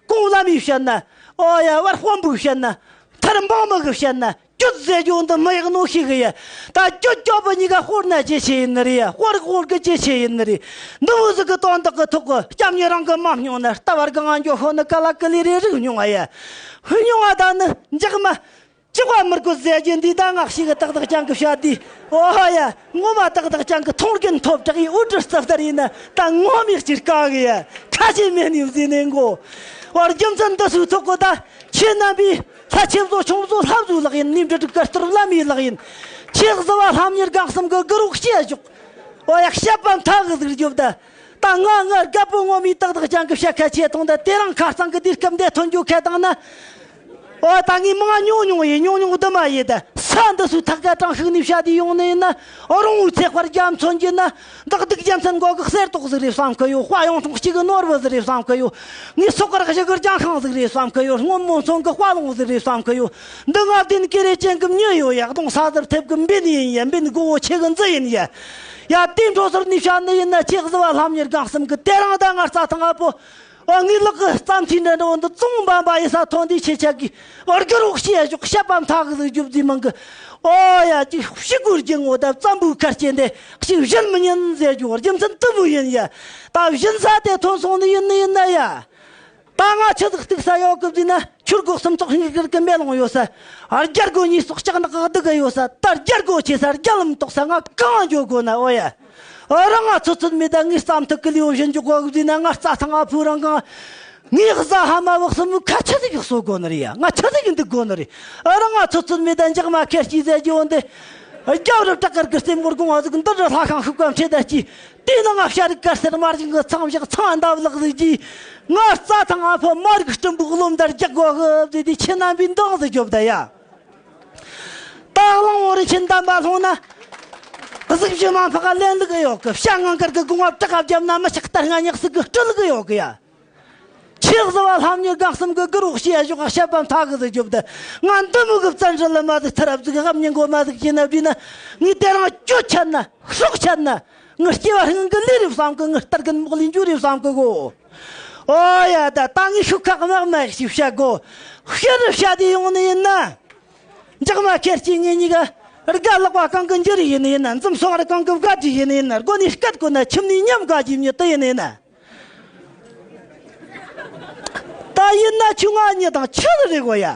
གོང་བླ་མའི་བཤད་ན། ཨོ་ཡ། བར་དཔོན་པོའི་བཤད་ན། ཐར་འབངས་མི་གི་བཤད་ན། སྐྱོད་ཟེར་རྒྱུ་འདི་མི་ཡག་ནོ་ཤི་གི་ཡ། ད་སྐྱོད་སྐྱོད་པ་གཉིས་ཀ་དཔོར་ན་ཇེ་ཆེ་ཡིན་ནི་རེད་ཡ། དཔོར་དཔོར་གི་ཇེ་ཆེ་ཡིན་ནི་རེད། འདི་མོ་ཟིག་གི་དོན་དག་གི་ཐོག་གི་སྐྱབས་གཉེར་རང་གི་མ་སྨྱོང་ན། ལྟ་བར་གང་འགྱོ་ཤོ་ནི་ཀ་ལ་ཀི་ལི་རེ་རིག་མྱོང་བ་ཡ། མྱོང་བ་ད་ནི་འཇག་མ། ཅི་བ་མི་དགོས་ཟེར་རྒྱུ་འདི་ད་ངག་ཤིག་གི་ཏག་ཏག་ཅང་གི་བཤད་དུས། ཨོ་ཧ་ཡ། ངོ་མ་ཏག་ཏག་ཅང་གི་མཐོང་རྒྱུན་ཐོབ་དྲག་ཡི་འུ་དྲི་རྩབ་ལྟར་ཡིན་ན། ད་ངོ་མིག་ཅིག་བཀག་གི་ཡ། ཁ་ཆེ་མེད་ནི་བཟི་ནས་མགོ། བར་རྒྱུ་མཚན་འདི་སུའི་ཐོག་གི་ད། ཁྱེད་རྣམ་པའི་ལྷ་ཆེ་བཟོ་ཆུང་བཟོ་ལྷ་བཟོའི་ལག་ཡིན། ནི་འབྲི་དྲུག་དཀར་གཏོར་བླ་མའི་ལག་ཡིན། ཆེ་བཟི་བ་ལྷམ་གཉེར་སྒང་གསུམ་གི་དགུ་རུ་བཤད་བཞག་ཨོ་ཡ། བཤད་པ་མཐའ་གི་ཟིག་རྒྱོབ་ད། ད་ང་ང་རྒད་པོ་ངོ་མའི་ཏག་ཏག་ཅང་གི་བཤད་ཁ་ཆེ་ཐོང་ད། དེ་རང་ཁ་སང་གི་དུས་སྐབས་འདི་ཐོན་རྒྱུ་ཁ་དང་ན། ཨོ་ད་ངས་མང་ཉུང་ཉུང་ཡིན། ཉུང་ཉུང་དུ་མ་ཡིན་ད། ས་འདི་སུ་ཐག་ག་དྲང་ཤུགས་ནས་བཤད་དེ་ཡོང་ནི་ཡིན་ན། རོང་བོའི་ཚེ་དཔལ་རྒྱ་མཚོན་གྱི་ན། འདག་སྡིག་རྒྱལ་མཚན་མགོ་གི་གསེར་ཏོག་ཟིག་རེད་བསམ་གི་ཡོད། དཔའ་ཡོང་ཁྲུང་གཅིག་གི་ནོར་བུ་ཟིག་རེད་བསམ་གི་ཡོད། ངས་སོག་རག་བཞི་གི་རྒྱང་ཤང་ཟིག་རེད་བསམ་གི་ཡོད། སྔོན་མོ་མཚོན་གི་དཔའ་ལོང་ཟིག་རེད་བསམ་གི་ཡོད། འདི་ང་བདེན་ཀེ་རེ་ཅན་གི་མྱི་ཡོད་ཡ། གདོང་ས་ཟུར་ཐེབས་གི་འབེན་ཡིན་ཡ། འབེན་དགོ་བོ་ཆེ་གི་འཛི་ཡིན་ཡ། ཡ་དེ་འཕྲོ་ཟུར་ནས་བཤད་ནི་ཡིན་ན། ཆེ་བཟི་བ་ལྷམ་གཉེར་སྒང་གསུམ་གི་དེ་རང་ད་ང་རྩྭ་ཐང་ཨ་ཕོ། ཨ་ངའི་ལག་གི་རྩམ་ཐིག་འདྲ་འདྲ་བོ་འདི་བཙོང་འབའ་འབའ་ཡི་ས་ཐོན་དུས་ཁྱེད་ཅག་གིས་བར་གི་རོགས་བྱེད་ཞོག་བཤད་པ་མཐའ་གི་ཟིག་རྒྱུ་བཟི་མང་གི། ཨོ་ཡ། ཅིག་ཕྱི་གུར་གྱི་ངོ་ད་བཙན་པོའི་ཁར་སྐྱེས་འདི་ཅིག་བཞིན་མི་ཉན་ཟེར་རྒྱུ་རྒྱུ་མཚན་དུ་བུ་ཡིན་ཡ། ད་བཞིན་ས་དེ་ཐོན་སོང་ནི་ཡིན་ནི་ཡིན་ན་ཡ། ད་ང་ཆི་ཟིག་གཏུག་ས་ཡོད་གི་བཟི་ན། ཆུར་སྒོ་གསུམ་ཐོག་སྙིགས་གར་གི་མེ་ལོང་ཡོད་ས། རྒྱལ་སྒོ་གཉིས་སོགས་ལྕགས་ནག་གི་སྡུག་གི་ཡོད་ས། ད་རྒྱལ་སྒོ་ཆེ་ས་རྒྱལ་ལམ་དོག་ས་ང་གང་འགྱོ་དགོ་ན། ཨོ་ཡ། ཨ་རང་ང་ཚོད་ཚོད་མེད་ད། ངའི་རྩམ་ཐུག་གི་ལེའུ་བཞིན་འཇུག་གོ་གི་ན། ང་རྩྭ་ཐང་ཨ་ཕུ་རང་གང་། ངའི་གཟའ་ཧ་མ་བག་སུ་མུ་ཁ་ཆི་ཟིག་གི་གསོ་དགོ་ནི་རེད་ཡ། ང་ཆི་ཟིག་གི་འདུག་དགོ་ནི་རེད། ཨ་རང་ང་ཚོད་ཚོད་མེད་ད། འཇག་མ་ཁེར་སྐྱེས་ཟེར་རྒྱུ་འོན་ཏེ། རྒྱབ་རི་བྲག་དཀར་གི་རྩེ་མོར་དགོང་བ་ཟིག་འདི་རི་ལྷ་ཁང་ཤུག་པ་མཁྲེས་ད་སྐྱིས། དེ་ནང་ང་ཤ་རིག་དཀར་སེར་དམར་ཞིང་གི་ཚང་བཞག་ཚང་འདབ་ལག་ཟིག་གིས། ང་རྩྭ་ཐང་ཨ་ཕོ་མ་རིག་སྲིན་པོའི་བློ་མཐར་རྒྱག་གོ་གི་ཟེར་དེ་ཁྱེད་རྣམ་པའི་འདང་ཟིག་རྒྱོབ་ད་ཡ། ད་གླང་བོ་རི་ཆེན་འདམ་པ་ལྷུང་ན། གཟུགས་ཕྱི་མ་འཕགས་ལེན་ལུགས་ཡོད་གི། བྱ་ངང་དཀར་གི་དགུང་བ་བྲག་བརྒྱབ་ན། མི་ཆགས་ལྟར་སྔ་ཉག་སུ་གི་སྤྲུལ་གི་ཡོད་གི་ཡ། ཆེ་བཟོ་བ་ལྷམ་ཉི་སྒང་གསུམ་གི་གུ་རུ་ཞེས་ཞོག་བཤད་པ་མཐའ་གི་ཟིག་རྒྱོབ་ད། ང་འདི་མོ་གི་བཙན་རི་ལ་མ་ཟིག་ཐར་རབ་ཟིག་གམ་ཉིན་གོ་མ་ཟིག་བྱས་ན་བྲིས་ན། ངས་དེ་རང་གྱོད་ཆད་ན་སྲོག་ཆད་ན། ངའི་སྐྱེ་བ་སྔོན་གི་ལས་རེད་བསམ་གི། ངའི་རྟ་རྒན་མོག་ལས་འཇུ་རེད་བསམ་གི་གོ། ཨོ་ཡ་ད་ད་ངས་ཤུགས་ཁག་མེད་མེད་ཞིག་བཤད་གོ། བཤད་རེ་བཤད་དེ་ཡོང་ནི་ཡིན་ན། འཇག་མ་ཁེར་སྐྱེས་ངེད་གཉིས་ཀ་རྒ་ལག་པ་གང་གི་འཇུ་རེ་ཡིན་ནི་ཡིན་ན། འཛུམ་སོང་རེ་གང་གི་བཀའ་དྲིན་ཡིན་ནི་ཡིན་ན། སྒོ་ནས་སྐད་གོ་ན་ཁྱིམ་ནས་ཉམས་དགའ་གྱིས་མྱི་དུ་ཡིན་ནི་ཡིན་ན། ད་ཡིན་ན་ཁྱོད་ང་གཉིས་དང་ཆི་ཟིག་རེད་གོ་ཡ།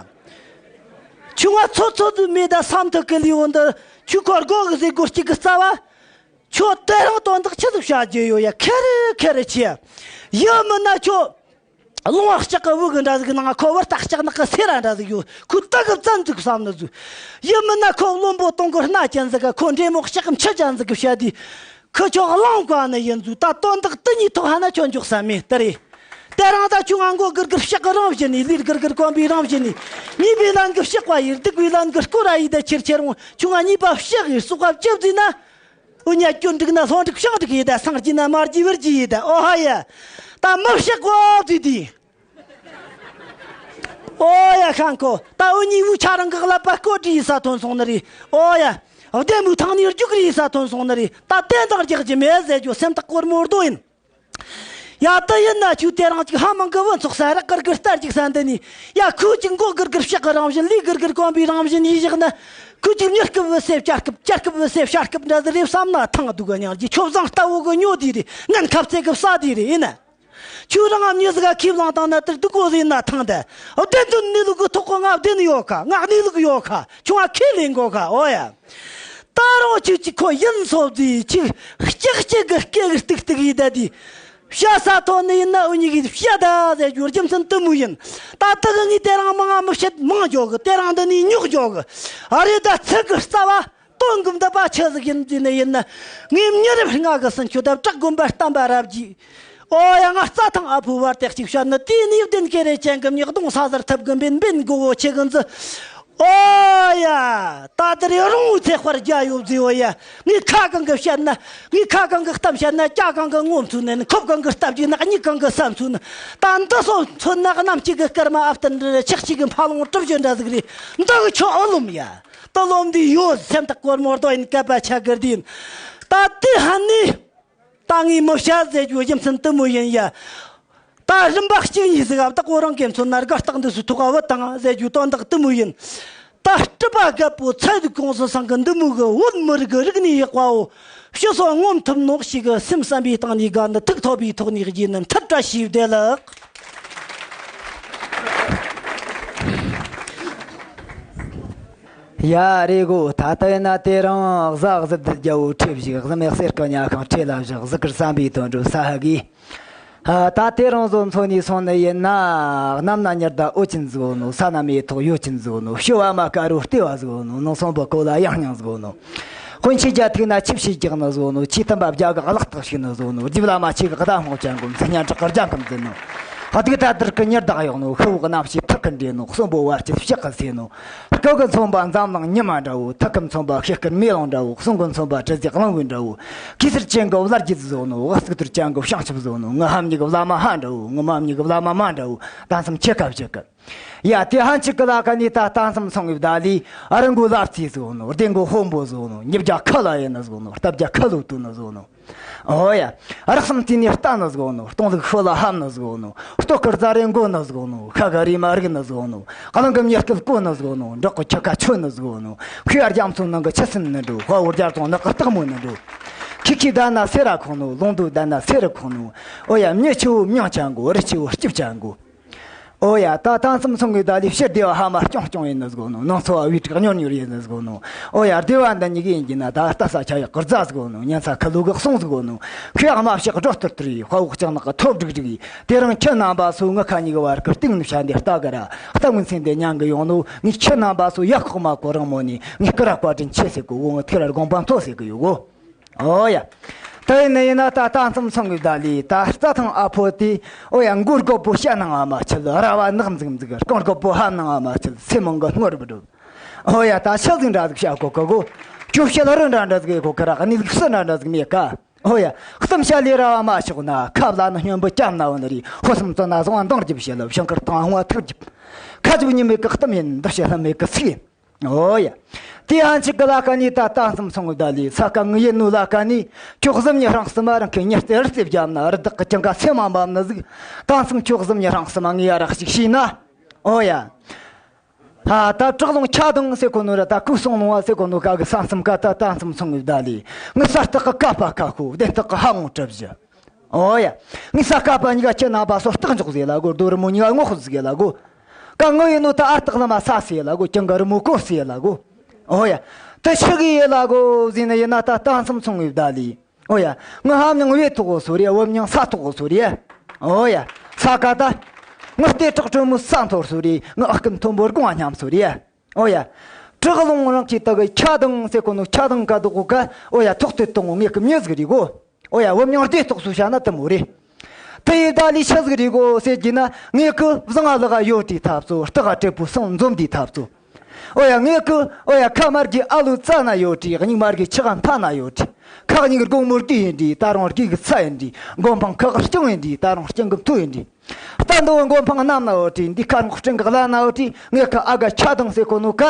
ཁྱོད་ང་ཚོ་ཚོ་དུ་མེད་ད་བསམ་ཐུག་གི་ལུས་འོང་འདི། ཁྱོད་ཁོ་སྒོ་གི་ཟེ་སྒོ་གཅིག་གི་རྩ་བ། ཁྱོད་དེ་རིང་དོན་དག་ཆི་ཟིག་བྱ་རྒྱུ་ཡོད་ཡ། ཁེ་རེ་ཁེ་རེ་ཆེ། ཡིན་མིན་ན་ཁྱོད་ལུང་བ་ལྕགས་གི་དབུ་གི་འདྲ་ཟིག་ནང་ཁོ་བར་ཐག་ལྕགས་ནག་གི་སེ་ར་འདྲ་ཟིག་ཡོད། ཁོ་ད་གི་བཙན་འཛུགས་བསམ་ནི་ཟིག། ཡིན་མིན་ན་ཁོ་བློན་པོ་གཏོང་གི་སྣ་ཅན་ཟིག་ག། ཁོ་འདྲེ་མོག་ལྕགས་མཆུ་ཅན་ཟིག་གི་བཤད་དུས། ཁི་ཆོ་གླང་བཀའ་ནི་ཡིན་ཟིག། ད་དོན་དག་དེ་གཉིས་ཐོག་ཧ་ན་ཁྱོད་འཇོག་ས་མེད་དེ་རེད། དེ་རིང་ད་ཁྱོད་ང་མགོ་སྒུར་སྒུར་ཕྱག་གི་རང་བཞིན་ནས། ལུས་སྒུར་སྒུར་གོམ་པའི་རང་བཞིན་ནས། ཉེས་པའི་ལན་གི་ཕྱག་པ་ཡིན། སྡིག་པའི་ལན་གི་སྐོར་ར་ཡིན། ད་ཁྱེར་ཁྱེར་འོང་ཁྱོད་ང་གཉིས་པ་ཕྱག་ཡིན་སོགས་པ་བཅུ་བཟླས་ན། འུ་གཉིས་སྐྱོན་འགྲིག་ན་ལྷོ་འགྲིག་བྱང་འགྲིག་ཡིན། ད་སངས་རྒྱས་ན་མ་རྒྱས་བུ་རྒྱས་ཡིན། ད་ཨོ་ཧ་ཡ། ད་མི་ཕྱག་གོ་དུས་དུས། ཨོ་ཡ་ཤང་ཁོ། ད་འུ་གཉིས་བུ་ཆ་རང་གི་ཀླད་པ་བཀོད་དྲི་ཡིན་ས་ཐོན་སོང་ནི་རེད། ཨོ་ཡ། བདེ་མོའི་ཐང་ནས་རྒྱུག་རེ་ཡིན་ས་ཐོན་སོང་ནི་རེད། ད་བསྟན་དང་རྒྱག་རྒྱུ་མེད་ཟེར་རྒྱུ་སེམས་ཐག་གོར་མོར་རྡོ་ཡིན། ཡ་དེ་ཡིན་ན་ཁྱོད་དེ་རིང་ཅིག་ཧ་མང་གི་བུ་ཚོགས་ས་ར་གིར་གིར་སྟར་ཅིག་ས་འདི་ནས། ཡ་ཁོས་ཅིག་མགོ་གིར་གིར་ཕྱག་གི་རང་བཞིན། ལུས་གིར་གིར་གོམ་པའི་རང་བཞིན་ཡིན་བཞག་ན། ཁོས་ཅིག་མྱུར་སྐུ་བུ་སེ་བྱ་སྐུ། བྱ་སྐུ་བུ་སེ་བྱ་སྐུ་འདྲ་ཟིག་རེད་བསམ་ན་ཐང་སྡུག་གི་སྙིང་རྗེ། ཁྱོད་བཟང་ལྟ་བུ་གི་ཉོ་དེ་རེད། ངན་ཁ་བརྩེ་གི་བསད་དེ་རེད། ཡིན་ན། ཁྱོད་རང་ང་མྱི་ཟིག་ག་ཁས་བླངས་བཏང་ན་དེར་སྡུག་གོ་ཟིན་ན་ཐང་དེ། བདེན་དོན་གནས་ལུགས་གི་ཐོག་གི་ང་བདེན་ཡོད་ཁ། ང་གནས་ལུགས་ཡོད་ཁ། ཁྱོད་ང་ཁས་ལེན་གོ་ཁ། ཨོ་ཡ། ད་རུང་ཁྱོད་ཀྱིས་ཁོ་ཡིན་སོ་བཟླས། ཁྱོད་ལྕག་ལྕག་གི་སྐེ་གི་ཏིག་ཏིག་ཡིན་ད་དེ། བཤད་ས་ཐོན་ནི་ཡིན་ན་འུ་གཉིས་ཀྱིས་བཤད་ད་ཟེར་རྒྱུ་རྒྱུ་མཚན་དེ་མོ་ཡིན། ད་དེ་གི་ངས་དེ་རིང་མང་ང་མི་བཤད་མང་འཇོག་གི། དེ་རིང་འདི་ནས་རྙོག་འཇོག་གི། ཨ་རེ་ད་ཚིག་གི་རྩ་བ། དོན་གི་འདི་པ་ཆི་ཟིག་ཡིན་ཟེར་ནི་ཡིན་ན། ངའི་མྱི་རབས་ལྔ་གི་སྲིན་ཆུ་དང་བྲག་དགོན་པ་བསྟན་པ་རབ་རྒྱས། ཨོ་ཡ། ང་རྩྭ་ཐང་ཨ་ཕོ་བར་དེ་གཅིག་བཤད་ནི། དེའི་ནས་བདེན་ཁེ་རེ་ཅན་གི་མྱི་གདོང་ས་ཟར་ཐབས་གི་འབེན་འབེན་དགོ་བོ་ཆེ་གི་འཛི། ཨོ་ཡ། ད་དེ་རེ་རུང་ཚེ་དཔལ་རྒྱ་ཡོད་ཟེ། ཨོ་ཡ། ངས་ཁ་གང་གི་བཤད་ན། ངས་ཁ་གང་གི་གཏམ་བཤད་ན། ལྕགས་གང་གི་ངོ་མཚོན་ནས། ཁོབ་གང་གི་སྟབས་ཀྱིས་ན། སྙིགས་གང་གི་ས་མཚོན་ན། ད་འདི་སོ་མཚོན་ན་གནམ་གཅིག་གི་སྐར་མ་ཨབ་ཏུ་འདྲ། ཆག་གཅིག་གི་འཕགས་ལུང་གྲུ་བཞི་འདྲ་ཟིག་རེད། འདི་གི་ཆོག་ཨོ་ལོམ་ཡ། ཏི་ལོམ་འདི་ཡོད། སེམས་ཐག་གོར་མོར་དོ་ཡིན། སྐད་པ་ཆ་གིར་དིན། ད་དེ་ཧ་ནི། ད་ངས་མི་བཤད་ཟེར་རྒྱུ་རྒྱུ་མཚན་དེ་མོ་ཡིན་ཡ། ད་རིམ་པ་གཅིག་གཉིས་ཟིག་ཨ། བདག་པོ་རང་གི་མཚོན་ན་དགའ་རྟགས་འདི་སུ་ཐོག་ཨ་བུད་དང་ཟེར་རྒྱུ་དོན་དག་དེ་མོ་ཡིན། ད་སྤྲུལ་པ་རྒད་པོ་ཚེ་རིག་ཀུང་སི་ཚང་གི་འདི་མོ་གི་བོད་མི་རིགས་ཀྱི་རིག་གནས་ཡག་པའོ། ཕྱི་སོ་ངོམ་ཐུབ་ནོག་ཞིག་གི་སེམས་བསམ་པའི་སྟེང་ནས་དགའ་ནི། ཐུགས་ཐོབ་པའི་ཐོག་ནས་རྗེས་ནི་མཐར་བཀྲ་ཤིས་བདེ་ལེགས། ཡ་རེ་གོ། ད་ལྟ་ཡིན་ན་དེ་རིང་གཟའ་གཟི་བདུད་རྒྱལ་པོ་ཁྲི་བཞུགས། གཟི་མེད་གསེར་གི་ཉ་ཤིང་ཁྲི་ལ་བཞག། གཟིགས་སྐར་བསམ་པའི་དོན་གྲུབ་ས་ཧ་གི། ད་དེ་རིང་བཟོ་མཚོན་ནས་སོང་ནི་ཡིན་ན། གནམ་ན་ཉི་ཟླ་འོད་ཅན་ཟིག་ནོ། ས་ན་མེ་ཏོག་ཡོད་ཅན་ཟིག་ནོ། བྱི་བ་མ་དཀར་རོ་ལྟེ་བ་ཟིག་ནོ། ནང་སོང་པོ་གོ་ལ་ཡང་སྙིང་ཟིག་ནོ། དཔོན་ཆེན་རྒྱ་ཐུག་ན་ཆིབས་ཞིག་རྒྱག་ནི་ཟིག་ནོ། ཆེ་ཐུམ་པ་བརྒྱ་གི་གླགས་ཐག་ཞིག་ནི་ཟིག་ནོ། རྗེ་བླ་མ་ཆེ་གི་གདའ་སྔོག་ཅན་གོ། མཚན་སྙན་གྲགས་གི་རྒྱ་གམ་ཟིན་ནོ། སྡིག་ད་དར་གི་ཉི་ཟླ་ཡོང་ནོ། ཤི་བོ་གི་རྣམ་ཤེས་ཐུར་གི་འདྲེས་ནོ། གསོན་པོ་བར་གྱི་ཕྱག་གི་ཟེ་ནོ། སྐུ་གི་མཚོན་པ་འཛམ་གླིང་ཉི་མ་འདྲ་བོ། ཐུགས་ཀྱི་མཚོན་པ་ཤེལ་དཀར་མེ་ལོང་འདྲ་བོ། གསུང་གི་མཚོན་པ་དྲི་ཟའི་གླིང་བུ་འདྲ་བོ། གེ་སར་ཅན་གི་བླ་རྒྱུད་ཟིག་ནོ། དབུ་གཙུག་ཏུར་ཅན་གི་བྱང་ཆུབ་ཟིག་ནོ། ངག་ཕམ་ཉིད་ཀྱི་བླ་མ་ཕ་འདྲ་བོ། ངུ་མ་ཉིད་ཀྱི་བླ་མ་མ་འདྲ་བོ། ད་མཚམས་ཆེ་ཁ་བཞི་གི། ཡ་དེ་ཧན་ཆིག་གི་ལ་ཀ་ནི་ད་ད་མཚམས་སོང་བའི་བརྡ་ལི། ཨ་རི་མགོ་ལབ་རྩིས་ཟིག་ནོ། ལྡེ་མགོ་དཔོན་པོ་ཟིག་ནོ། ཉིབ་རྒྱ་ཁ་ལ་ཡིན་ནི་ཟིག་ནོ། སྟབས་རྒྱ་ཁ་ལོ་དུ་ནི་ཟིག་ནོ། ཨོ་ཡ། རགས་སམ་དེ་ནས་ལྟ་ནི་ཟིག་ནོ། སྟོང་ལུག་ཤོ་ལ་ཧམ་ནི་ཟིག་ནོ། ལྟོ་ཁར་རྫ་རེ་མགོ་ནི་ཟིག་ནོ། ཤ་ག་རི་མ་རིག་ནི་ཟིག་ནོ། གླང་གི་མྱི་སྐད་གོ་ནི་ཟིག་ནོ། འབྲོག་གི་ཁྱི་ཁ་ཆོད་ནི་ཟིག་ནོ། ཁུ་ཡ་རྒྱ་མཚོ་ནང་གི་ཆུ་སྲིན་ནི་འགྲོ། དཔའ་བོ་རྒྱ་རྫོང་ནག་གི་སྟག་མོ་ནི་འགྲོ། ཁི་ཁི་ད་ན་སེ་ར་ཁོང་ནོ། ལོང་དུ་ད་ན་སེ་ར་ཁོང་ནོ། ཨོ་ཡ། མྱི་ཆུ་བོ་མྱང་ཅན་གོ། རི་ཆུ་བོ་སྐྱིབ་ཅན་གོ། ཨོ་ཡ། ད་ད་མཚམས་སོང་གི་ད་ལི་ཕྱིར་སྡེ་བ་ཧ་མ་སྐྱོང་སྐྱོང་ཡིན་ནི་ཟིག་ནོ། ནང་འཚོ་བ་བའི་དྲག་ཉོར་ཉོར་ཡིན་ནི་ཟིག་ནོ། ཨོ་ཡ། སྡེ་བ་འདི་གཉིས་ཀྱི་ཡིན་གྱི་ན་ད་ལྟ་ས་ཆ་ཡག་གི་རྫ་ཟིག་ནོ། ཉན་ས་ཁ་ལོ་གི་གསུང་ཟིག་ནོ། ཁོས་ཨ་མ་ཕྱག་སྒྲོ་ལྟར་ལྟར་ཡི། དཔའ་བོ་ལྕགས་ནག་གི་ཐོབ་སྒྲིག་སྒྲིག་ཡི། དེ་རིང་ཁྱེད་རྣམ་པ་སོ་ངི་ཁ་གཉིས་ཀྱི་བར་གི་སྟེང་ནས་བཤད་འདི་ལྟ་གི་ར། སྟབས་ངན་ཚེ་འདི་མྱང་གི་ཡོང་ནོ། ངས་ཁྱེད་རྣམ་པ་སོ་ཡག་ཁོག་མ་གོ་རང་མོ་ནི། ངས་སྐུ་ར་བཀའ་དྲིན་ཆེ་ཟེར་གི་འོ། ངི་ཐུགས་ར་དགོངས་པ་མཐོ་ཟེར་གི་ཡོད་གོ། ཨོ་ཡ། ད་ཡིན་ན་ཡིན་ན་ད་ལྟ་མཚམས་སོང་གི་ད་ལི་ད་རྩྭ་ཐང་ཨ་ཕོ་དེ། ཨོ་ཡ། མགོ་རྒོད་པོ་ཤ་ནང་ཨ་མ་ཆུལ། ར་བ་ནག་འཛིག་འཛིག། རྐང་རྒོད་པོ་ཧམ་ནང་ཨ་མ་ཆུལ། སེ་མོང་གི་སྔོར་བུ་སྒྲུབ། ཨོ་ཡ། ད་ཤ་ཟིག་འདྲ་ཟིག་བཤད་གོ་གི་གོ། ཁྱོད་བཤད་རི་འདྲ་འདྲ་ཟིག་གོ་ཁ་ར་གནས་ལུགས་སུ་འདྲ་འདྲ་ཟིག་མེད་ཀ། ཨོ་ཡ། གཏམ་བཤད་ལས་ར་བ་མ་ཆོག་ན། ཁབ་ལ་ནི་སྨྱོན་པོ་སྐྱབས་ན་བོ་ནི་རེད། ཧོ་སམ་ཙོ་ན་བཟང་བ་འདང་རྒྱབ་བཤད་ལ། བྱང་ཁར་ཐང་ཧོང་བ་ཐུག་རྒྱབ། ཁ་ཅིག་ཉི་མེད་ཀི་གཏམ་ཡིན། འདི་བཤད་ལྷམ་མེད་ཀི་ཚིག་ཡིན། ཨོ་ཡ། དེ་ཡང་ཅིག་གི་ལ་ཀ་ནི་ད་ལྟ་མཚམས་སོང་གི་ད་ལི་ས་ཀ་ངི་ཡེ་ནུ་ལ་ཀ་ནི། ཁྱོད་གཟིམ་ཉི་ཧྲང་སི་མ་རང་གི་ཉི་སྟེ་རི་སྟེ་བརྒྱབ་ན། རི་དྭགས་ཀྱི་ཅང་ག་སེ་མ་འབབ་ནི་ཟིག་ད་མཚམས་ཁྱོད་གཟིམ་ཉི་ཧྲང་སི་མ་ངི་ཡ་རག་ཞིག་ཤི་ན། ཨོ་ཡ། ཧ་ད་བྲག་ལུང་ཆ་དང་ཟེར་གོ་ནོ་ར། ད་ཀུ་སོང་ལུང་བ་ཟེར་གོ་ནོ་ཀ་གི་ས་མཚམས་ཀ་ད་ད་མཚམས་སོང་གི་ད་ལི། ངི་ས་སྟག་གི་ཀ་པ་ཀ་ཁུ་བདེན་སྟག་གི་ཧ་ངོ་གྲབ་བཞི། ཨོ་ཡ། ངི་ས་ཀ་པ་ཉི་ག་ཁྱེད་ནང་པ་སོ་སྟག་འཇོག་ཟེར་ལ་གོ། རྡོ་རི་མོ་ཉི་ག་ངོ་ཁུ་ཟེར་ལ་གོ། ཀ་ངོ་ཡིན་ནོ་ད་ཨར་སྟག་ལ་མ་ས་ཟེར་ལ་གོ། ཀྱང་ག་རི་མོ་གོ་ཟེར་ལ་གོ། ཨོ་ཡ། ད་ཆི་གི་ཡེ་ལ་གོ་ཟེར་ན་ཡིན་ན་ད་ད་མཚམས་སོང་གི་ད་ལི། ཨོ་ཡ། ངི་ཧ་མྱང་བེ་ཐོག་སོ་རེ། བབ་མྱང་ས་ཐོག་སོ་རེ། ཨོ་ཡ། ས་ཀ་ད། ངི་ལྟེ་བྲག་དྲོན་མོ་ས་མཐོར་སོ་རེ། ངི་ཨག་ཀུན་མཐོན་པོར་དགོང་བ་སྙམ་སོ་རེ། ཨོ་ཡ། བྲག་ལུང་རང་གི་ད་གི་ཁྱ་དང་ཟེར་གོ་ནོ་ཁྱ་དང་ཀ་དོག་གོ་ཀ། ཨོ་ཡ། ཐོག་ཏུ་གཏོང་ངོ་ངེད་ཀི་མྱི་ཟིག་རེད་གོ། ཨོ་ཡ། བབ་མྱང་ལྟེ་ཐོག་སོ་བྱ་ན་དུ་མོ་རེད། དེ་ཡི་ད་ལི་ཆི་ཟིག་རེད་གོ་ཟེར་གྱི་ན། ངེད་ཀི་བཟང་ང་ལག་ག་ཡོད་དེའི་ཐབས་ཚོ། སྟག་ག་དྲེད་པོ་སང་འཛོམས་དེའི་ཐབས་ཚོ། ཨོ་ཡ། ངེད་ཀི་ཨོ་ཡ། ཁ་དམར་གི་ཨ་ལུ་རྩ་ན་ཡོད་དྲི། སྙིགས་དམར་གི་ཆི་ག་མཐའ་ན་ཡོད་དྲི། ཁག་གཉིས་ཀྱི་དགོང་མོ་དགེ་ཡིན་དྲི། ད་རུང་དགེ་གི་ཚ་ཡིན་དྲི། མགོ་འཕང་ཁག་གི་རྐྱང་ཡིན་དྲི། ད་རུང་རྐྱང་གི་མཐུ་ཡིན་དྲི། རྟ་འདོ་བའི་མགོ་འཕང་གནམ་ན་ཡོད་དྲི། འདི་ཁ་ངོ་སྤྲིན་གི་ཀླད་ན་ཡོད་དྲི། ངེད་ཀི་ཨ་ག་ཁྱ་དང་ཟེར་གོ་ནོ་ཀ།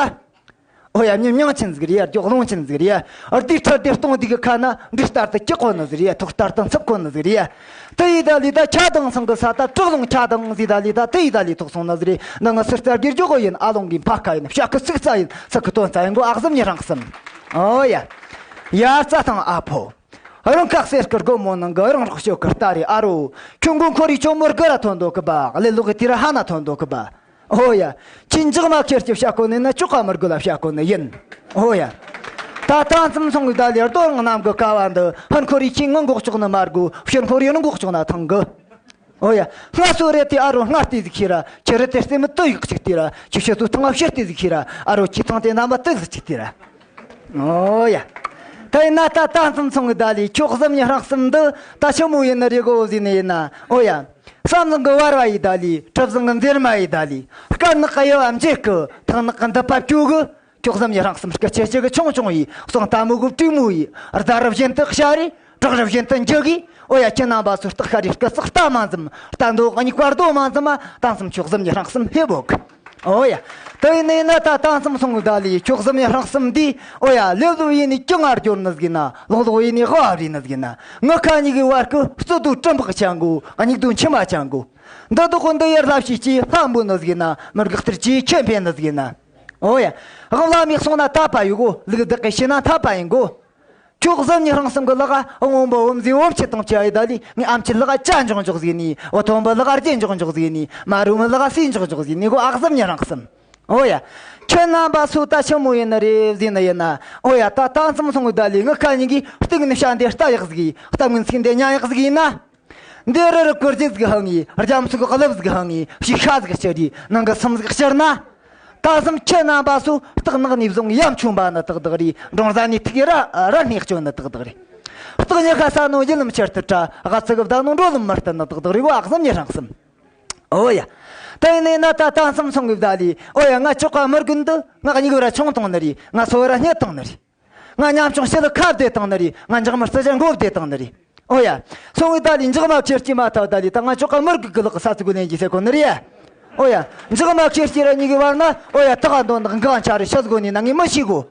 ཨོ་ཡ། མྱི་མྱང་ཆེན་ཟིག་རེད་ཡ། རྒྱོག་ལོང་ཆེན་ཟིག་རེད་ཡ། རྡུལ་ཕྲ་རྡུལ་སྟོང་དེ་གི་ཁ་ན་འབྲུ་ལྟར་དུ་སྐྱེ་གོ་ནི་ཟིག་རེད་ཡ། ཐོག་ལྟར་དུ་འཚུབ་གོ་ནི་ཟིག་རེད་ཡ། དེ་ཡི་ད་ལི་ད་ཁྱ་དང་སང་གི་ས་ད་བྲག་ལུང་ཁྱ་དང་ཟེར་ད་ལི་ད་དེ་ཡི་ད་ལི་ཐོག་སོང་ནི་ཟིག་རེད། ནང་ང་སུར་རྩ་རྒྱུ་རྒྱོ་གོ་ཡིན། ཨ་ལོང་གི་འཕག་ཁ་ཡིན། ཤ་ཁི་ཚིག་རྩ་ཡིན། ས་ཁི་དོན་རྩ་ཡིན་གོ། ཨག་གཟམ་ཉི་ཧྲང་གསུམ། ཨོ་ཡ། ཡ་རྩ་དང་ཨ་ཕོ། རང་ཁག་གསེར་གི་སྒོ་མོ་ནང་གི་རང་རོགས་ཤོག་གི་རྟ་རེ་ཨ་རོ། ཁྱོད་མགོ་འཁོར་རི་ཆོ་མོར་གི་ར་ཐོན་འདུག་གི་པ། ཀླད་ལོག་གི་དེ་ར་ཧ་ན་ཐོན་འདུག་གི་པ། ཨོ་ཡ། ཁྱི་འཇག་མ་ཁེར་གྱི་བཤད་གོ་ནི་ན་ཅོག་ག་མི་རྒོད་ལ་བཤད་གོ་ནི་ཡིན། ཨོ་ཡ། ད་ད་མཚམས་སོང་གི་ད་ལེར་རྡོ་རང་རྣམས་གི་ཀ་བ་འདི། ཧན་ཁོ་རི་ཁྱི་ངང་འགོག་ཆོག་ནི་མ་རྒོ། ཕྱིར་ཁོ་རི་རང་འགོག་ཆོག་ན་ཐང་གི། ཨོ་ཡ། སྔ་སོ་རེ་དེ་ཨ་རོ་སྔ་ལྟས་ཟིག་ཁྱེར་ར། ཁྱེར་ར་དེ་རྩེ་མི་དུ་ཡག་ཅིག་དེ་ར། ཁྱི་ཤ་ཚོ་ཐང་ཨ་ཕྱིར་ལྟས་ཟིག་ཁྱེར་ར། ཨ་རོ་ཁྱི་ཐང་དེ་རྣམ་པ་དུ་ཟིག་ཅིག་དེ་ར། ཨོ་ཡ། ད་ཡིན་ན་ད་ད་མཚམས་སོང་གི་ད་ལི་ཁྱོད་གཟམ་ཉི་ཧྲང་གསུམ་འདི་ད་ཆི་མོ་ཡིན་ནི་རེད་གོ་ཟེར་ནི་ཡིན་ན། ཨོ་ཡ། བསམ་བཟང་གི་བར་བ་ཡི་ད་ལི། གྲུ་བཟང་གི་འཛེར་མ་ཡི་ད་ལི། དཀར་ནག་གི་དབྱེ་བ་འབྱེད་གི། ཐང་ནག་གི་འདི་པ་བཅུ་གི། ཁྱོད་གཟམ་ཉི་ཧྲང་གསུམ་སྐད་ཆེ་ཆེ་གི་ཆུང་ཆུང་ཡི། གསང་རྟ་མོ་གི་དྲུག་མོ་ཡི། རྫ་རབས་བཞིན་དུ་ཤ་རི། བྲག་རི་བཞིན་དུ་འཇུག་གི། ཨོ་ཡ། ཁྱེད་རྣམ་པ་ཚོ་སྟག་ཤ་རི་སྐུ་སྲོག་རྟ་མ་འཛིམ། རྟ་འདོ་གཉིས་བར་རྡོ་མ་འཛིམ་མ། ད་མཚམས་ཁྱོད་གཟམ་ཉི་ཧྲང་གསུམ་ཧེ་བོ་གི། ཨོ་ཡ། དེ་ཡིན་ནི་ན་ད་ད་མཚམས་སོང་གི་ད་ལི་ཁྱོད་གཟམ་ཉི་ཧྲང་གསུམ་འདི། ཨོ་ཡ། ལེབ་ལོ་ཡིན་ནི་ཀྱང་ང་སྐྱོར་ནི་ཟིག་ན། ལོག་ལོག་ཡིན་ནི་ཧོ་ཨ་རི་ནི་ཟིག་ན། ངི་ཁ་གཉིས་ཀྱི་བར་གི་རྩོད་དུ་གྲི་འབག་ཆང་གོ། གཉིས་དུ་མཆི་མ་ཆང་གོ། འདི་དུ་ཁོ་འདི་ཡར་ལྷ་བྱེད་ཀྱི་ལྷ་འབུལ་ནི་ཟིག་ན། མི་དགག་སྟེར་གྱི་ཁྱེད་འཕེན་ནི་ཟིག་ན། ཨོ་ཡ། དབང་ལ་མིག་སོང་ན་ཐབ་པ་ཡོད་གོ། ལུག་བདག་གི་ཤི་ན་ཐབ་པ་ཡིན་གོ། ཁྱོད་གཟམ་ཉི་ཧྲང་གསུམ་གི་ལག་ག་སྔོན་པོ་འོམ་ཟི་འོམ་ཆེ་དང་བཅའ་ཡི་ད་ལི། ངའི་ཨམ་ཆི་ལག་ག་ཅ་འཇོག་འཇོག་ཟིག་ནི། འོ་ཐོན་པོ་ལག་ག་རྗེས་འཇོག་འཇོག་ཟིག་ནི། མ་རུ་མི་ལག་ག་སི་འཇོག་འཇོག་ཟིག་ནི་གོ། ཨག་གཟམ་ཉི་ཧྲང་གསུམ། ཨོ་ཡ། ཁྱེད་རྣམ་པ་སུ་ད་ཆི་མོ་ཡིན་ནི་རེད་ཟེར་ནི་ཡིན་ན། ཨོ་ཡ། ད་ད་མཚམས་སོང་གི་ད་ལི་ངི་ཁ་ཉིན་གི་སྟེང་ནི་ཤ་འདི་རྟ་ཡག་ཟིག་ཡིན། སྟབས་ངན་ཚིག་འདི་ཉ་ཡག་ཟིག་ཡིན་ན། འདི་རི་རི་གོར་ཅི་ཟིག་ཧང་ཡི། རྒྱ་མཚོ་གི་རླབས་ཟིག་ཧང་ཡི། ཕྱི་ཤ་ཟིག་ཤར་ཡི། ནང་གི་སེམས་ཟིག་ཤར་ན། ད་སེམས་ཁྱེད་རྣམ་པ་སུ་སྟག་ནག་ནས་བཟུང་ཡམ་ཆུང་བ་ནི་ཏག་ཏག་རེད། འབྲོང་བཟའ་ནས་ཐིག་ར་ར་སྣེ་སྐྱོན་ནི་ཏག་ཏག་རེད། སྟག་ཉི་ཁ་ས་ནོ་ཡིད་ལམ་ཆར་དུ་བྲ། སྒ་ཚི་གི་བདག་ནོ་འགྲོ་ལམ་མར་བསྟན་ནི་ཏག་ཏག་རེད་གོ། ཨག་གཟམ་ཉི་ཧྲང་གསུམ། ཨོ་ཡ། ད་ཡིན་ནི་ན་ད་ད་མཚམས་སོང་གི་ད་ལི། ཨོ་ཡ། ང་ཅོག་ག་མི་རྒུད་འདི། ང་གཉིས་གི་ར་ཆུང་བཏང་ནི་རེད། ང་སོ་ར་སྙེད་བཏང་ནི་རེད། ང་ཉམ་ཆུང་ཞི་ལི་ཁ་བདེ་བཏང་ནི་རེད། ང་འཇག་མི་རྩི་ཅན་མགོ་བདེ་བཏང་ནི་རེད། ཨོ་ཡ། སོང་བའི་ད་ལི་འཇག་མ་ཁྱེར་གྱི་མ་ཐག་ད་ལི་ད་ང་ཅོག་ག་མི་རྒུད་གི་ལག་ས་ཚིག་གོ་ལེན་གྱི་ཟེར་གོ་ནི་རེད། ཨོ་ཡ། འཇག་མ་ཁྱེར་གྱི་ར་གཉིས་གི་བར་ན། ཨོ་ཡ། ད་ག་འདོན་ནག་འགག་འཆར་རི་ཤ་གོ་ནི་ན་ངས་མི་ཤེས་གོ།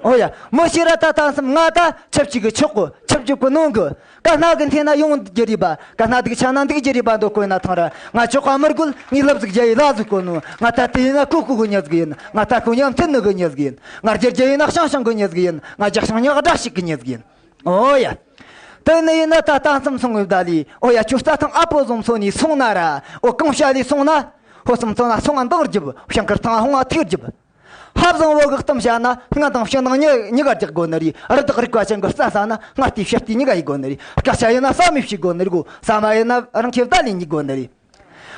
ཨོ་ཡ། མི་ཤེས་ར་ད་ད་མཚམས་ང་ད་ཆབས་ཅིག་གི་ཆོག་གོ། ཆབས་ཅིག་གི་ནོང་གི། ཀ་སྣ་གི་འཐེན་ན་ཡོང་རྒྱུ་རེད་པ། ཀ་སྣ་སྡུག་ཆ་ན་འདུག་རྒྱུ་རེད་པ། འདོད་དགོས་ན་ཐང་ར། ང་ཅོག་ག་མི་རྒུད། ངའི་ལབ་ཟིག་རྒྱ་ཡི་ལ་ཟིག་གོ་ནོ། ང་ད་དེ་ཡིན་ན་ཁུ་ཁུ་གི་མྱི་ཟིག་ཡིན། ང་ད་ཁུ་ཉམ་ཐིན་ནི་གི་མྱི་ཟིག་ཡིན། ང་རྒྱ་རྒྱ་ཡིན་ན་ཤང་ཤང་གི་མྱི་ཟིག་ཡིན། ང་རྒྱ་ཤང་ཉག་དྲ་ཞིག་གི་མྱི་ཟིག་ཡིན། ཨོ་ཡ། དེ་ནི་ཡིན་ན་ད་ལྟ་མཚམས་སོང་བའི་ད་ལི། ཨོ་ཡ། ཁྱོད་རྩྭ་ཐང་ཨ་ཕོ་བཟུང་སོ་ནི་སོང་ན་ར། ཨོ་གང་བྱ་ལི་སོང་ན། ཧོ་སམ་ཚོ་ན་སོང་ང་འདང་རྒྱབ། བྱང་ཁར་ཐང་ཧོང་ང་ཐིག་རྒྱབ། ཧབ་བཟང་བོ་གི་གཏམ་བྱ་ན། སྔ་དང་ཕྱི་ནང་གཉིས་གཉིས་ཀ་རྒྱག་དགོས་ནི་རེད། རི་དྭགས་རིག་པ་ཅན་གི་རྩྭ་ཟ་ན། སྔ་ལྟས་ཕྱི་ལྟས་གཉིས་ཀ་ཡིན་དགོས་ནི་རེད། སྐད་ཆ་ཡིན་ན་ས་མི་བྱེད་དགོས་ནི་རེད་གོ། ས་མ་ཡིན་ན་རང་ཁྱེར་བདའ་ལས་འཇུག་དགོས་ནི་རེད།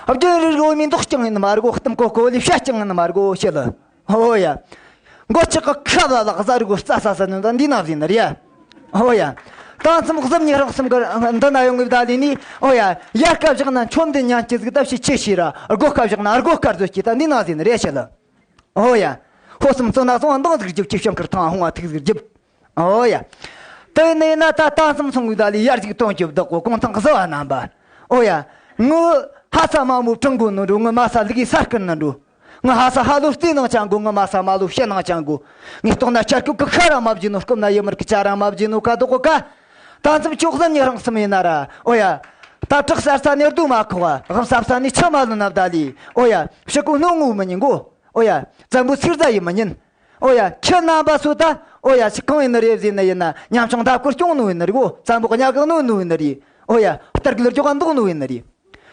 རྒྱུན་རིག་རོ་མི་མདོག་རྐྱང་ཡིན་ནི་མ་རེད་གོ། གཏམ་གོ་གོ་ལས་བཤད་རྐྱང་ཡིན་ནི་མ་རེད་གོ། ཤེས་ལ། ཧོ་ཡ། མགོ་ཆག་གི་ཁ་བ་ལ་གཟའ་རིག་གོ། རྩྭ་ས་ས་ནི་ད་འདི་ན་ཟིན་ནི་རེད། ཧོ་ཡ། ད་མཚམས་གཟུམ་ཉི་ཧྲག་གསུམ་གི་འདི་ན་ཡོང་གི་བདའ་ལས་ནི། ཧོ་ཡ། ཡར་སྐབས་བཞག་ན་མཆོད་འདི་ཉན་སྐྱེ་ཟིག་ད་ཕྱི་ཆེ་ཤེས་ར། སྒོ་སྐབས་བཞག་ན་སྒོ་སྐར་བཟོ་སྐྱེ་ད་འདི་ན་ཟིན་ནི་རེད་ཤེས་ལ། ཨོ་ཡ། ཧོ་སམ་ཙོ་ན་སོང་བ་འདང་ཟིག་རྒྱབ། ཁྱི་བྱང་ཁར་ཐང་ཧོང་བ་ཐིག་ཟིག་རྒྱབ། ཨོ་ཡ། དེ་ནས་ན་ད་ལྟ་མཚམས་སོང་གི་ད་ལི་ཡར་ཅིག་སྟོན་གྱི་བདག་གོ་གུང་ཐང་གི་བཟོ་བ་རྣམ་པ། ཨོ་ཡ། ངུ་ཧ་ས་མ་མོ་ཕྲེང་གོ་ནོ་འགྲོ། ངུ་མ་ས་ལི་གི་ས་སྐར་ན་འགྲོ། ངུ་ཧ་ས་ཧ་ལོ་རྩེ་ནང་ཅང་གོ། ངུ་མ་ས་མ་ལོ་ཤེ་ནང་ཅང་གོ། ངས་སྟོང་ན་ཆར་ཀུ་ཀུ་ཁ་ར་མ་བརྗེ་ནོ། སྐུམ་ན་ཡི་མར་ཀི་ཆ་ར་མ་བརྗེ་ནོ། ཀ་དོ་གོ་ཀ། ད་མཚམས་ཆོག་ཟན་ཉི་རང་གསུམ་ཡིན་ན་ར། ཨོ་ཡ། ད་བྲག་གསར་ས་ནས་རྡོ་མ་ཁོག་ག། གམ་ས་ས་ནས་ཆུ་མ་ལོན་ན་བདའ་ལི། ཨོ་ཡ། ཕྱི་གོ་སྣོ་ངོ་མི་ཉན་གོ། ཨོ་ཡ། བཙན་པོ་ཚིག་རྫ་ཡིན་མི་ཉན། ཨོ་ཡ། ཁྱེད་རྣམ་པ་སུ་ད། ཨོ་ཡ། ཆི་གང་ཡིན་ནི་རེད་ཟེར་ནི་ཡིན་ན། ཉམ་ཆུང་འདབ་སྐོར་སྐྱོང་ནོ་ཡིན་ནི་རེད་གོ། བཙན་པོ་གཉའ་གང་ནོ་ནོ་ཡིན་ནི་རེད། ཨོ་ཡ། སྟར་གི་ལུར་ཅོག་ག་འདུག་ནོ་ཡིན་ནི་རེད།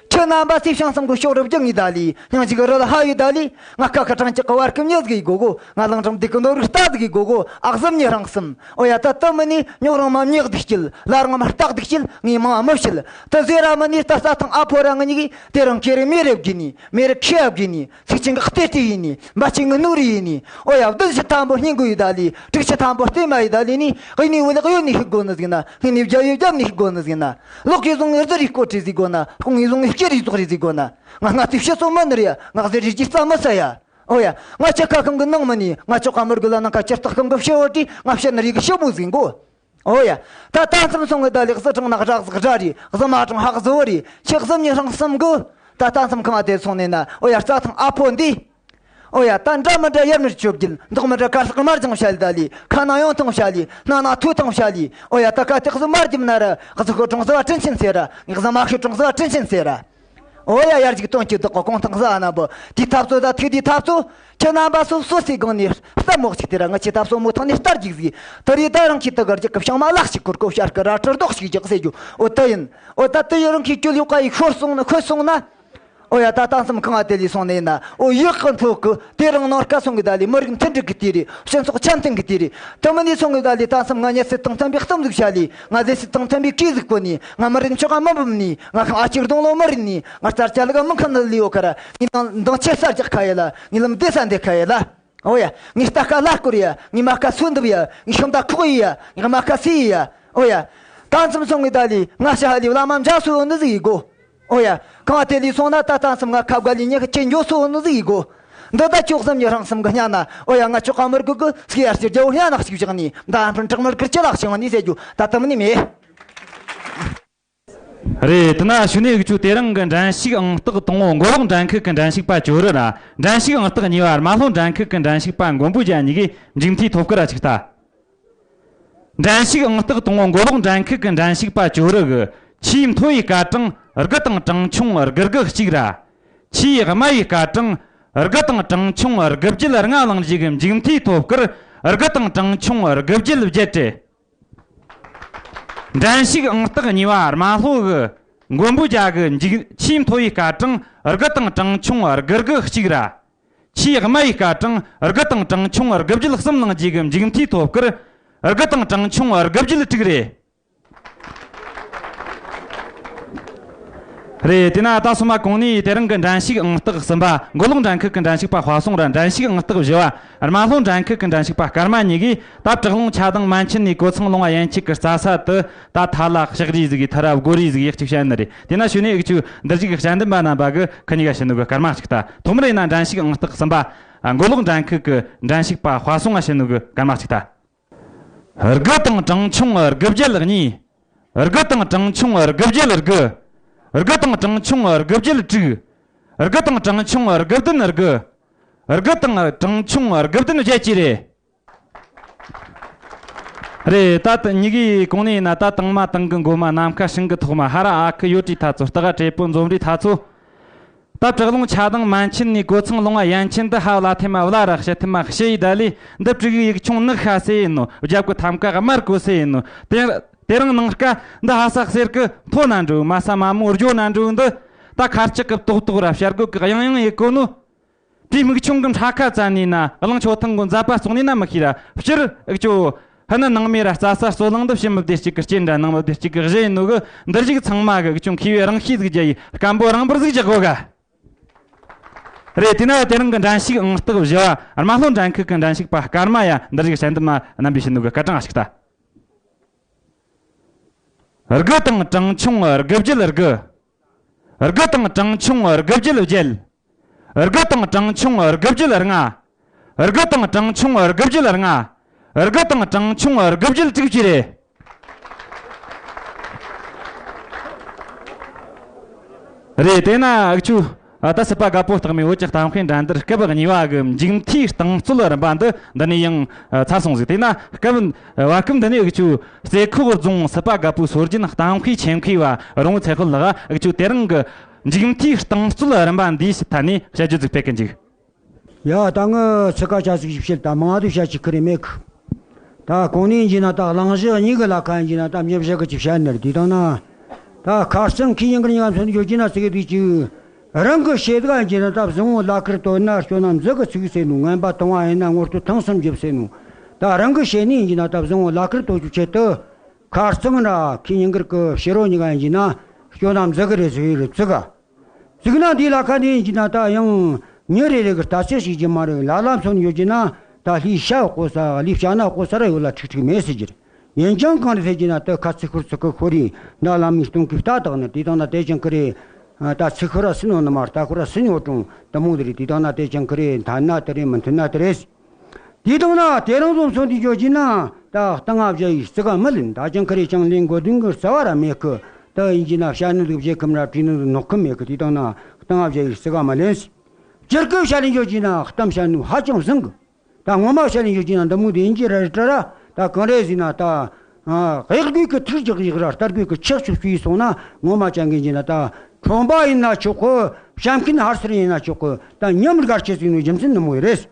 ཁྱེད་རྣམ་པ་ཚེ་ཤང་གསུམ་གི་ཤོག་རུ་བརྒྱུད་ངེས་ད་ལི། སྙིང་གཅིག་གི་རི་ལ་ཧ་ཡོད་ད་ལི། ང་ཁ་ཁ་གྲངས་ཅིག་གི་བར་སྐུམ་ཉེས་གི་གོ་གོ། ང་ལང་ཀྲང་སྡིག་གི་ནོར་རྟ་ཟིག་གི་གོ་གོ། ཨག་ཟམ་ཉི་རང་གསུམ། ཨོ་ཡ། ད་ལྟ་མི་ནི་རྙོག་རང་མ་ཉེག་སྡིག་སྐྱིད། ལ་རང་མ་རྟག་སྡིག་སྐྱིད། ངའི་མང་མི་བཤད། ད་ཟེར་ར་མི་ནི་ད་རྩྭ་ཐང་ཨ་ཕོ་ར་ང་གཉིས་གི་དེ་རང་ཁེ་རེ་མེ་རེ་བགྱིས་ནི། མེ་རེ་ཁེ་ཨ་བགྱིས་ནི། ཚིག་ཆེན་གི་གཏེར་དེ་ཡིན་ནི། འབའ་ཆེན་གི་ནོར་རེ་ཡིན་ནི། ཨོ་ཡ། བདུན་ཞི་ཐམ་པོ་སྙིང་གི་ཡོད་ད་ལི། དྲུག་ཞི་ཐམ་པོ་ལྟེ་མ་ཡོད་ད་ལི་ནི། གཡས་ནས་འོད་ལག་གཡོན་ནས་ཤིག་དགོ་ནི་ཟིག་ན། སྔས་ནས་རྒྱབ་ཡོད་རྒྱབ་ནས་ཤིག་དགོ་ནི་ཟིག་ན། ལོག་གིས་བཟུང་ངེ་རྫི་རིགས་སྐོར་བྲིས་ཟིག་དགོ་ན། ཁོང་ངིས་བཟུང་ངེ་སྐྱེ་རིགས་ཚོགས་རིགས་ཟིག་དགོ་ན། ང་ང་ཚོས་ཕྱི་སོ་མི་ནི་རེད་ཡ། ང་ཟེར་རིགས་ཀྱི་རྩ་མི་ས་ཡ། ཨོ་ཡ། ང་ཆེ་ཁ་ཁང་གི་ནང་མི་ནི། ང་ཆོག་ག་མི་དགོས་ལ། ནང་ཁ་ཆེ་སྟག་ཁང་གི་ཕྱི་བོ་དྲི། ང་ཕྱི་ནི་རིགས་ཀྱི་ཕྱི་མོ་ཟིག་གོ། ཨོ་ཡ། ད་ལྟ་མཚམས་སོང་གི་ད་ལི། གཟི་གྲང་ནག་རག་ཟིག་ར་རི། གཟི་མ་གྲང་ཧག་གཟི་བོ་རི། ཆེ་གཟི་མྱི་ཧྲང་གསུམ་གི། ད་ལྟ་མཚམས་ཁང་བ་དེ་སོང་ནས་ན། ཨོ་ཡ། རྩྭ་ཐང་ཨ་ཕོ་འདི། ཨོ་ཡ། ད་འདྲ་མི་འདྲ་ཡར་མར་བཅོ་བརྒྱད། མདོག་མི་འདྲ་དཀར་ལྷག་དམར་ལྗང་བྱ་ལི་ད་ལི། ཁ་ནང་ཡོང་ཐང་བྱ་ལི། སྣ་ནང་ཐོ་ཐང་བྱ་ལི། ཨོ་ཡ། ད་ཀ་ཏི་གཟི་དམར་གྱི་མནའ་ར། གཟི་ཤོག་གྲོང་གཟི་བ་དྲིན་ཆེན་ཟེར་ར། ངས་གཟི་མ་ཤོག་གྲོང་གཟི་བ་དྲིན་ཆེན་ཟེར་ར། ཨོ་ཡ། ཡར་ཅིག་སྟོན་གྱི་བདག་གོ་གུང་ཐང་གཟི་ཨ་ན་བུ། དེའི་ཐབ་ཚོ་ད་ཐིག་དེའི་ཐབ་ཚོ། ཁྱེད་རྣམ་པ་སོ་སོ་སའི་སྒང་ནས་སྟབས་མོ་གཅིག་དེ་ར། ང་ཆེ་ཐབ་སོ་མོ་ཐང་ནས་སྟར་གྱིག་ཟིག། དེ་རེད། ད་རང་ཁྱེད་དུ་གར་གྱི་སྐུ་བྱང་མ་ལག་ཅིག་ཁུར་གོ། ཤར་གི་ར་ཁྲིར་རྡོག་ཅིག་རྒྱག་ཟེར་རྒྱུ། ཨོ་དེ་ཡིན། ཨོ་ད་དེ་ཡི་རང་ཁྱེད་སྐྱོད་ཡོད་ཀ་ཡི་ཤོར་སོང་ན། ཁོད་སོང་ན། ཨོ་ཡ། ད་ལྟ་མཚམས་ཁང་བ་དེ་ལས་སོང་ནས་ཡིན་ན། ཨོ་ཡག་གི་མཐོ་གི་དེ་རང་ནང་སྐལ་སོང་གི་ད་ལས། མི་རིགས་མཐུན་སྒྲིལ་གི་དེ་རེད། སྤྱི་ཚོགས་འཆམ་མཐུན་གི་དེ་རེད། དེ་མིན་ནས་སོང་གི་ད་ལས། ད་མཚམས་ང་ཉེ་སྲིད་དང་མཐུན་པའི་གཏམ་ཟིག་བཤད་ལས། ང་ཟས་སྲིད་དང་མཐུན་པའི་གྲོས་ཟིག་བསྐོ་ནས། ང་མི་རིགས་མཆོག་ག་མི་འབུམ་ནས། ང་ཁང་ཨ་ཅིག་རྡུང་ལོ་མི་རིགས་ནས། ང་རྩར་བཅའ་ལུག་མི་ཁམས་ལ་ལུས་ཡོད་ཁ་ར། ངས་འདང་འདང་ཆེ་ས་རྒྱག་ཁ་ཡེ་ལ། ངས་ལམ་བདེ་ས་འདེད་ཁ་ཡེ་ལ། ཨོ་ཡ། ངས་རྟ་ཁ་ལ་སྐོར་ཡ། ངས་མ་ཁ་སུ་འདུབ་ཡ། ངས་ཤམ་ད་ཁོག་ཡི་ཡ། ངས་མ་ཁ་སི་ཡི་ཡ། ཨོ་ཡ། ད་མཚམས་སོང་གི་ད་ལི། ང་ཤ་ཧ་ལི་བླ་མ་འཇའ་སུ་འདི་ཟིག་ཡི་གོ། ཨོ་ཡ། གང་དེ་ལི་སོང་ན། ད་ལྟ་མཚམས་ང་ཁ་བག་ལི་ཉེ་ཁ་ཆེ་འཇོ་སུ་འདི་ཟིག་ཡི་གོ། འདི་ད་ཆོག་སེམས་ཉི་ཧྲང་གསུམ་གི་སྙ་ན། ཨོ་ཡ། ང་ཆོག་ག་མི་རྒུ་གི་སྐྱེ་ཡར་ཕྱིར་རྒྱ་བོ་སྙ་ནག་ཅིག་བཞག་ནི། མདའ་འཕུར་དྲག་མར་གིར་ཅི་ལག་ཞིང་ནི་ཟེར་རྒྱུ་ད་དུམ་ནི་མེད། རེད། དེ་ན་ཞུ་ནས་གི་ཆུ་དེ་རིང་གི་འགྲན་ཞུགས་ཨང་རྟགས་དང་པོ་མགོ་ལོག་འགྲན་ཁུལ་གི་འགྲན་ཞུགས་པ་ཇོ་རུ་ར། འགྲན་ཞུགས་ཨང་རྟགས་གཉིས་པ་རྨ་ལྷོ་འགྲན་ཁུལ་གི་འགྲན་ཞུགས་པ་མགོན་པོ་རྒྱལ་གཉིས་ཀྱིས་མཇུག་མཐའི་ཐོབ་སྐར་ར་ཅིག་ལྟ། འགྲན་ཞུགས་ཨང་རྟགས་དང་པོ་མགོ་ལོག་འགྲན་ཁུལ་གི་འགྲན་ཞུགས་པ་ཇོ་རུ་གི་ཆེས་མཐོ་བའི་སྐར་གྲངས་དགུ་དང་གྲངས་ཆུང་དགུ་དགུ་གཅིག་ར། ཆེས་དམའ་བའི་སྐར་གྲངས་དགུ་དང་གྲངས་ཆུང་དགུ་བརྒྱད་ལྔ་བླངས་རྗེས་ཀྱི་མཇུག་མཐའི་ཐོབ་སྐར་དགུ་དང་གྲངས་ཆུང་དགུ་བརྒྱད་བརྒྱད་རེད། འགྲན་ཞུགས་ཨང་རྟགས་གཉིས་པ་རྨ་ལྷོ་གི་མགོན་པོ་རྒྱལ་གྱི་མཇུག་ཆེས་མཐོ་བའི་སྐར་གྲངས་དགུ་དང་གྲངས་ཆུང་དགུ་དགུ་གཅིག་ར། ཆེས་དམའ་བའི་སྐར་གྲངས་དགུ་དང་གྲངས་ཆུང་དགུ་བརྒྱད་གསུམ་བླངས་རྗེས་ཀྱི་མཇུག་མཐའི་ཐོབ་སྐར་དགུ་དང་གྲངས་ཆུང་དགུ་བརྒྱད་དྲུག་རེད། རེད། དེ་ན་ད་སོ་མ་གོང་ནས་དེ་རིང་གི་འགྲན་ཞུགས་ཨང་རྟགས་གསུམ་པ་མགོ་ལོག་འགྲན་ཁུལ་གྱི་འགྲན་ཞུགས་པ་དཔའ་སྲུང་ར། འགྲན་ཞུགས་ཨང་རྟགས་བཞི་བ་རྨ་ལྷོ་འགྲན་ཁུལ་གྱི་འགྲན་ཞུགས་པ་སྐར་མ་གཉིས་ཀྱིས་ད་བྲག་ལུང་ཆ་དང་མན་ཆད་ནས་གོ་ཚང་ལུང་བ་ཡན་ཆད་ཀྱི་རྩྭ་ས་དུ་ད་ཐ་ལ་ལྕགས་རི་ཟིག་གི་ཐ་ར་སྒོ་རི་ཟིག་ཡག་ཅིག་བཤད་ནི་རེད། དེ་ན་ཞུ་ནས་ཡག་ཅིག་འདིར་ཞུགས་ཀྱི་དཔྱད་འདེམས་པ་རྣམ་པ་གི་ཁི་གཉིས་ཀ་ཞུ་ནོ་གི་སྐར་མ་གཅིག་ལྟ། ཐོག་མར་ཡིན་ན་འགྲན་ཞུགས་ཨང་རྟགས་གསུམ་པ་མགོ་ལོག་འགྲན་ཁུལ་གྱི་འགྲན་ཞུགས་པ་དཔའ་སྲུང་ང་ཞུ་ནོ་གི་སྐར་མ་གཅིག་ལྟ། དགུ་དང་གྲངས་ཆུང་དགུ་བརྒྱད་གཉིས། དགུ་དང་གྲངས་ཆུང་དགུ་བརྒྱད་དགུ། དགུ་དང་གྲངས་ཆུང་དགུ་བརྒྱད་དྲུག། དགུ་དང་གྲངས་ཆུང་དགུ་བདུན་དགུ། དགུ་དང་གྲངས་ཆུང་དགུ་བདུན་བརྒྱད་ཅེས་རེད། རེད། ད་ད་གཉིས་ཀའི་གོང་ནས་ཡིན་ན། ད་དང་མ་དང་གི་མགོ་མ། ནམ་མཁའ་སྲིན་གི་ཐོག་མ། ཧ་ར་ཨ་ཁུ་ཡོ་བྲིས་ཐ་ཚོ། སྟག་ག་དྲེད་པོ་འཛོམས་རིས་ཐ་ཚོ། ད་བྲག་ལུང་ཆ་དང་མན་ཆད་ནས་གོ་ཚང་ལུང་བ་ཡན་ཆད་འདི་ཧ་བླ་ཐེ་མ་བླ་ར་ཤ་ཐེ་མ་ཤེ་ཡི་ད་ལི། འདི་དྲུག་ཡིག་ཆུང་ནག་ཤ་སེ་ཡིན་ནོ། རྒྱབ་གི་ཐམ་ཀ་དམར་གོ་སེ་ཡིན་ནོ། དེ་དེ་རིང་ནངས་ཀ་འདི་ཧ་ས་གསེར་གི་མཐོ་ན་འགྲོ། མ་ས་མ་མོ་རྒྱོ་ན་འགྲོ། འདི་ད་ཁ་ལྕགས་གི་ཏོག་ཏོག་ར་བྱ་རྒོད་གི་གཡང་གཡང་ཡི་གོ་ནོ། དེའི་མིག་ཆུང་གི་ཁྲ་ཁ་བཙལ་ནས་ན། གླང་ཆོ་ཐང་གི་མཛད་པ་བཙོང་ནས་ན་མི་ཤེས་ར། སྤྱིར་ཨེ་ཅོ་ཧ་ན་ནང་མི་ར་རྩྭ་ས་རྩོད་གླེང་འདི་ཕྱི་མི་བདེ་གཅིག་གི་རྐྱེན་འདྲ། ནང་མི་བདེ་གཅིག་གི་གཞི་ཡིན་ནོ་གི། འདིར་ཞིག་ཚང་མ་གི་ཨེ་ཅོ་མཁས་པའི་རང་ཤེས་ཟིག་རྒྱ་ཡི་སྐམ་པོ་རང་འབུར་ཟིག་རྒྱག་གོ་ག། རེད། དེ་ན་དེ་རིང་གི་འགྲན་ཞུགས་ཨང་རྟགས་བཞི་བ་རྨ་ལྷོ་འགྲན་ཁུལ་གི་འགྲན་ཞུགས་པ་སྐར་མ་ཡ། འདིར་ཞིག་དཔྱད་འདེམས་མ་རྣམ་པས་བྱིན་ནོ་གི་སྐར་གྲངས་ཞིག་ལྟ། དགུ་དང་གྲངས་ཆུང་དགུ་བརྒྱད་དགུ། དགུ་དང་གྲངས་ཆུང་དགུ་བརྒྱད་བརྒྱད། དགུ་དང་གྲངས་ཆུང་དགུ་བརྒྱད་ལྔ། དགུ་དང་གྲངས་ཆུང་དགུ་བརྒྱད་ལྔ། དགུ་དང་གྲངས་ཆུང་དགུ་བརྒྱད་དྲུག་ཅུ་རེད། རེད། དེས་ན་འུ་ཆོ་ད་སྲིད་པ་རྒད་པོ་སྟག་མའི་བོད་ཀྱི་གཏམ་དཔེ་འགྲན་བསྡུར་སྐབས་གཉིས་པ་གི་མཇུག་མཐའི་རྟིང་རྩོད་རིམ་པ་འདི་འདི་ནས་ཡང་ཚར་སོང་ཟིག་དེས་ན་སྐབས་བར་སྐབས་འདི་ནས་འུ་ཆོ་རྩེ་ཁོག་རྫོང་སྲིད་པ་རྒད་པོའི་སྲོལ་རྒྱུན་གཏམ་དཔེ་ཆེད་མཁས་པ་རོང་བོ་ཚེ་དཔལ་ལགས་འུ་ཆོ་དེ་རིང་གི་མཇུག་མཐའི་རྟིང་རྩོད་རིམ་པ་འདིའི་ཐད་ནས་དཔྱད་བརྗོད་ཅིག་སྤེལ་གི་འཇུག་ཡ། ད་ངས་ཚིག་ཁ་ཤས་ཅིག་བཤད། ད་མང་དུ་བཤད་ཅིག་ཁི་རེ་མེད་གི། ད་གོང་ནས་ཡིན་གྱི་ན་ད་གླེང་གཞི་གཉིས་ཀྱི་ལ་ཁ་ཡིན་གྱི་ན་ད་མྱི་བཞི་གི་ཅིག་བཤད་ནི་རེད། དེ་དང་ན་ད་ཁ་རྩང་ཁི་ཡིན་གི་ཡིན་ག་མཚོན་ཡོད་ཀྱི་ན་ཚིག་གི་དུས་ཅིག་རང་གི་བཤད་ག་ཡིན་གྱི་ན་ད་བཟང་བོ་ལ་ཁིར་དོད་ན་སྐྱོ་ན་མཛུ་གི་ཚིག་ཟེར་ནོ། ངན་པ་དང་བ་ཡིན་ན་ངོ་སྤྲོད་ཐེངས་གསུམ་བརྒྱབ་ཟེར་ནོ། ད་རང་གི་བཤད་ནི་ཡིན་གྱི་ན་ད་བཟང་བོ་ལ་ཁིར་དོད་རྒྱུ་ཆེད་དུ་ཁ་རྩང་ར་ཁི་ཡིན་གི་ཕྱི་རོ་གཉིས་ཀ་ཡིན་གྱི་ན་སྐྱོ་ན་མཛུ་གི་རེད་ཟེར་རེད་ཚིག་ག་གཅིག་ན་འདི་ལ་ཁ་འདི་ཡིན་གྱི་ན་ད་ཡང་མྱི་རེ་རེ་གི་ལྟ་ཚུལ་ཞིག་གི་མ་རེད། ལ་ལ་མཚོན་ཡོད་ཀྱི་ན་ད་ལྷའི་ཤ་བག་གོ་ས་ལྷའི་ཤ་ན་བག་གོ་ས་ར་ཡོད་ལ་ཁྲིག་ཁྲིག་མེད་ཟེར་གྱི་རེད། ཡིན་ཀྱང་གང་རེད་ཟེར་གྱི་ན་ད་ཁ་ཚིག་ཁུར་ཚིག་ཁུར་ཁོ་རེ་ན་ལ་མི་སྟོང་གི་ལྟ་དག་ནི་དེ་དང་ན་དེ་ཅང་ཁི་རེ་ད་ཚིག་ཁུར་ར་སུན་ཡོད་ནི་མ་རེད། ལྟ་ཁུར་ར་སུན་ཡོད་ཀྱང་དེ་མོ་འདི་རེད། དེ་དང་ན་དེ་ཅང་ཁི་རེ་མཐུན་ན་དེ་རེད། མི་མཐུན་ན་དེ་རེད། དེ་དང་ན་དེ་རིང་བཟོ་མཚོན་དུ་འཇོག་གྱིན་ན་ད་སྟེང་ང་བཞག་ཡིག་རྩི་ག་མི་ལེན། ད་ཅང་ཁི་རེ་ཅང་ལེན་དགོས་དོན་གི་རྩ་བ་ར་མེད་གི། ད་ཡིན་གྱིན་ན་བཤད་ནི་འདུག་བྱེད་ཁུམ་ར་བྲིས་ནི་འདུག་ནོག་ཁུམ་མེད་གི། དེ་དང་ན་སྟེང་ང་བཞག་ཡིག་རྩི་ག་མི་ལེན། སྤྱིར་གི་བཤད་ལེན་འཇོག་གྱིན་ན་གཏམ་བཤད་ནི་ཧ་ཅང་བཟང་གི། ད་ངོ་མ་བཤད་ལེན་འཇོག་གྱིན་ན་འདི་མོ་དེ་ཡིན་གྱི་ར་རེད་དྲ་ར། ད་གང་རེད་ཟེར་ན་ད་གཡག་རྒོད་ཀྱི་ཐུགས་རྒྱག་ཡིག་ར་རྟ་རྒོད་ཀྱི་ཆག་ཆུག་ཞུས་སོང་ན་ངོ་མ་ཅང་གི་ཡིན་གྱིན་ན་ད་ཁྲོམ་པ་ཡིན་ན་ཆོག་གི། བཤད་མཁན་ཧར་སེར་ཡིན་ན་ཆོག་གི། ད་ཉམས་དགར་ཆེ་ཟིན་ནོ་རྒྱུ་མཚན་འདི་མོ་རེད།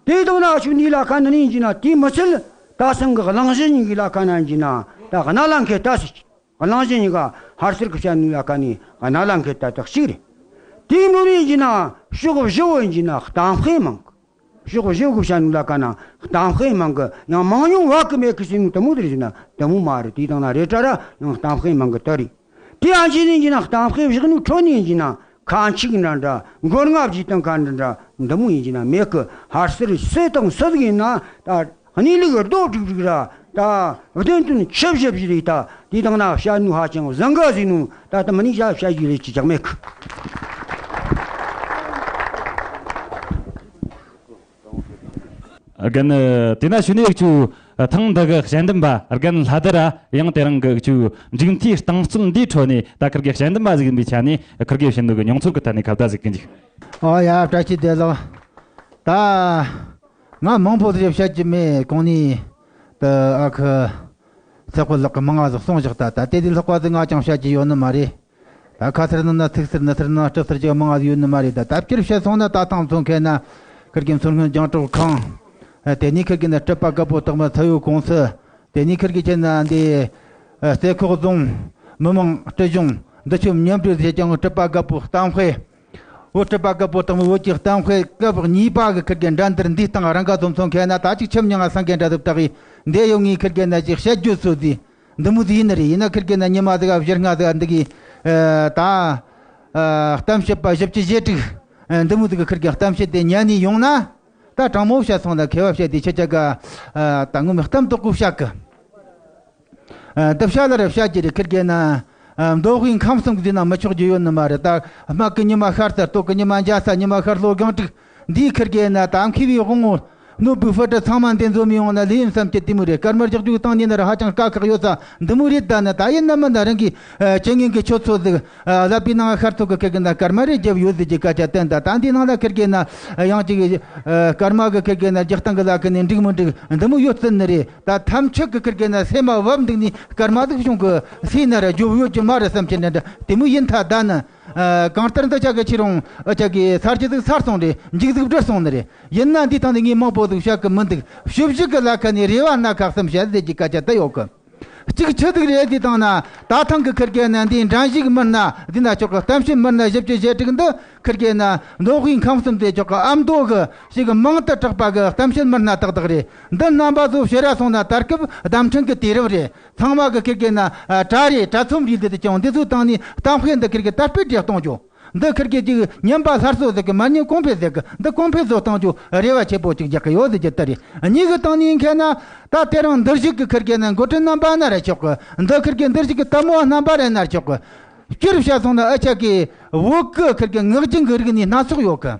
དེ་དང་ན་ཆུ་ནི་ལ་ཁ་ན་ནི་ཡིན་གྱི་ན་དེ་མི་ཚད་ད་སང་གི་གླེང་གཞི་གཉིས་ཀྱི་ལ་ཁ་ན་ཡིན་གྱི་ན་ད་གནའ་ལ་མཁས་ལྟ་ཟེར། གླེང་གཞི་གཉིས་ཀ་ཧར་སེར་གི་བཤད་ནི་ལ་ཁ་ནི་གནའ་ལ་མཁས་ལྟ་དག་ཅིག་རེད། དེ་མོ་ནི་ཡིན་གྱི་ན་ཕྱོགས་བཞི་བོ་ཡིན་གྱི་ན་གཏམ་དཔེ་མང་གི། ཕྱོགས་བཞི་བོ་བཤད་ནི་ལ་ཁ་ན་གཏམ་དཔེ་མང་གི། ཡང་མང་ཉུང་བ་གི་མེད་གི་ཟེར་ནི་དེ་མོ་དེ་རེད་ཟེར་ན་དེ་མོ་མ་རེད། དེ་དང་ན་རེད་དྲ་ར་ཡང་གཏམ་དཔེ་མང་གི་ད་རེད། དེ་ཡང་ཅི་ནས་ཡིན་ན་གཏམ་དཔེ་བཞག་ནི་ཁྲོད་ནས་ཡིན་ན་ཁ་འཆུག་འདྲ་འདྲ་མགོ་རྔ་བརྗེས་བཏང་ཁ་འདྲ་འདྲ་འདི་མོ་ཡིན་གྱི་ན་མེད་གི། ཧར་སེར་སུ་དང་སུ་ཟིག་ཡིན་ན་ད་གནས་ལུགས་རྡོ་དྲུག་དྲུག་ར་ད་བདེན་དོན་ཆུ་བཞི་བཞི་རེད། ད་དེ་དང་ན་བཤད་ནུས་ཧ་ཅང་བཟང་གི་ཟིན་ནུ། ད་ད་མི་ནི་བཤད་བཤད་རྒྱུ་རེད་ཅི་ཅག་མེད་གི། རྒན། དེས་ན་ཞུ་ནས་ཁྱོད་ཐེངས་འདི་གི་དཔྱད་འདེམས་པ་རྒན་ལྷ་དར་ར་ཡང་དེ་རིང་གི་ཁྱོད་མཇུག་མཐའི་རྟིང་རྩོད་འདིའི་ཁྲོད་ནས་ད་ཁིར་གི་དཔྱད་འདེམས་པ་ཟིག་ཡིན་པའི་ཆ་ནས་ཁིར་གི་བྱིན་ནོ་གི་མྱོང་ཚོར་གི་ཐད་ནས་ཁ་བརྡ་ཟིག་གི་འཇུག་ཨོ་ཡ་བཀྲ་ཤིས་བདེ་ལེགས། ད་ང་མང་པོ་ཟིག་བཤད་ཀྱི་མེད། གོང་ནས་ད་ཨ་ཁུ་ཚེ་དཔལ་ལགས་ཀྱི་མང་ང་ཟིག་གསུངས་བཞག་ད་ད་དེ་དུས་ལྷག་པ་ཟིག་ང་ཅང་བཤད་ཀྱི་ཡོད་ནི་མ་རེད། ད་ཁ་ཚར་ནང་ན་ཚིག་ཟུར་ནི་ཟུར་ནང་སྤྲི་ཟུར་གྱི་མང་ང་ཡོད་ནི་མ་རེད། ད་ལྟ་བསྐྱར་བཤད་སོང་ན་ད་ཐང་མཚོན་མཁན་ན་ཁིར་གི་མཚོ་སྔོན་རྒྱང་སྒྲོག་ཁང་། དེ་ནས་ཁིར་གི་ན་སྤྲུལ་པ་རྒད་པོ་སྟག་མའི་ཚ་བོའི་ཀུང་སི། དེ་ནས་ཁིར་གི་ཁྱེད་ན་འདི་རྩེ་ཁོག་རྫོང་མི་མང་སྤྲུལ་གཞུང་འདི་ཆོ་མཉམ་འབྲེལ་བྱས་ཀྱང་སྤྲུལ་པ་རྒད་པོ་གཏམ་དཔེ། འོ་སྤྲུལ་པ་རྒད་པོ་སྟག་མའི་བོད་ཀྱི་གཏམ་དཔེ་སྐབས་གཉིས་པ་གི་ཁིར་གི་འགྲན་བསྡུར་འདིའི་སྟེང་རང་ག་ཚོ་མཚོན་མཁན་ན་ད་ཅིག་ཁྱིམ་མྱང་ང་སང་གི་འདྲ་དུ་བཏགས་ཡིན་འདི་ཡོང་ངས་ཁིར་གི་ན་ཅིག་བཤད་རྒྱུ་ཚོད་ཟིག་འདི་མོ་ཟིག་ཡིན་ནི་རེད། ཡིན་ན་ཁིར་གི་ན་ཉི་མ་ཟིག་བཞི་ལྔ་ཟིག་འདི་གི་ད་གཏམ་བཤད་པ་བཞི་བཅུ་ཞེ་དྲུག་འདི་མོ་ཟིག་གི་ཁིར་གི་གཏམ་བཤད་དེ་ཉན་ནས་ཡོང་ན་ད་དྲང་མོ་བཤད་སོང་ན་མཁས་པ་བཤད་དེ་ཁྱེད་ཅག་ག་ད་ངོ་མ་གཏམ་དོག་གོ་བཤད་གི། ཨ། འདི་བཤད་ལ་ར་བཤད་ཀྱི་རེད། ཁིར་གེ་ན། ཨ། མདོ་དབུས་ཁམས་གསུམ་གྱི་ན་མི་ཆོག་རྒྱུ་ཡོད་ནི་མ་རེད། ད་དམག་གི་ཉི་མ་ཤར་ས་སྟོད་གི་ཉི་མ་འཇའ་ས་ཉི་མ་ཤར་ལྷོ་སྒང་དྲུག་འདིའི་ཁིར་གེ་ན་ད་མཁས་པའི་དབང་བོ་ནོར་བུའི་ཕུ་ཏྲ་ཚང་མ་འདི་འཛོམས་ཡོང་ན་ལས་ཡིན་བསམ་གྱི་དེ་མོ་རེད། སྐར་མ་རྒྱག་རྒྱུ་བཏང་ཉིན་ན་ར་ཧ་ཅང་དཀའ་ཁག་ཡོད་ས་འདི་མོ་རེད། ད་ནི་ད་ཡིན་ན་མིན་ན་རང་གི་ཨ། ཅི་ངན་གི་ཆོས་ཚོད་ཟིག་ཨ། ལབ་པའི་ནང་ཤར་ཚོད་གི་ཁིར་གེ་ན་སྐར་མ་རེ་རྒྱབ་ཡོད་ཟིག་གི་སྐད་ཆ་བསྟན། ད་ད་འདི་ནང་ལ་ཁིར་གེ་ན་ཡང་ཅིག་ཨ། སྐར་མ་གི་ཁིར་གེ་ན་རྒྱག་སྟངས་གི་ལ་ཁི་ནས་འགྲིག་མི་འགྲིག་འདི་མོ་ཡོད་ཚུལ་ནི་རེད། ད་ཐམས་ཅད་ཀྱི་ཁིར་གེ་ན་སེམས་མ་བབ་འདུག་ནི་སྐར་མ་ཟིག་བྱུང་གི་སེ་ན་ར་རྒྱུ་ཡོད་ཀྱི་མ་རེད་བསམ་གྱི་ནི་འདྲ་དེ་མོ་ཡིན་ཐ་ད་ནི། ཨ། གང་ལྟར་འདི་ཆ་གི་ཁྱེད་རང་ཨ་ཆ་གི་ཚར་གྱི་ཟིག་ཚར་སོང་རེད། མཇུག་ཟིག་བསྒྲིལ་སོང་ནི་རེད། ཡིན་ན་འདི་ཐང་ནས་ངས་མང་པོ་ཟིག་བཤད་གི་མི་འདུག་ཞིབ་ཞིབ་གི་ལ་ཁ་ནས་རེ་བ་སྣ་ཁ་གསུམ་བཤད་ཟེར་གྱི་སྐད་ཆ་ད་ཡོད་གི། གཅིག་ཆི་ཟིག་རེད་ཟེར་བཏང་ན་ད་ཐང་གི་ཁིར་གེ་ན་འདི་འགྲན་ཞུགས་མི་སྣ་འདི་ན་ཆོག་གི་གཏམ་བཤད་མི་སྣ་བཞི་བཅུ་ཞེ་དྲུག་འདི་ཁིར་གེ་ན་མདོ་དབུས་ཁམས་གསུམ་དེ་ཆོག་གི་ཨ་མདོ་གི་ཞིག་གི་མང་དུ་གྲགས་པ་གི་གཏམ་བཤད་མི་སྣ་ཏག་ཏག་རེད། འདི་རྣམ་པ་ཚོ་ཕྱིར་ར་སོང་ན་ད་སྐབས་བརྡ་འཕྲིན་གི་དུས་རབས་རེད། ཚང་མ་གི་ཁིར་གེ་ན་ཨ་དྲ་རེད། དྲ་ཚོམས་རེད། འདི་དེ་ཀྱང་འདི་ཚོའི་སྟེང་ནས་གཏམ་དཔེ་འདི་ཁིར་གེ་དར་སྤེལ་རེ་གཏོང་རྒྱུ། འདི་ཁིར་གེ་ཅིག་ཉན་པ་སླར་གསོ་ཟེར་གི་མ་ཉན་གོང་འཕེལ་ཟེར་གི་འདི་གོང་འཕེལ་བཟོ་གཏང་རྒྱུ་རེ་བ་ཆེ་པོ་ཅིག་རྒྱག་གི་ཡོད་ཟེར་གྱི་ལྟ་རེད། གཉིས་གི་སྟེང་ནས་མཁས་ན་ད་དེ་རིང་འདིར་བཞུགས་ཀྱི་ཁིར་གེ་ན་འགོ་ཁྲིད་རྣམ་པ་ན་ར་ཆོག་གི། འདི་ཁིར་གེ་འདིར་བཞུགས་ཀྱི་ལྟད་མོ་བ་རྣམ་པ་ར་ན་ར་ཆོག་གི། སྤྱིར་བཤད་སོང་ན་ཨ་ཆ་གི་བོད་ཀྱི་ཁིར་གེ་ངག་རྒྱུན་གྱི་རིག་གནས་སྣ་ཚོགས་ཡོད་གི།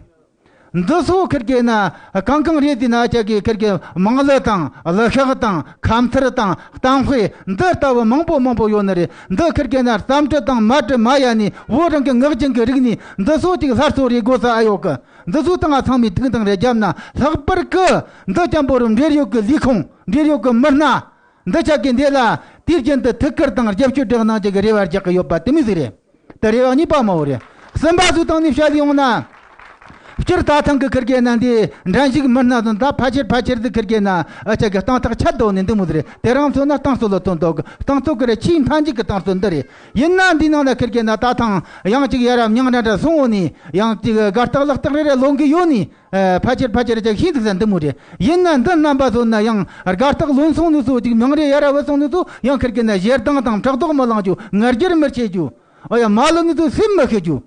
འདི་ཚོ་ཁིར་གེ་ན་གང་གང་རེད་དེ་ན་ཅག་གི་ཁིར་གེ་མང་ལོ་དང་ལོ་ཤག་དང་ཁ་མཐར་དང་གཏམ་དཔེ་འདི་ལྟ་བུ་མང་པོ་མང་པོ་ཡོད་ནི་རེད། འདི་ཁིར་གེ་ན་རྩམ་དྲི་དང་མ་དྲི་མ་ཡ་ནི་བོད་རང་གི་ངག་རྒྱུན་གི་རིག་གནས་འདི་ཚོ་ཅིག་སླར་གསོ་རེ་དགོས་ས་ཨ་ཡོད་གི། འདི་ཚོ་དང་ང་ཚང་མས་ཐུགས་འདང་རེ་བརྒྱབ་ན་ལྷག་པར་གི་འདི་ཅན་པོ་རུ་འབྲེལ་ཡོད་གི་ལས་ཁུངས་འབྲེལ་ཡོད་གི་མི་སྣ། འདི་ཆ་གི་འདི་ལ་དུས་རྒྱུན་དུ་ཐུགས་ཁུར་དང་རྒྱབ་སྐྱོར་སྒྲིག་གནང་བཅས་ཀྱི་རེ་བ་རྒྱག་གི་ཡོད་པ་དེ་མོ་ཟིག་རེད། དེ་རེ་བ་གཉིས་པ་མ་བོ་རེད། གསུམ་པ་ཟིག་སྟེང་ནས་བཤད་ཡོང་ན། སྤྱིར་ད་ཐེངས་ཀྱི་ཁིར་གེ་ན་འདི་འགྲན་ཞུགས་མི་སྣ་ཚོ་ད་ཕལ་ཆེར་ཕལ་ཆེར་དུ་ཁིར་གེ་ན་ཨ་ཅག་གི་སྟེང་ཐག་ཆད་དོ་ནས་འདི་མོ་ཟིག་རེད། དེ་རང་མཚོན་ན་སྟེང་སོ་ལོ་ཐོན་དོ་གི་སྟེང་ཐོག་གི་རེད། ཆེས་མཐའ་མཇུག་གི་སྟེང་སོ་འདི་རེད། ཡིན་ན་འདི་ནང་ན་ཁིར་གེ་ན་ད་ཐེངས་ཡང་ཅིག་ཡ་རབས་མྱང་འདྲ་འདྲ་སོང་འོ་ནས་ཡང་ཅིག་དགའ་རྟགས་ལག་རྟགས་རེ་རེ་ལོན་གི་ཡོད་ནས། ཨ། ཕལ་ཆེར་ཕལ་ཆེར་ཅིག་ཤིན་ཏུ་ཟ་འདི་མོ་རེད། ཡིན་ན་འདི་རྣམ་པ་ཚོ་ན་ཡང་དགའ་རྟགས་ལོན་སོང་ནི་ཚོ་ཅིག་མྱང་རེ་ཡ་ར་བུད་སོང་ནི་ཚོ་ཡང་ཁིར་གི་ན་ཞེ་སྡང་དང་ཕྲག་དོག་མི་ལང་རྒྱུ། ང་རྒྱལ་མི་ཆེ་རྒྱུ། ཨ་ཡ་མ་ལོན་ནི་ཚོ་སེམས་མི་ཤི་རྒྱུ།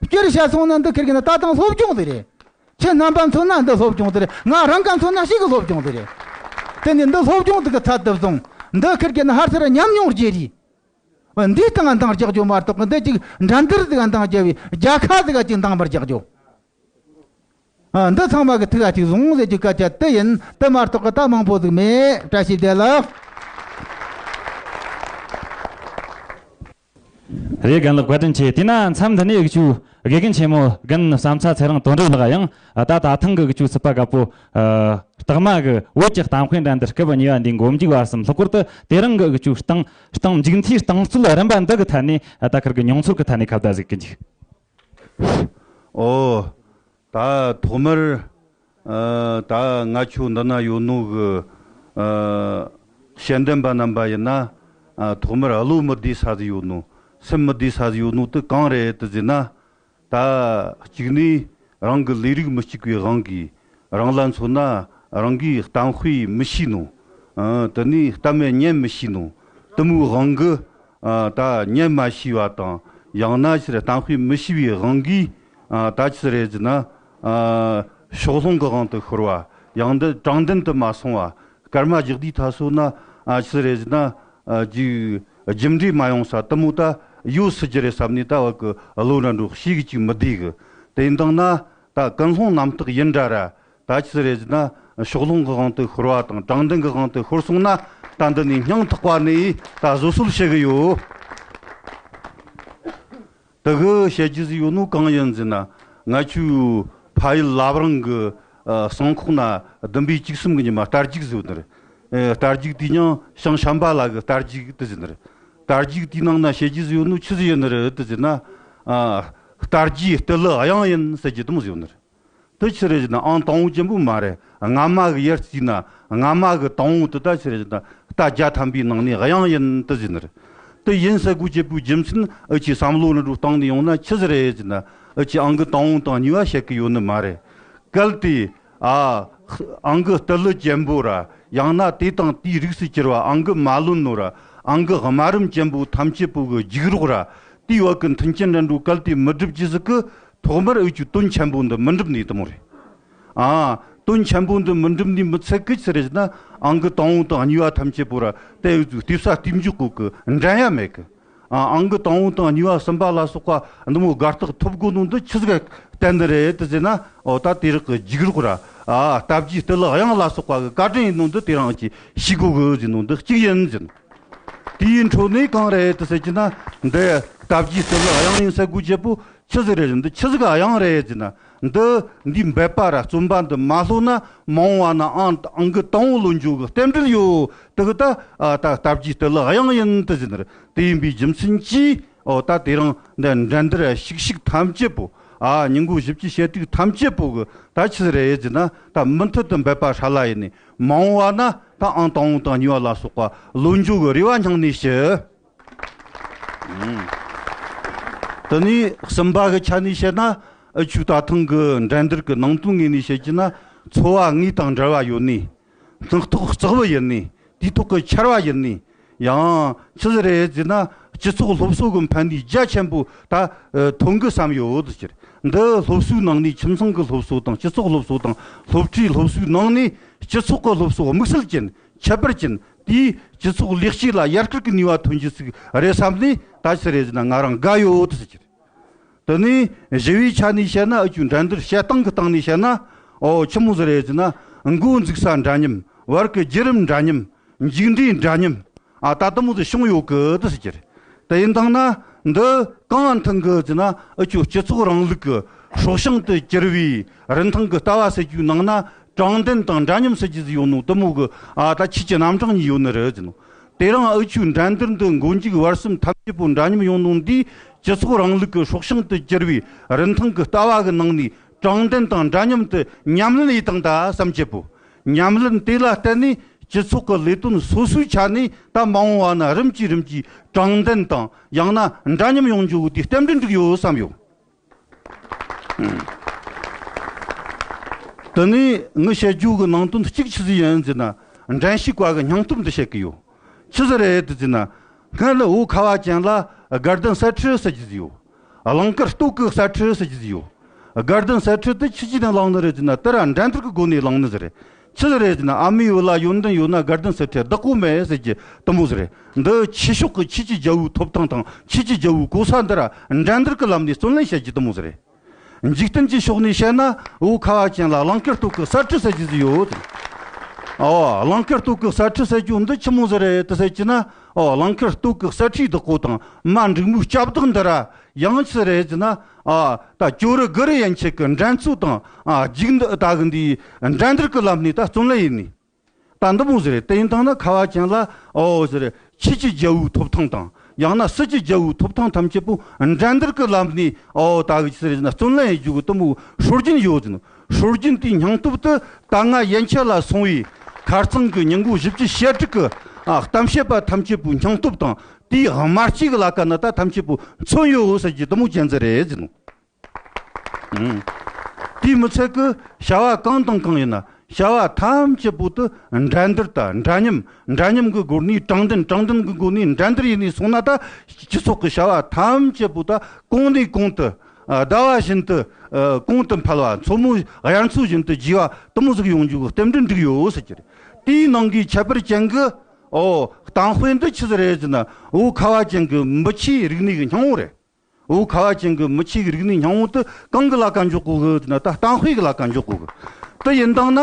སྤྱིར་བཤད་སོང་ན་འདི་ཁིར་གི་ན་ད་ཐེངས་སློབ་སྦྱོང་ཟིག་རེད། ཁྱེད་རྣམ་པ་མཚོན་ན་འདི་སློབ་སྦྱོང་ཟིག་རེད། ང་རང་ག་མཚོན་ན་ཞིག་གི་སློབ་སྦྱོང་ཟིག་རེད། དེ་ནི་འདི་སློབ་སྦྱོང་ཟིག་གི་ཚད་དུ་བཟུང་། འདི་ཁིར་གི་ན་ཧར་ཚུར་ཉམས་མྱོང་རྒྱས་རེད། འདིའི་སྟེང་འདང་རྒྱག་རྒྱུ་མ་གཏོགས་གི་འདི་ཅིག་འགྲན་བསྡུར་ཟིག་འདང་རྒྱག་པའི་རྒྱལ་ཁ་ཟིག་ཅིག་འདང་མི་རྒྱག་རྒྱུ། ཨ། འདི་ཚང་མ་གི་ཐུགས་ལ་ཅིག་བཟུང་ཟེར་རྒྱུ་སྐད་ཆ་དེ་ཡིན། དེ་མ་གཏོགས་གི་ད་མང་པོ་ཟིག་མེད། བཀྲ་ཤིས་བདེ་ལེགས། རེད། རྒན་ལགས་བཀའ་དྲིན་ཆེ། དེས་ན་མཚམས་འདི་ནས་འུ་ཆོའི་དགེ་རྒན་ཆེན་མོ་རྒན་བསམ་ཚ་ཚེ་རིང་དོན་གྲུབ་ལགས་ཡང་ད་ད་ཐེངས་གི་འུ་ཆོའི་སྲིད་པ་དཀར་པོ། ཨ། རྟགས་མ་གི་བོད་ཀྱི་གཏམ་དཔེ་འགྲན་བསྡུར་སྐབས་གཉིས་པ་འདིའི་མགོ་མཇུག་བར་གསུམ་ལྷག་པར་དུ་དེ་རིང་གི་འུ་ཆོའི་སྟེང་སྟེང་མཇུག་མཐའི་རྟིང་རྩོད་རིམ་པ་འདི་གི་ཐད་ནས་ད་ཁིར་གི་མྱོང་ཚོར་གི་ཐད་ནས་ཁ་བརྡ་ཟིག་གི་འཇུག་ཨོ། ད་ཐོག་མར། ཨ། ད་ང་ཆོ་འདི་ན་ཡོད་ནོ་གི། ཨ། ཤེས་ལྡན་པ་རྣམ་པ་ཡིན་ན། ཨ། ཐོག་མར་བློ་མི་བདེ་ས་ཟིག་ཡོད་ནོ། སེམས་མི་བདེ་ས་ཟིག་ཡོད་ནོ་དེ་གང་རེད་དེ་ཟེར་ན། ད་གཅིག་ནས་རང་གི་ལས་རིགས་མི་གཅིག་པའི་དབང་གིས། རང་ལ་མཚོན་ན་རང་གིས་གཏམ་དཔེ་མི་ཤེས་ནོ། ཨ། དེ་ནས་གཏམ་ཉན་མི་ཤེས་ནོ། དེ་མོའི་དབང་གིས། ཨ། ད་ཉན་མ་ཤེས་པ་དང་། ཡང་ན་ཕྱིར་གཏམ་དཔེ་མི་ཤེས་པའི་དབང་གིས། ཨ། ད་ཅི་རེད་ཟེར་ན། ཨ། ཕྱོགས་ལྷུང་གི་དབང་དུ་ཤོར་བ། ཡང་འདི་དྲང་བདེན་དུ་མ་སོང་བ། སྐར་མ་རྒྱག་དུས་ད་སོ་ན། ཨ། ཅི་རེད་ཟེར་ན། ཨ། རྒྱུ་རྒྱུ་འབྲས་མ་ཡོང་ས་དེ་མོ་ད་ཡོད་སྲིད་རྒྱུ་རེད་བསམ་ནས་ད་བ་གི་བློ་འགྲོ་འགྲོ་ཞིག་གི་ཅིག་མི་བདེ་གི། དེ་འདང་ན་ད་ཀུན་སློང་རྣམ་དག་ཡིན་འདྲ་ར། ད་ཅི་རེད་ཟེར་ན་ཕྱོགས་ལྷུང་གི་དབང་དུ་ཤོར་བ་དང་དྲང་བདེན་གྱི་དབང་དུ་ཤོར་སོང་ན། ད་འདི་ནས་སྙིང་ཐག་པ་ནས་ད་བཟོད་གསོལ་བྱེད་གི་ཡོད། དེ་གི་བཤད་རྒྱུ་ཟིག་ཡོད་ནོ་གང་ཡིན་ཟེར་ན། ང་ཆོའི་ཕ་ཡུལ་བླ་བྲང་གི། ཨ། བསང་ཁོག་ན་བདུན་པའི་བཅུ་གསུམ་གི་ཉི་མ་རྟ་རྒྱུག་ཟེར་ནི་རེད། ཨེ། རྟ་རྒྱུག་དེ་ཡང་ཞང་ཤམ་པ་ལ་གི་རྟ་རྒྱུག་དེ་ཟེར་ནི་རེད། རྟ་རྒྱུག་དེའི་ནང་ན་བཤད་རྒྱུ་ཟིག་ཡོད་ནོ་ཆི་ཟིག་ཡིན་ནི་རེད་དེ་ཟེར་ན། ཨ། རྟ་རྒྱུག་རྟུལ་ལི་གཡང་ཡིན་ཟེར་རྒྱུ་དེ་མོ་ཟིག་ཡོད་ནི་རེད། དེ་ཆི་རེད་ཟེར་ན་ཨང་དང་པོ་ཅན་པོ་མ་རེད། སྔ་མ་གི་ཡར་བརྩིས་ན་སྔ་མ་གི་དང་པོ་དེ་ད་ཆི་རེད་ཟེར་ན་རྟ་བརྒྱ་ཐམ་པའི་ནང་ནས་གཡང་ཡིན་དེ་ཟེར་ནི་རེད། དེ་ཡིན་ཟེར་དགོས་བྱེད་པོའི་རྒྱུ་མཚན་འུ་ཆོས་བསམ་བློ་འདྲ་བཏང་ནས་ཡོང་ན་ཆི་ཟིག་རེད་ཟེར་ན། འུ་ཆོས་ཨང་ཀི་དང་པོ་དང་གཉིས་པ་བཤད་གི་ཡོད་ནི་མ་རེད། གལ་ཏེ། ཨ། ཨང་ཀི་རྟུལ་ལི་ཅན་པོ་ར། ཡང་ན་དེ་དང་དེའི་རིགས་སུ་གྱུར་བ་ཨང་ཀི་མ་ལོན་ནོ་ར། ཨང་ཀི་དམའ་རིམ་ཅན་པོ་ཐམས་ཅད་པོ་གི་རྒྱུགས་རོགས་ར། དེའི་བ་གི་མཐུན་རྐྱེན་འགྲན་འགྲོ་གལ་ཏེ་མི་སྒྲུབ་རྒྱུ་ཟིག་གི། ཐོག་མར་འུ་ཆོས་དོན་ཆེན་པོ་འདི་མི་འགྲུབ་ནི་དེ་མོ་རེད། ཨ། དོན་ཆེན་པོ་འདི་མི་འགྲུབ་ནི་མི་ཚད་གི་ཆི་རེད་ཟེར་ན། ཨང་ཀི་དང་པོ་དང་གཉིས་པ་ཐམས་ཅད་པོ་ར་དེ་འུ་ཆོས་ལྟེབ་ས་ལྟེབ་འཇོག་གོ་གི་འགྲན་ཡ་མེད་གི། ཨ། ཨང་ཀི་དང་པོ་དང་གཉིས་པ་གསུམ་པ་ལ་སོགས་པ་འདི་མོ་དགའ་རྟགས་ཐོབ་དགོས་ནོ་འདི་ཆི་ཟིག་ག་བརྟེན་ནི་རེད་དེ་ཟེར་ན། འོ། ད་དེ་རིགས་ཀྱི་རྒྱུགས་རོགས་ར། ཨ། རྟ་བརྒྱུགས་རྟུལ་ལི་གཡང་ལ་སོགས་པ་གི་བཀའ་དྲིན་ཡིན་ནོ་འདི་དེ་རང་གིས་ཤེས་དགོས་གི་ཟེར་ནོ་འདི་གཅིག་ཡིན་ཟེར། དེའི་འཕྲོ་ནས་གང་རེད་དེ་ཟེར་གྱི་ན། འདི་རྟ་བརྒྱུགས་རྟུལ་ལི་གཡང་ཡིན་ཟེར་དགོས་བྱེད་པོ་ཆི་ཟིག་རེད་ཟེར། འདི་ཆི་ཟིག་ག་གཡང་རེད་ཟེར་ན། འདི་འདིའི་འབད་པ་ར་བརྩོན་པ་འདི་མ་ལྷོད་ན་མ་འོངས་པ་ན་ཨང་ཨང་ཀི་དང་པོ་ལོན་རྒྱུ་གི་རྟེན་འབྲེལ་ཡོད། དེ་གི་ད། ཨ། ད་རྟ་བརྒྱུགས་རྟུལ་ལི་གཡང་ཡིན་དེ་ཟེར་ནི་རེད། དེ་ཡིན་པའི་རྒྱུ་མཚན་གྱིས། འོ། ད་དེ་རིང་འདི་འགྲན་བསྡུར་ཞུགས་ཞུགས་ཐམས་ཅད་པོ། ཨ། ཉིན་གུང་བཞི་བཅུ་ཞེ་དྲུག་ཐམས་ཅད་པོ་གི་ད་ཆི་ཟིག་རེད་ཟེར་ན། ད་མུ་མཐུད་དུ་འབད་པ་སྲ་ལ་ཡིན་ནས་མ་འོངས་པ་ན་ད་ཨང་དང་པོ་དང་གཉིས་པ་ལ་སོགས་པ་ལོན་རྒྱུ་གི་རེ་བ་སྙིང་ནས་ཞུ། དེ་ནས་གསུམ་པ་གི་ཆ་ནས་བཤད་ན། འུ་ཆོས་ད་ཐེངས་གི་འགྲན་བསྡུར་གི་ནང་དོན་ངོས་ནས་བཤད་ཀྱི་ན། འཚོ་བ་དངོས་དང་འབྲེལ་བ་ཡོད་ནི། སྣ་ཐོག་རྩག་པ་ཡིན་ནི། དུས་ཐོག་གི་ཆར་པ་ཡིན་ནི། ཡང་ཆི་ཟིག་རེད་ཟེར་ན། སྤྱི་ཚོགས་སློབ་གསོ་གི་ཕན་ནུས་རྒྱ་ཆེན་པོ་ད་ཐོན་གི་བསམ་ཡོད་ཟེར། འདི་སློབ་གསོའི་ནང་ནས་ཁྱིམ་ཚང་གི་སློབ་གསོ་དང་སྤྱི་ཚོགས་སློབ་གསོ་དང་སློབ་གྲྭའི་སློབ་གསོའི་ནང་ནས་སྤྱི་ཚོགས་ཀྱི་སློབ་གསོ་དམིགས་བསལ་ཅན། ཁྱད་པར་ཅན། དེས་སྤྱི་ཚོགས་ལེགས་སྐྱེས་ལ་ཡར་སྐུལ་གྱི་ནུས་པ་ཐོན་རྒྱུ་ཟིག་རེད་བསམ་ནས་ད་ཆི་རེད་ཟེར་ན་ང་རང་དགའ་ཡོད་ཟེར་གྱི། དེ་ནས་ཞི་བའི་ཆ་ནས་བཤད་ན། འུ་ཆོའི་འགྲན་བསྡུར་བྱེད་སྟངས་ཀྱི་སྟེང་ནས་བཤད་ན། ཨོ་ཆི་མོ་ཟིག་རེད་ཟེར་ན། འགོ་འཛུགས་ས་འདྲ་མཉམ། བར་གྱི་བརྒྱུད་རིམ་འདྲ་མཉམ། མཇུག་འབྲས་འདྲ་མཉམ། ཨ་ད་དེ་མོ་ཟིག་བྱུང་ཡོད་གི་དེ་ཟེར་གྱི་རེད། དེ་ཡིན་དང་ན་འདི་གང་ང་མཐུན་གི་ཟེར་ན། འུ་ཆོ་སྤྱི་ཚོགས་རིང་ལུགས་ཀྱི་སྲོག་ཤིང་དུ་གྱུར་བའི་རིན་ཐང་གི་ལྟ་བ་ཟེར་རྒྱུའི་ནང་ན། དྲང་བདེན་དང་འདྲ་མཉམ་ཟེར་རྒྱུ་ཟིག་ཡོད་ནོ་དེ་མོ་གི། ཨ་ད་ཆོས་ཀྱི་རྣམ་གྲངས་གཉིས་ཡོད་ནི་རེད་ཟེར་ནོ། དེ་རིང་འུ་ཆོའི་འགྲན་བསྡུར་འདི་མགོ་མཇུག་བར་གསུམ་ཐམས་ཅད་པོ་འདྲ་མཉམ་ཡོང་ནོ་འདིས། སྤྱི་ཚོགས་རིང་ལུགས་ཀྱི་སྲོག་ཤིང་དུ་གྱུར་བའི་རིན་ཐང་གི་ལྟ་བ་གི་ནང་ནས། དྲང་བདེན་དང་འདྲ་མཉམ་དུ་ཉམས་ལེན་ཡེད་དང་ད་བསམ་གྱི་བོ། ཉམས་ལེན་དེ་ལ་བརྟེན་ནས་སྤྱི་ཚོགས་ཀྱི་ལས་དོན་སོ་སོའི་ཆ་ནས་ད་མ་འོངས་པ་ན་རིམ་གྱིས་རིམ་གྱིས་དྲང་བདེན་དང་ཡང་ན་འདྲ་མཉམ་ཡོང་རྒྱུ་དེ་རྟེན་འབྲེལ་འགྲིག་ཡོད་བསམ་ཡོད། དེ་ནས་ངས་བཤད་རྒྱུ་གི་ནང་དོན་གཅིག་ཆི་ཟིག་ཡིན་ཟེར་ན། འགྲན་ཞུགས་པ་གི་སྙིང་སྟོབས་འདི་བཤད་གི་ཡོད། ཆི་ཟིག་རེད་ཟེར་ན། སྔར་ལ་བོད་ཁ་བ་ཅན་ལ་དགའ་ལྡན་གསེར་ཁྲི་ཟེར་གྱི་ཟིག་ཡོད། གླིང་དཀར་སྟོད་ཀྱི་གསེར་ཁྲི་ཟེར་གྱི་ཟིག་ཡོད། དགའ་ལྡན་གསེར་ཁྲི་དེ་ཆི་ཆི་ནས་བླངས་ནི་རེད་ཟེར་ན། དེ་ར་འགྲན་བསྡུར་གི་སྒོ་ནས་བླངས་ནི་ཟིག་རེད། ཆི་ཟིག་རེད་ཟེར་ན། ཨ་མའི་བུ་ལ་ཡོན་ཏན་ཡོད་ན་དགའ་ལྡན་གསེར་ཁྲི་བདག་པོ་མེད་ཟེར་གྱི་དེ་མོ་ཟིག་རེད། འདི་ཆོས་ཕྱོགས་ཀྱི་ཆོས་ཀྱི་རྒྱལ་པོའི་ཐོབ་ཐང་དང་ཆོས་ཀྱི་རྒྱལ་པོའི་གོ་ས་འདི་ར་འགྲན་བསྡུར་གི་ལམ་ནས་བརྩོན་ལེན་བྱེད་ཀྱི་དེ་མོ་ཟིག་རེད། འཇིག་རྟེན་གྱི་ཕྱོགས་ནས་བཤད་ན། བོད་ཁ་བ་ཅན་ལ་གླིང་དཀར་སྟོད་ཀྱི་གསེར་ཁྲི་ཟེར་གྱི་ཟིག་ཡོད། ཨོ་གླིང་དཀར་སྟོད་ཀྱི་གསེར་ཁྲི་ཟེར་རྒྱུ་འདི་ཆི་མོ་ཟིག་རེད་དེ་ཟེར་གྱི་ན། ཨོ་གླིང་དཀར་སྟོད་ཀྱི་གསེར་ཁྲིའི་བདག་པོ་དང་མ་འབྲུག་མོའི་སྐྱབས་བདག་འདི་ར་ཡང་ཆི་རེད་ཟེར་ན། ཨ་ད་ཇོ་རུ་གུ་རུ་ཡན་ཆད་ཀྱི་འགྲན་རྩོད་དང་། ཨ་རྒྱུག་འདི་ད་གི་འདིའི་འགྲན་བསྡུར་གྱི་ལམ་ནས་ད་བརྩོན་ལེན་ཡེད་ནི། ད་འདི་མོ་ཟིག་རེད། དེ་ཡིན་དང་ན་ཁ་བ་ཅན་ལ་ཨོ་ཟེར་ཆོས་ཀྱི་རྒྱལ་པོའི་ཐོབ་ཐང་དང་ཡང་ན་སྲིད་ཀྱི་རྒྱལ་པོའི་ཐོབ་ཐང་ཐམས་ཅད་པོ་འགྲན་བསྡུར་གྱི་ལམ་ནས་ཨོ་ད་གི་ཆི་ཟེར་ན་བརྩོན་ལེན་ཡེད་རྒྱུ་གི་དེ་མོ་སྲོལ་རྒྱུན་ཡོད་ཟེར་ནོ། སྲོལ་རྒྱུན་དེའི་སྙིང་སྟོབས་དེ་ད་སྔ་ཡན་ཆད་ལ་སོང་བའི་ཁ་རྩང་གི་ཉིན་གུང་བཞི་བཅུ་ཞེ་དྲུག་གི། ཨ་གཏམ་བཤད་པ་ཐམས་ཅད་པོའི་སྙིང་སྟོབས་དང་དེའི་དམར་གཅིག་གི་ལ་ཀ་ན་ད་ཐམས་ཅད་པོ་མཚོན་ཡོད་ཟེར་གྱི་དེ་མོ་ཅན་ཟིག་རེད་ཟེར་ནོ། ཨང་། དེས་མི་ཚད་ཀི་བྱ་བ་གང་དང་གང་ཡིན་ན་བྱ་བ་ཐམས་ཅད་པོ་དེ་འགྲན་བསྡུར་དང་འདྲ་མཉམ། འདྲ་མཉམ་གི་སྒོ་ནས་དྲང་བདེན། དྲང་བདེན་གི་སྒོ་ནས་འགྲན་བསྡུར་ཡེད་ནས་སོང་ན། ད་སྤྱི་ཚོགས་ཀྱི་བྱ་བ་ཐམས་ཅད་པོ་ད་གོང་ནས་གོང་དུ། ཨ་ཟླ་བ་བཞིན་དུ། ཨ་གོང་དུ་འཕེལ་བ། མཚོ་མོ་དབྱར་མཚོ་བཞིན་དུ་རྒྱས་པ་དེ་མོ་ཟིག་ཡོང་རྒྱུ་གི་རྟེན་འབྲེལ་འགྲིག་ཡོད་ཟེར་གྱི་རེད། དེའི་ནང་གི་ཁྱད་པར་ཅན་གི་ཨོ་གཏམ་དཔེ་འདི་ཆི་ཟིག་རེད་ཟེར་ན། བོད་ཁ་བ་ཅན་གི་མི་ཆོས་རིག་གནས་གི་སྙིང་བོ་རེད། བོད་ཁ་བ་ཅན་གྱི་མི་ཆོས་ཀྱི་རིག་གནས་སྙིང་བོ་དེ་གང་གི་ལ་ཀ་འཇོག་དགོས་གི་ཟེར་ན། ད་གཏམ་དཔེ་གི་ལ་ཀ་འཇོག་དགོས་གི། དེ་ཡིན་དང་ན་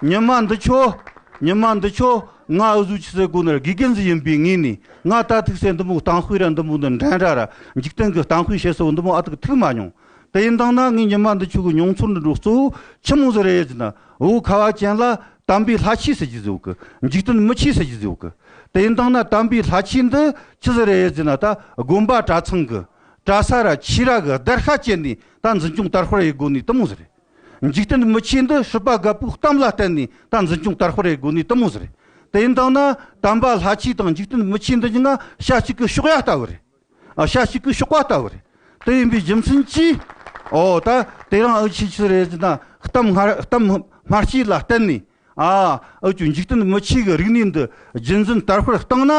ཉི་མ་འདི་ཆོ། ཉི་མ་འདི་ཆོ་ང་འུ་ཟོ་ཆི་ཟེར་དགོས་ནི་རེད། དགེ་རྒན་ཟིག་ཡིན་པའི་ངོས་ནས། ང་ད་ཐུག་སེ་འདི་མོ་གཏམ་དཔེ་ར་འདི་མོ་འདི་འགྲན་ར་ར་འཇིག་རྟེན་གི་གཏམ་དཔེ་བཤད་སོ་འདི་མོ་ཨ་ཐུག་ཐུག་མ་མྱོང་། དེ་ཡིན་དང་ན་ངས་ཉི་མ་འདི་ཆོ་གི་མྱོང་ཚོར་འདི་འགྲོ་གཙོ་བོ་ཆི་མོ་ཟིག་རེད་ཟེར་ན། བོད་ཁ་བ་ཅན་ལ་དམ་པའི་ལྷ་ཆོས་ཟེར་གྱི་ཟིག་ཡོད་གི། འཇིག་རྟེན་མི་ཆོས་ཟེར་གྱི་ཟིག་ཡོད་གི། དེ་ཡིན་དང་ན་དམ་པའི་ལྷ་ཆོས་འདི་ཆི་ཟིག་རེད་ཟེར་ན། ད་དགོན་པ་གྲྭ་ཚང་གི་གྲྭ་ས་ར་ཆོས་ར་གི་བརྡར་ཤ་བཅད་ནས་ད་འཛིན་སྐྱོང་དར་སྤེལ་ཡེད་དགོས་ནི་དེ་མོ་ཟིག་རེད། འཇིག་རྟེན་མི་ཆོས་འདི་སྲིད་པ་རྒད་པོའི་གཏམ་ལ་བརྟེན་ནས་ད་འཛིན་སྐྱོང་དར་སྤེལ་ཡེད་དགོས་ནི་དེ་མོ་ཟིག་རེད། དེ་ཡིན་དང་ན་དམ་པ་ལྷ་ཆོས་དང་འཇིག་རྟེན་མི་ཆོས་འདི་གཉིས་ཀ་ཤ་གཅིག་གི་གཤོག་ཡ་ལྟ་བུ་རེད། ཨ་ཤ་གཅིག་གི་གཤོག་པ་ལྟ་བུ་རེད། དེ་ཡིན་པའི་རྒྱུ་མཚན་གྱིས། ཨོ་ད་དེ་རིང་འུ་ཆོས་ཆི་རེད་ཟེར་ན། གཏམ་སྔ་གཏམ་སྨྲ་བརྗོད་ལ་བརྟེན་ནས། ཨ་འུ་ཆོས་འཇིག་རྟེན་མི་ཆོས་ཀྱི་རིག་གནས་འདི་རྒྱུན་འཛིན་དར་སྤེལ་བཏང་ན།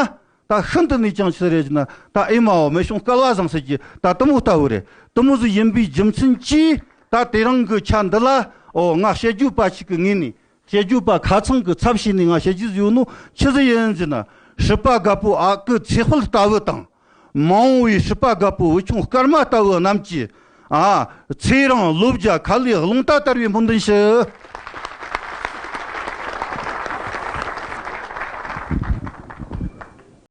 ད་ཤིན་ཏུ་ནས་ཀྱང་ཆི་རེད་ཟེར་ན། ད་ཨེ་མའོ་མེ་ཤོང་སྐལ་བ་བཟང་ཟེར་གྱི་ད་དེ་མོ་ལྟ་བུ་རེད། དེ་མོ་ཟིག་ཡིན་པའི་རྒྱུ་མཚན་གྱིས། ད་དེ་རིང་གི་ཆ་འདི་ལ། ཨོ་ང་བཤད་རྒྱུ་པ་ཞིག་གི་ངོས་ནས། བཤད་རྒྱུ་པ་ཁ་ཚང་གི་ཚབ་བྱས་ནས་ང་བཤད་རྒྱུ་ཟིག་ཡོད་ནོ་ཆི་ཟིག་ཡིན་ཟེར་ན། སྲིད་པ་རྒད་པོ་ཨ་ཁུ་ཚེ་དཔལ་ལྟ་བུ་དང་། མ་འོངས་པའི་སྲིད་པ་རྒད་པོ་བུ་ཆུང་སྐར་མ་ལྟ་བུ་རྣམས་ཀྱི། ཨ་ཚེ་རིང་ལོ་བརྒྱ་ཁ་ལོའི་རླུང་རྟ་དར་བའི་སྨོན་འདུན་ཞུ།